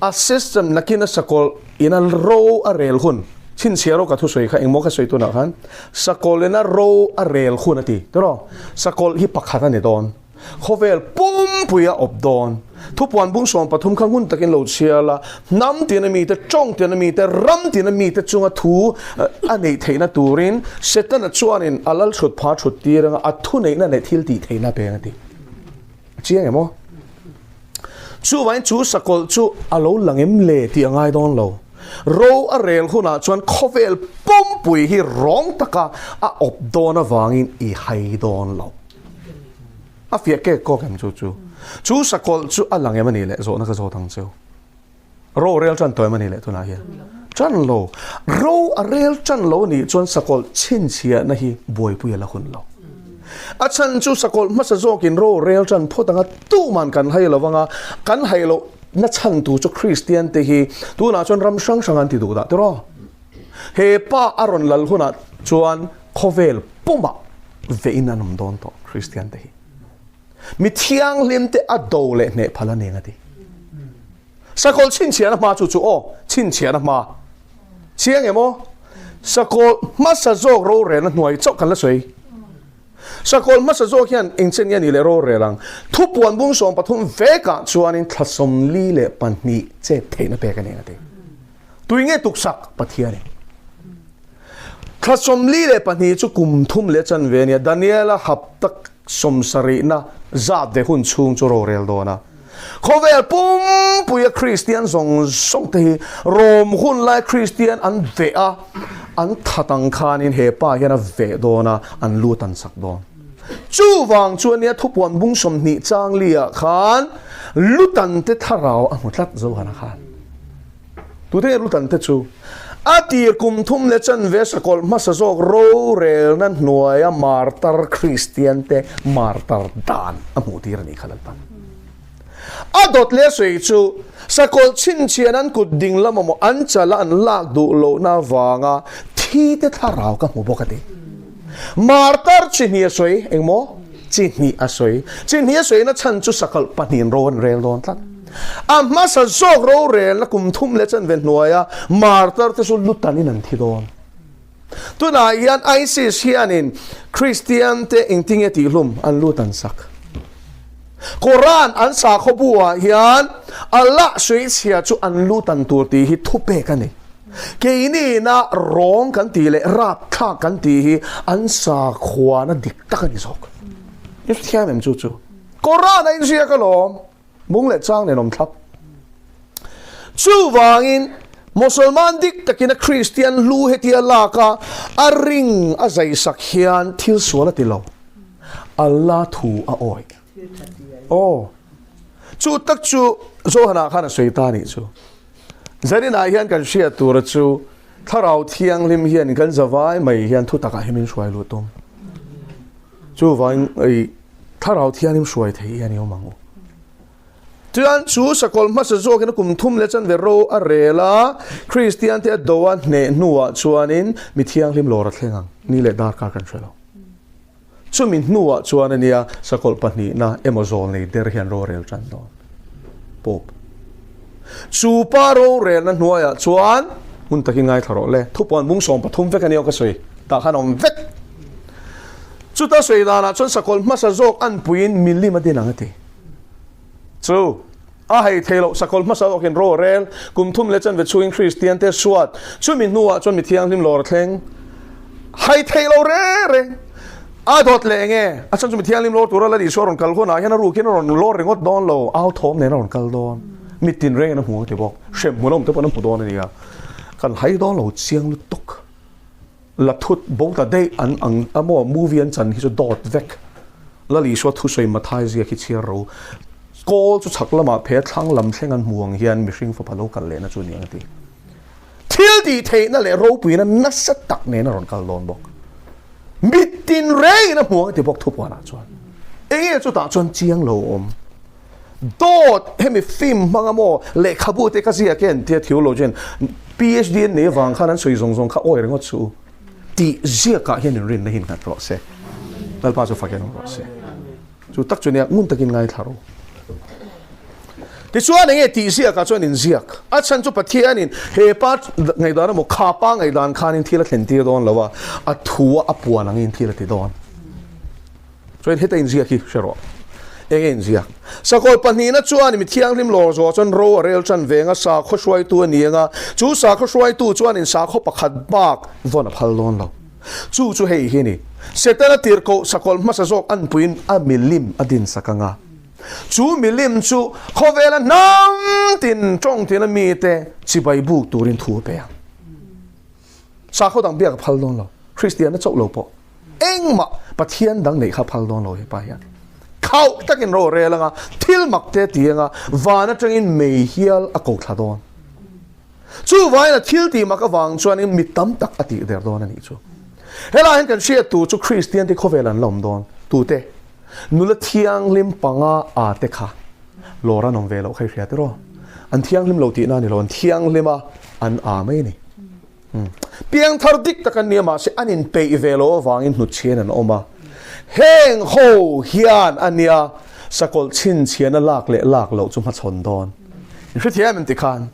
A system nakin a sakawlh in a ro a rel hun, chhinchhiah rawh ka thusawi kha engmaw ka sawi tunah khan sakawlh in a ro a rel hun a ti tiraw? Sakawlh hi pakhat a ni dawn. Khawvel pumpui a awp dawn. Thupuan bung 13 kha ngun takin lo chhiar la, hnam tina mite, tawng tina mite, ram tina mite chunga thu a neih theihna turin Setana chuanin a lal thut pha thut tir anga a thuneihna leh thil tih theihna peng a ti. A chiang em aw? Chuvangin chu sakawlh chu a lo lang em le tih a ngai dawn lo. Ro a rel hunah chuan khawvel pumpui hi rawng taka a awp dawn avangin i hai dawn lo. A fiah kek kawk em chu chu. Chu sakawlh chu a lang em a nih leh zawhna ka zawt ang cheu. Ro rel tan tawh em a nih leh tunah hian. Tan lo. Ro a rel tan lo a nih chuan sakawlh chhinchhiahna hi buaipui a la hun lo. A chhan chu sakawlh hmasa zawkin ro rel tan phawt anga tuman kan hai lo anga kan hai loh na chhan tu chu Kristian te hi tunah chuan ram hrang hrang an ti duh dah tiraw. He pa a rawn lal hunah chuan khawvel pumah vein an awm dawn tawh Kristian te hi. Mi thianghlim te a do leh hneh phal a neng a ti. Sakawlh chhinchhiahna hma chu chu aw, chhinchhiahna hma. Chiang em aw? Sakawlh hmasa zawk rorelna hnuai chauh kan la sawi. Sakawlh hmasa zawk hian engchen nge ni leh rorel ang? Thupuan bung 13 vekah chuanin thla 42 chet theihna pek a neng a ti. Tui nge tuksak Pathian in? Thla 42 chu kum thum leh chanve a nia. Daniela hapta sawmsarihna zat ve hun chhung chu rorel dawn a. Khawvel pumpuia Kristian zawng zawng te hi Rom hun lai Kristian an veh a, an that ang khanin he pa hian a veh dawn a, an lut an sak dawn. Chuvang chu a nia thupuan bung 20 chang li ah khan Lutante thlarau a hmu tlat Zohana khan. Tute nge Lutante chu? A tir kum thum leh chanve sakawlh hmasa zawk rorelna hnuaia martar Kristiante martar dan a hmuh tir a nih kha Lalpan. A dawt leh sawi chu sakawlh chhinchhian an kut ding lam emaw an chala an lak duh lohna avanga thite thlarau ka hmu bawk a ti. Martar chi hnih a sawi, engmaw? Chi hnih a sawi. Chi hnih a sawina chhan chu sakawlh pahnihin ro an rel dawn tlat. A hmasa zawk rorelna kum thum leh chanve hnuaia martar te chu lutanin an thi dawn. Tunah hian ISIS hianin Kristian te engtinge tihhlum an lut an sak. Koran an sakhaw buah hian Allah suichhia chu an lut an tur tih hi thupek a ni. Keini ina rawng kan tih leh rapthlak kan tih hi an sakhuana dik tak a ni zawk. I hrethiam em chu chu? Koran a inziak alawm, bung leh chang nen awm thlap. Chuvangin Mosolman dik takin a Kristian hlu hetia lak a, a ring a zaisak hian thil sual a ti lo. Allah thu a awih. Aw. Chu tak chu Johana khan a sawi ta a nih chu. Zaninah hian kan hriat tura chu Thlarau Thianghlim hian kan zavai mai hian thu takah hi min hruai lut awm. Chuvangin ei Thlarau Thianghlim hruai thei hi a ni awm ang u. Chuan chu sakawlh hmasa zawkin a kum thum leh chanve ro a rel a, Kristiante a do a hneh hnuah chuanin mi thianghlim lawr a thleng ang. Ni leh darkar kan hre lo. Chumi hnuah chuan a nia sakawlh pahnihna emaw zawl nei der hian rorel tan dawn. Pope. Chu pa rorelna hnuaiah chuan hmun takin ngaithla rawh le. Thupuan bung 13 vek a nia ka sawi. Tah khan a awm vek. Chuta sawi danah chuan sakawlh hmasa zawk anpuiin milim a din ang a ti. Chu a hei thei loh sakawlh hmasa zawkin rorel kum thum leh chanve chhungin Kristian te suat chumi hnuah chuan mi thianghlim lawr a thleng. Hai thei lo reng reng a dawt leh enge a chhan chu mi thianghlim lawr tura la Isua rawn kal hunah hian a rukin a rawn lawr ringawt dawn lo, au thawm nen a rawn kal dawn. Mi tin rengin a hmu a ti bawk. Hrem hmun a awm te pawhin a hmu dawn a nia. Kan hai dawn lo chiang lutuk. La thut bo ta daih an ang a maw movie an chan hi chu dawt vek. Lal Isua thusawi Mathai ziak hi chhiar ro. Kawl chu chhak lamah phe a thlang lam thleng an hmu ang hian mihring fapa lo kal lehna chu a ni ang a ti. Thil tih theihna leh ropuina nasa tak nen a rawn kal dawn bawk. Mit tin rengin a hmu ang a ti bawk thupuanah chuan. Enge chutah chuan chiang lo awm. Dawt hemi film hmang a maw lehkhabu te ka ziak e an tia theologian PhD an nei avang khan an sawi zawng zawng kha awi ringawt suh u tih ziakah hian inrinna hi innghat rawh se. Lalpa chu fak en awm rawh se. Chu tak chu nia ngun takin ngaithla rawh u. Tichuan enge tih ziakah chuan inziak. A chhan chu Pathianin he pa ngaihdan emaw kha pa ngaihdan khanin thil a thlen tir dawn lo a, a thu a a puan angin thil a ti dawn. Chuan heta inziak hi hre rawh. Enge inziak? Sakawlh pahnihna chuan mi thianghlim lawr zawh chuan ro a rel tan veng a, sakhaw hruaitu a ni ang a, chu sakhaw hruaitu chuanin sakhaw pakhat bak vawn a phal dawn lo. Chu chu hei hi a ni. Setana tirhkoh sakawlh hmasa zawk anpuiin a milim a dinsak ang a. Chu milim chu khawvela hnam tin tawng tina mite chibai buk turin thu a pe ang. Sakhaw dang biak a phal dawn lo. Kristianna chauh lo pawh engmah Pathian dang neih kha phal dawn lo hepa hian. Khauh takin ro a rel anga, thil mak te a ti anga, van atangin mei hial a ko thla dawn. Chuvangin a thil tih mak avang chuanin mi tam tak a tih der dawn a nih chu. Helaiah hian kan hriat tur chu Kristian te khawvel an la awm dawn. Tute? Nula thianghlim panga a te kha lawr an awm ve loh kha i hria tiraw? An thianghlim lo tihna a ni lo, an thianghlim a, an a mai a ni. Piangthar dik tak an ni a, mahse an inpeih ve lo avangin hnutchhian an awm a. Heng ho hian a nia sakawlh chhinchhiahna lak leh lak loh chu hmachhawn dawn. In hrethiam em tikhan?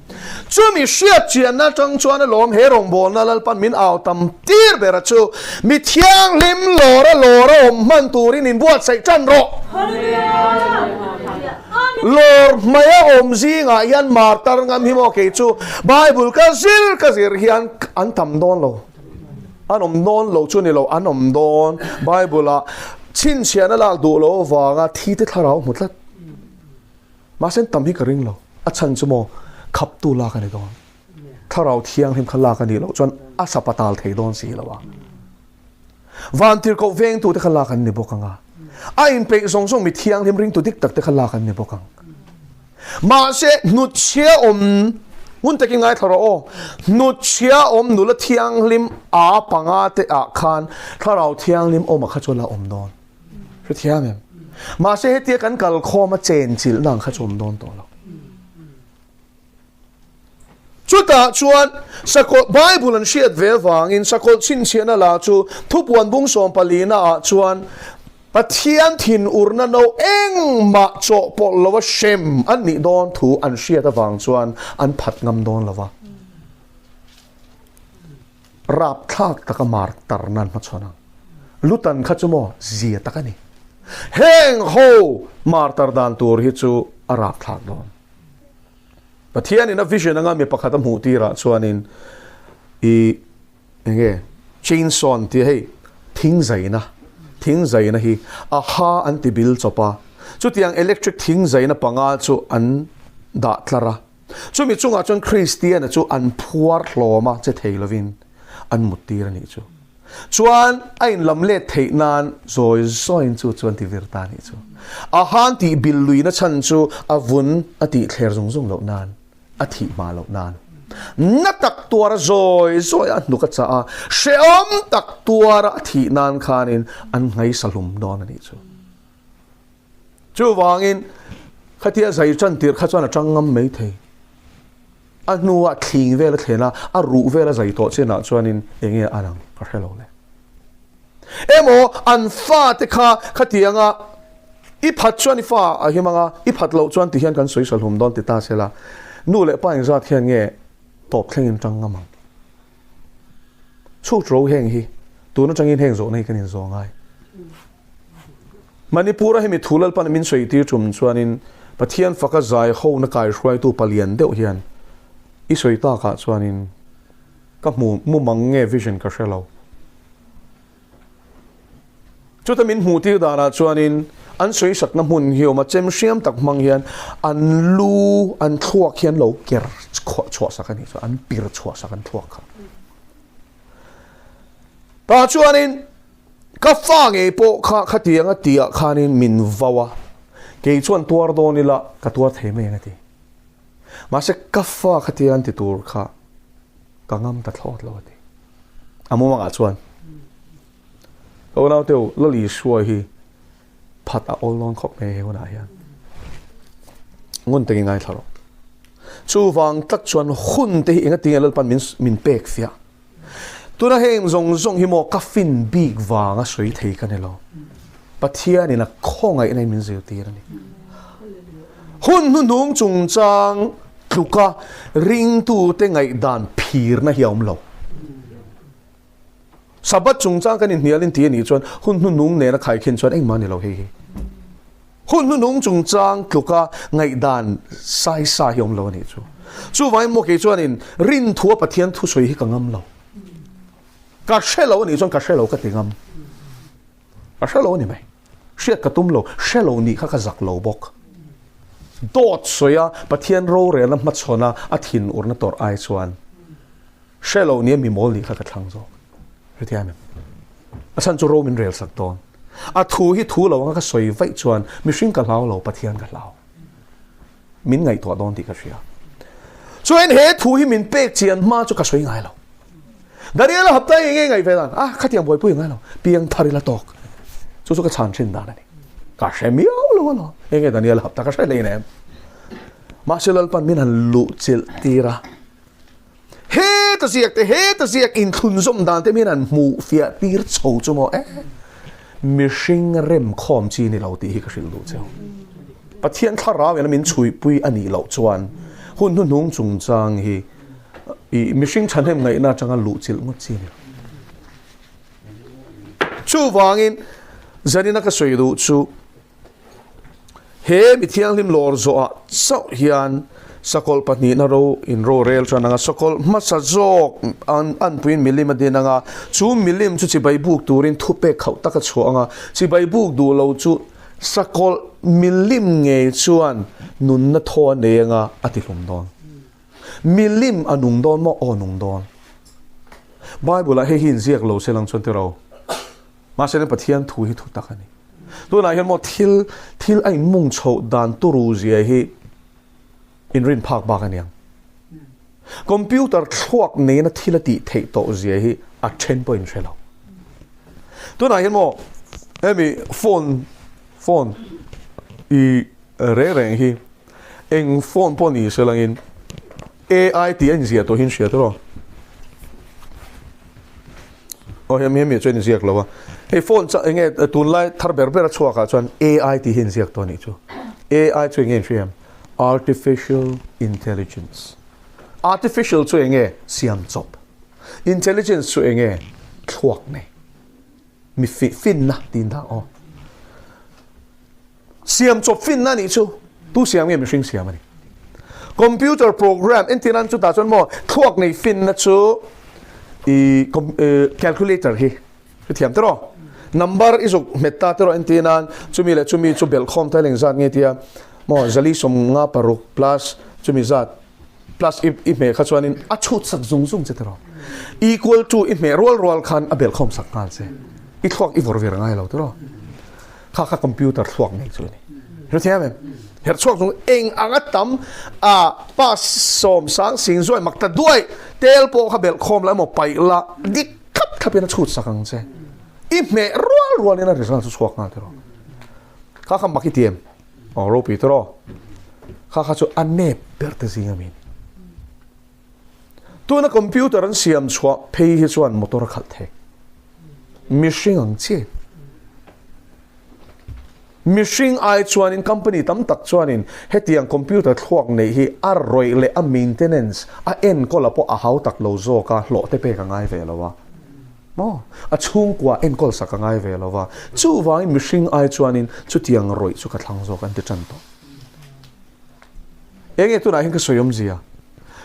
Chumi hriatchianna atang chuan alawm he rawngbawlna Lalpan min au tam tir bera chu mi thianghlim lawra lawra awm hman turin inbuatsaih tan rawh. Lawr hmaia awm zingah hian martar ngam hi maw kei chu Bible ka zir ka zir hian an tam dawn lo. An awm dawn lo chu ni lo, an awm dawn. Bible ah chhinchhiahna lak duh lo avanga thi te thlarau hmu tlat. Mahse an tam hi ka ring lo. A chhan chu maw khaptu lak a ni dawn. Thlarau thianghlim kha lak a nih loh chuan a sapatal thei dawn si lo a. Vantirhkoh vengtute kha lak an ni bawk ang a, a inpeih zawng zawng mi thianghlim ringtu dik takte kha lak an ni bawk ang. Mahse, hnutchhia awm, ngun takin ngaithla rawh aw, hnutchhia awm nula thianghlim a panga te ah khan thlarau thianghlim awm a kha chu a la awm dawn. Hrethiam em? Mahse, hetia kan kalkhawm a chenchilhna ang kha chu awm dawn tawh lo. Chutah chuan sakawlh Bible an hriat ve avangin sakawlh chhinchhiahna la chu thupuan bung sawmpalina ah chuan Pathian thinurna no engmah chawhpawlh lova hrem an nih dawn thu an hriat avang chuan an phat ngam dawn lova rapthlak taka mar tarna an hmachhawn ang. Lutan kha chu maw zia tak a ni. Heng ho mar tar dan tur hi chu a rapthlak dawn. Pathianin a vision anga mi pakhat a hmuh tirah chuanin i enge chainsaw an tia hei thing zaina thing zaina hi a ha an ti bil chawp a chutiang electric thing zaina panga chu an dah tlar a chumi chungah chuan Kristiana chu an phuar hlawm a che thei lovin an mut tir a nih chu. Chuan a inlam let theih nan zawi zawiin chu chuan ti vir ta nih chu. A han tih bil luina chhan chu a vun a tih thler zung zung loh nan, a thih hma loh nan. Na tak tuara zawi zawi a hnuk a chah a, hrehawm tak tuara a thih nan khanin an nghaisa hlum dawn a nih chu. Chuvangin khatia zai tan tir kha chuan a tang ngam mai thei. A hnua thling vel a thlen a, a ruh vel a zai tawh chinah chuanin eng nge a lang ka hre lo le. Emaw an fate kha khatianga i phat chuan i fa a him anga, i phat loh chuan tihian kan sawi sahlum dawn ti ta se la, nu leh pa engzat hian nge tawp thlengin tang ngam ang. Chhuk ro heng hi tun atangin heng zawhna hi kan inzawh ngai. Manipur-a hemi thu Lalpan min sawi tir tum chuanin Pathian faka zai hona kaihruaitu palian deuh hian i sawi takah chuanin ka hmu mumang nge vision ka hre lo. Chuta min hmuh tir danah chuanin an sawi sakna hmun hi awm a, chem hriam tak hmang hian an lu an thluak hian lo ker chhuah sak a nih chuan an pir chhuah sak an thluak kha. Tah chuanin Ka fa ngei pawh kha khatiang a tihah khanin min vau a, kei chuan tuar dawn ila ka tuar thei mai ang a ti. Mahse ka fa khatiang an ti tur kha ka ngam ta thlawt lo a ti. A mumangah chuan ka unaute u Lal Isua hi phat a awl dawn khawp mai he hunah hian. Ngun takin ngaithla rawh. Chuvang tak chuan hun te hi engatinge Lalpan min min pek fiah. Tuna heng zawng zawng hi maw ka fin bik vanga sawi thei ka ni lo. Pathianin a khawngaihna in min zirtir a ni. Hun hnuhnung chungchang tluka ringtute ngaihdan phirna hi a awm lo. Sabbath chungchang kan inhnialin ti a nih chuan hun hnuhnung nena khaikhin chuan engmah a ni lo hei hi. Hun hnuhnung chungchang tluka ngaihdan sai sa hi awm lo a nih chu. Chuvangin maw kei chuanin rinthua Pathian thusawi hi ka ngam lo. Ka hre lo a nih chuan ka hre lo ka ti ngam. Ka hre lo a ni mai. Hriat ka tum lo, hre lo nih kha ka zak lo bawk. Dawt sawi a Pathian rorelna hmachhawn a a thinurna tawrh ai chuan hre lo nia mi mawl nih kha ka thlang zawk. Hrethiam em? A chhan chu ro min rel sak dawn. A thu hi thu lo anga ka sawi vaih chuan mihring ka hlau lo, Pathian ka hlau. Min ngaihtuah dawn tih ka hria. Chuan he thu hi min pek chian hma chu ka sawi ngai lo. Daniel-a hapta eng nge ngaih ve dan? Ah, khatiang buaipui ngai lo. Piang thar ila tawk. Chu chu ka chhan thin dan a ni. Ka hre miau lo alawm. Eng nge Daniel-a hapta ka hre hlei nem. Mahse Lalpan min han luh chilh tir a. Heta ziak te, heta ziak inthlunzawm dan te hian an hmuh fiah tir chho chu maw eh mihring rem khawm chi ni lo tih hi ka hrilh duh cheu. Pathian thlarau ina min chhuipui a nih loh chuan hun hnuhnung chungchang hi i mihring thahnem ngaihna atanga luh chilh ngawt chi ni lo. Chuvangin zanina ka sawi duh chu He mi thianghlim lawr zawhah chauh hian sakawlh pahnihna ro in rorel tan anga sakawlh hmasa zawk an anpuiin milim a din anga chu milim chu chibai buk turin thupek khauh tak a chhuah anga chibai buk duh lo chu sakawlh milim ngei chuan nunna thaw a nei anga a ti hlum dawn. Milim a nung dawn maw? Aw nung dawn. Bible ah hei hi inziak lo se lang chuan tiraw? Mahse Pathian thu hi thu tak a ni. Tunah hian maw thil thil a inmung chhoh dan turu zia hi inrin phak bak a niang. Computer thluak nena thil a tih theih tawh zia hi a then pawh inhre lo. Tunah hian maw hemi phone phone i reng reng hi eng phone pawh ni se langin. AI tih a inziah tawh hi in hria tawh aw hemi hemi chuan inziak lo a hei phone chu enge tunlai thar ber ber a chhuak ah chuan AI tih hi inziak tawh a nih chu AI chu enge in hria em artificial intelligence artificial chu enge siam chawp intelligence chu enge thluak nei mi finna tih dah aw Siam chawp finna nih chu tu siam nge mihring siam a ni. Computer program entir nan chutah chuan maw thluak nei finna chu i calculator hi i thiam tiraw number i zuk hmet ta tiraw entir nan chumi leh chumi chu belh khawm ta leng zat nge tia maw zali sawmnga paruk plus chumi zat plus i i hmeh kha chuanin a chhut sak zung zung che tiraw equal to i hmeh rual rual khan a belh khawm sak nghal che i thluak i vawr ver ngai lo tiraw kha kha computer thluak nei chu ani hre thiam em her chhuak chung eng anga tam a pass sawm sang sing zuai mak ta duai tel pawh kha belh khawm la emaw paih la dik thlap thlap in a chhut sak ang che i hmeh rual rual in a result chu chhuak nghal tiraw kha kha mak i ti em aw ropui tiraw kha kha chu a nep ber te zing ami Tuna computer an siam chhuah phei hi chuan motor a khalh thei. Mihring ang chiah. Mihring ai chuanin company tam tak chuanin hetiang computer thluak neih hi a rawih leh a maintenance a enkawl a pawh a hau tak lo zawk a, hlawh te pek a ngai ve lo a. Maw? A chhungkua enkawl sak a ngai ve lo a. Chuvangin mihring ai chuanin chutiang rawih chu ka thlang zawk an ti tan tawh. Enge tunah hian ka sawi awmzia?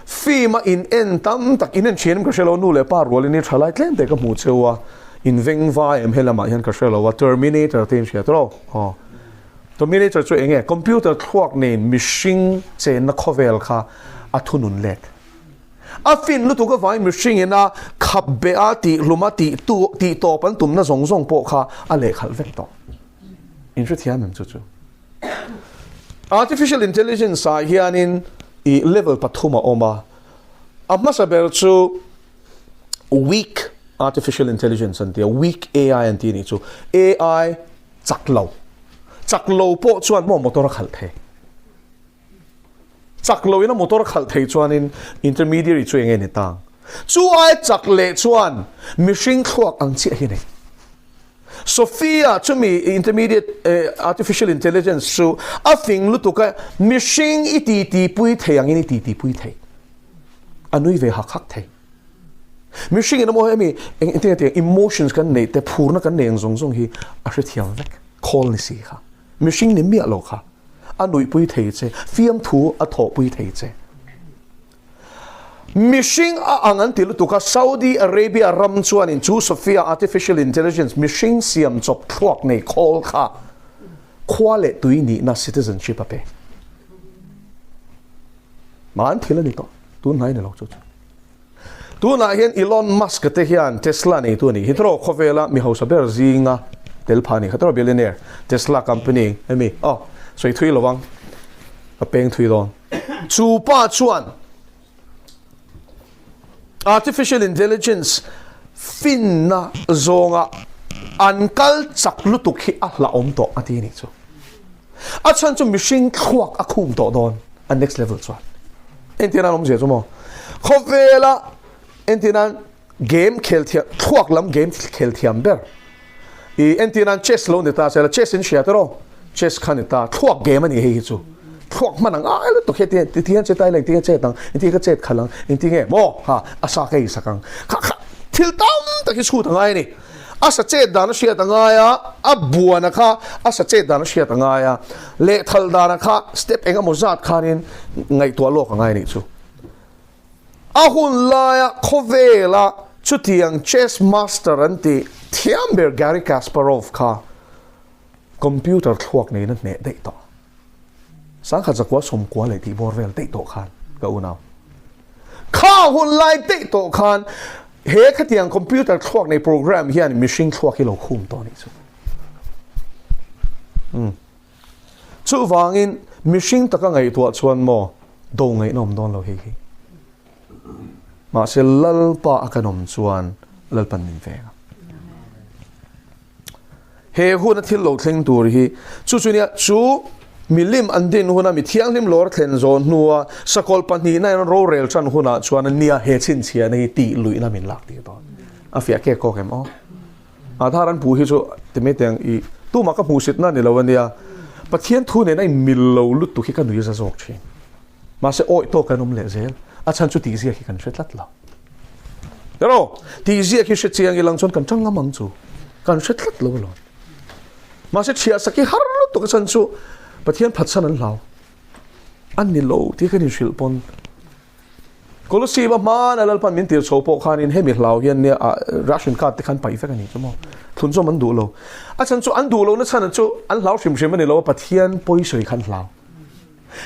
Film a in en tam tak in en thian em ka hre lo, nu leh pa rualin i tha lai tlem te ka hmu cheu a, in veng vai em helamah hian ka hre lo a, Terminator te in hria tawh lo? Aw. Terminator chu enge? Computer thluak nen mihring chenna khawvel kha a thunun let. A fin lutuk avangin mihring ina khap beh a, tih hlum a, tih tu, tih tawp an tumna zawng zawng pawh kha a lehkhalh vek tawh. In hrethiam em chu chu? Artificial intelligence ah hianin i level pathum a awm a, a hmasa ber chu weak artificial intelligence an ti a, weak AI an ti a nih chu, AI chak lo, chak lo pawh chuan maw motor a khalh thei, chak lo in a motor a khalh thei chuanin intermediary chu eng nge ni tang, chu ai chak leh chuan mihring thluak ang chiah hi a nei. Sophia chumi intermediate artificial intelligence chu a fing lutuk a, mihring i titi pui thei angin i titi pui thei. A nui ve hak hak thei. Mihring in emaw hemi eng eng eng emotions kan neih te phurna kan nei ang zawng zawng hi a hrethiam vek. Khawl ni si kha. Mihring ni miah lo kha. A nuihpui thei che, fiamthu a thawhpui thei che. Mihring a ang an ti lutuk a, Saudi Arabia ram chuanin chu Sophia Artificial Intelligence mihring siam chawp thluak nei khawl kha khua leh tui nihna citizenship a pe. Mah an thil a ni tawh, tun hnai ni lo chu chu. Tunah hian Elon Musk te hian Tesla neitu a nih hi tawh khawvela mi hausa ber zinga tel pha a nih kha tawh billionaire Tesla company emi aw sawi thui lovang a peng thui dawn. Chu pa chuan Artificial Intelligence finna zawnga an kal chak lutuk hi a hlauhawm tawh a ti a nih chu. A chhan chu mihring thluak a khum tawh dawn a next level chuan. Entir nan awmzia chu maw? Khawvela entir nan game khel thiam thluak lam game khel thiam ber i entir nan chess lo ni ta se la chess in hria tawh chess kha ni ta thluak game a ni hei hi chu thluak hman ang ai lutuk he ti ti hian che tai leng ti hian chet ang inti ka chet khalh ang inti nge maw ha a sa ka ei sak ang kha kha thil tam tak hi chhut angai a ni a sa chet dan a hriat angai a a buana kha a sa chet dan a hriat angai a lehthal dana kha step eng emaw zat khanin ngaihtuah lawk angai a nih chu. A hun laia khawvela chutiang chess master an tih thiam ber Garry Kasparov kha computer thluak neiin a hneh daih tawh. Sangkhat zakua sawmkua leh tih bawr vel daih tawh khan ka unau. Kha hun lai daih tawh khan he khatiang computer thluak nei program hian mihring thluak hi lo khum tawh a nih chu. Umm. Chuvangin mihring taka ngaihtuah chuan maw do ngaihna awm dawn lo hei hi. Mahse Lalpa a kan awm chuan Lalpan min veng a. He huna thil lo thleng tur hi chu chu nia chu Milim an din huna mi thianghlim lawr thlen zawn hnua sakawlh pahnihna in rorel tan hunah chuan nia he chhinchhiahna hi tih luihna min lak tir dawn. A fiah kek kawk em aw? Aadhaar an pu hi chu ti mai teh ang i tumah ka hmuhsitna ni lo ania. Pathian thu nen a in mil lo lutuk hi ka nui za zawk thin. Mahse awih tawk kan awm leh zel. A chhan chu tih ziak hi kan hre tlat lo. Ero tih ziak hi hre chiang ilang chuan kan tang ngam ang chu. Kan hre tlat lo alawm. Mahse thiah sak hi har lutuk a chhan chu Pathian phatsan an hlau. An ni lo tih kan inhrilh pawn Kolosib a hman a Lalpan min tir chho pawh khanin hemi hlau hian nia ah ration card te khan paih vek a ni chu maw. Thlun zawm an duh lo. A chhan chu an duh lohna chhan chu an hlau hrim hrim a ni lo a Pathian pawisawi khan hlau.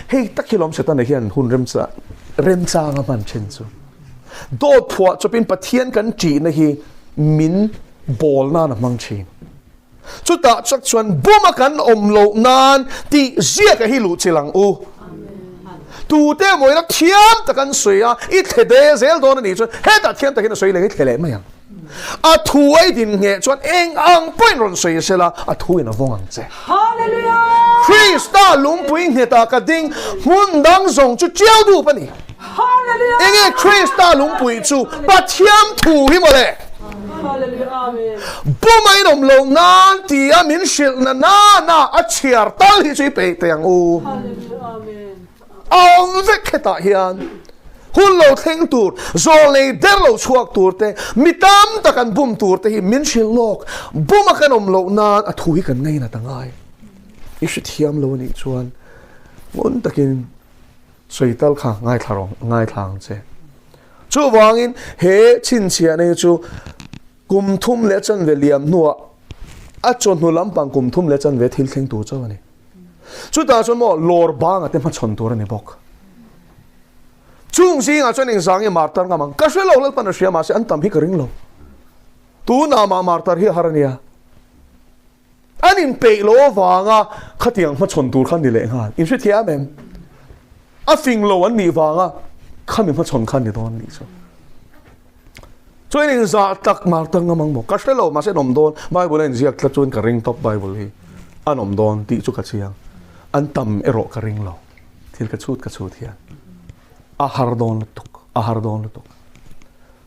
Hei tak hi lawm Setana hian hun remcha remchanga hman thin chu. Dawt phuah chawpin Pathian kan ṭihna hi min bawl nan a hmang thin. Chutah chak chuan buma kan awm loh nan tih ziaka hi luh chilh ang u. Tute emaw ina thiam tak an sawi a, i thle de zel dawn a nih chuan hetah thiam takin a sawi leh i thle leh mai ang. A thu a i din ngheh chuan eng ang pawhin rawn sawi sela a thu in a vawng ang che. Krista lungpui nghetah ka ding, hmun dang zawng chu chiau dup a ni. Enge Krista lungpui chu Pathian thu hi mawle? Buma in awm loh nan tia min hrilh na nana a chhiar tal hi chu i peih teh ang u. A awm vek hetah hian hun lo thleng tur, zawl nei der lo chhuak tur te, mi tam tak an bum tur te hi min hrilh lawk. Buma kan awm loh nan a thu hi kan ngainat a ngai. I hrethiam lo anih chuan ngun takin sawi tal kha ngaithla rawh, ngaithla ang che. Chuvangin he chhinchhiahna hi chu kum thum leh chanve liam hnuah a chawhnu lampang kum thum leh chanve thil thleng tur chauh a ni. Chutah chuan maw lawr banga te hmachhawn tur a ni bawk. Chung zingah chuan engzang nge martar ngam ang? Ka hre lo Lalpan a hria mahse an tam hi ka ring lo. Tunah mah martar hi a har a nia. An inpeih lo avanga khatiang hmachhawn tur kha ni leh nghal. In hrethiam em? A fing lo an nih vanga khami hmachhawn kha ni dawn nih chu. Chuan in zah tak mar tak ngam ang maw? Ka hre lo mahse an awm dawn. Bible a inziak tlat chuan ka ring tawp Bible hi. An awm dawn tih chu ka chiang. An tam erawh ka ring lo. Thil ka chhut ka chhut hian. A har dawn lutuk. A har dawn lutuk.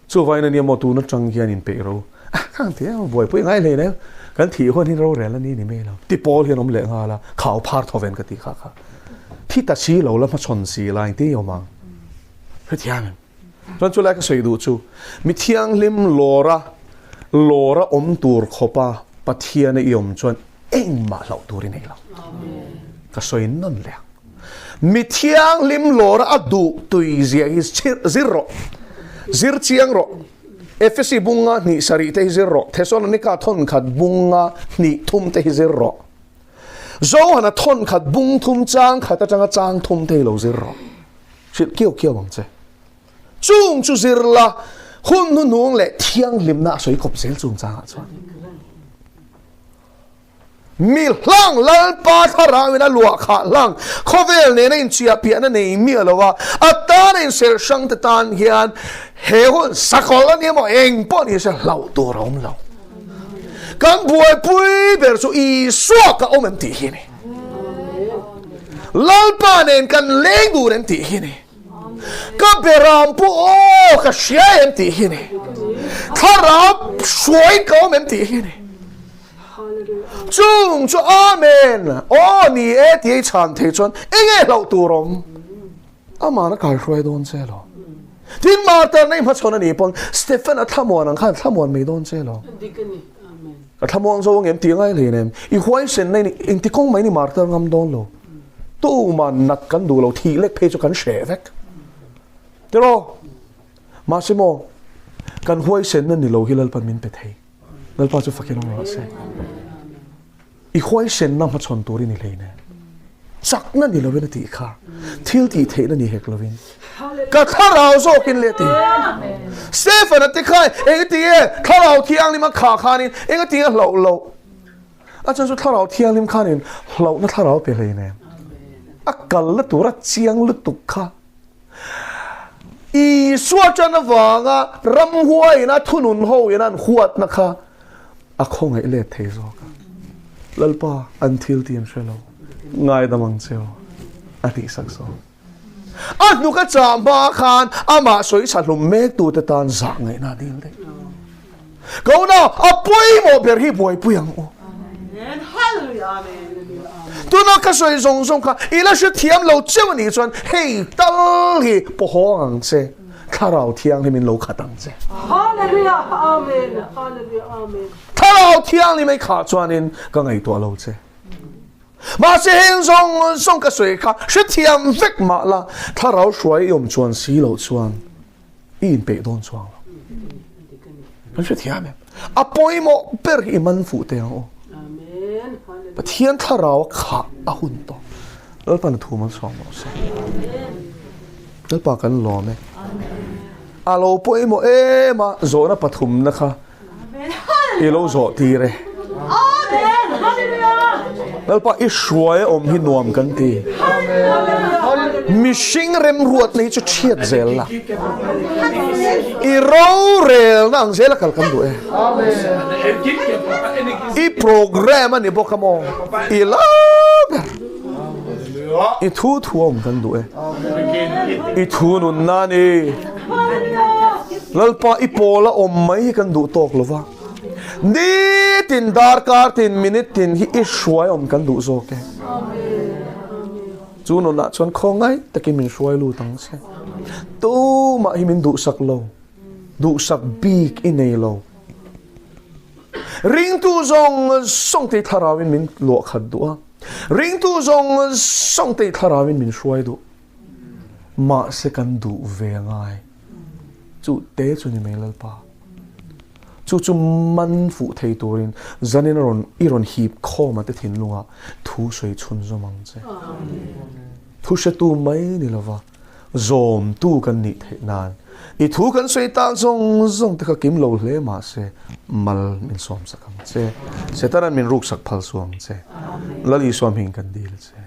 Chuvain ania maw tun atang hian inpeih ro a khang ti a buaipui ngai hlei nem kan thih huan hi rorel a ni ni mai lo ti pawl hian awm leh nghal a khau phar tho ven ka ti kha kha thi ta si lo la hmachhawn si la engtin nge awm ang hrethiam em chuan chulai ka sawi duh chu mi thianghlim lawra lawra awm tur khawpa Pathian a i awm chuan engmah hlauh tur i nei lo ka sawi nawn leh ang. Mi thianghlim lawra a duh tui zia hi zir rawh. Zir chiang rawh. Efesi bunga hnih sarih te hi zir rawh. Thesalonika thawn khat bunga hnih thum te hi zir rawh. Johana thawn khat bung thum chang khat atanga chang thum te hi lo zir rawh. Hrilh kiau kiau ang che. Chung chu zir la, hun hnuhnung leh thianghlimna a sawi kawp zel chungchangah chuan. Mi hlang Lalpa thlarauin a luah khah hlang khawvel nena inchiahpiahna nei miah lo a, a tana inserh hrangte tan hian he hun sakawlh a ni emaw eng pawh ni se hlauh tur a awm lo. Kan buaipui ber chu Isua ka awm em tih hi a ni. Lalpa nen kan leng dur em tih hi a ni. Ka beram pu aw ka hria em tih hi a ni. Thlarau hruaiin ka awm em tih hi a ni. Chung chu Amen! Aw ni e tih ei chhan thei chuan eng nge hlauh tur awm? Amah na kaihruai dawn che lo. Tin martar nei hmachhawn a nih pawn Stephen a thlamuan ang khan thlamuan mai dawn che lo. Ka thlamuang zo angem tih ngai hlei nem. I huaisen na in engti kawng mai ni martar ngam dawn lo. Tuman nat kan duh lo thih lek phei chu kan hreh vek. Tiraw? Mahse maw kan huaisen na ni lo hi Lalpan min pe thei. Lalpa chu fakin awm rawh se. I huaisenna hmachhawn tur i ni hlei nen. Chakna ni lovin a tih kha. Thil tih theihna ni hek lovin. Ka thlarau zawkin le ti. Stephen a ti kha eng ti nge thlarau thianghlim a khah khanin eng a ti nge hlauh loh. A chan chu thlarau thianghlim khanin hlauhna thlarau pe hlei nen. A kalna tura chiang lutuk kha. Isua ṭan avanga ramhuaiin a thunun hoin an huatna kha a khawngaih let thei zawk a. Lalpa, an thil tih an hre lo. Ngaidam ang che u, a tih sak zawk. A hnuk a chah hma khan amah sawi chha hlum mek tute tan zah ngaihna a dil daih. Ko na, a pawimawh ber hi buaipui ang u. Tuna ka sawi zawng zawng kha i la hrethiam lo cheu a nih chuan hei tal hi pawhawng ang che, Thlarau Thianghlim in lo khat ang che. Thlarau Thianghlim ei khah chuanin ka ngaihtuah lo che. Mahse heng zawng zawng ka sawi kha hrethiam vek mah la, Thlarau hruai i awm chuan si loh chuan i inpeih dawn chuang lo. Kan hrethiam em? A pawimawh ber hi i man fuh teh ang u. Pathian Thlarau a khah a hun tawh. Lalpan a thu malsawm rawh se. Lalpa kan lawm e. A lo pawimawh em a, zawhna pathumna kha I lo zawh tir e. Lalpa i hruai a awm hi nuam kan ti. Mihring remruatna hi chu thiat zel la. I rorelna ang zela kal kan duh e. I program a ni bawk a maw? I la ber. I thu thu a awm kan duh e. I thu nunna a ni. Lalpa i pawl a awm mai hi kan duh tawk lo va. Nitin darkar tin minute tin hi i hruai awm kan duh zawk e. Chu nunah chuan khawngaih takin min hruai lut ang che. Tumah hi min duhsak lo, duhsak bik i nei lo. Ringtu zawng zawng te thlarauin min luah khat duh a. Ringtu zawng zawng te thlarauin min hruai duh. Mahse kan duh ve ngai. Chu te chu ni mai Lalpa. Chu chu man fuh thei turin zanin a rawn i rawn hip khawm a te thinlungah thu sawi chhun zawm ang che. Thu hretu mai ni lova zawmtu kan nih theih nan i thu kan sawi tak zawng zawng te kha kim lo hle mahse mal min sawm sak ang che. Setanan min ruk sak phal suh ang che. Lal Isua hming kan dil che.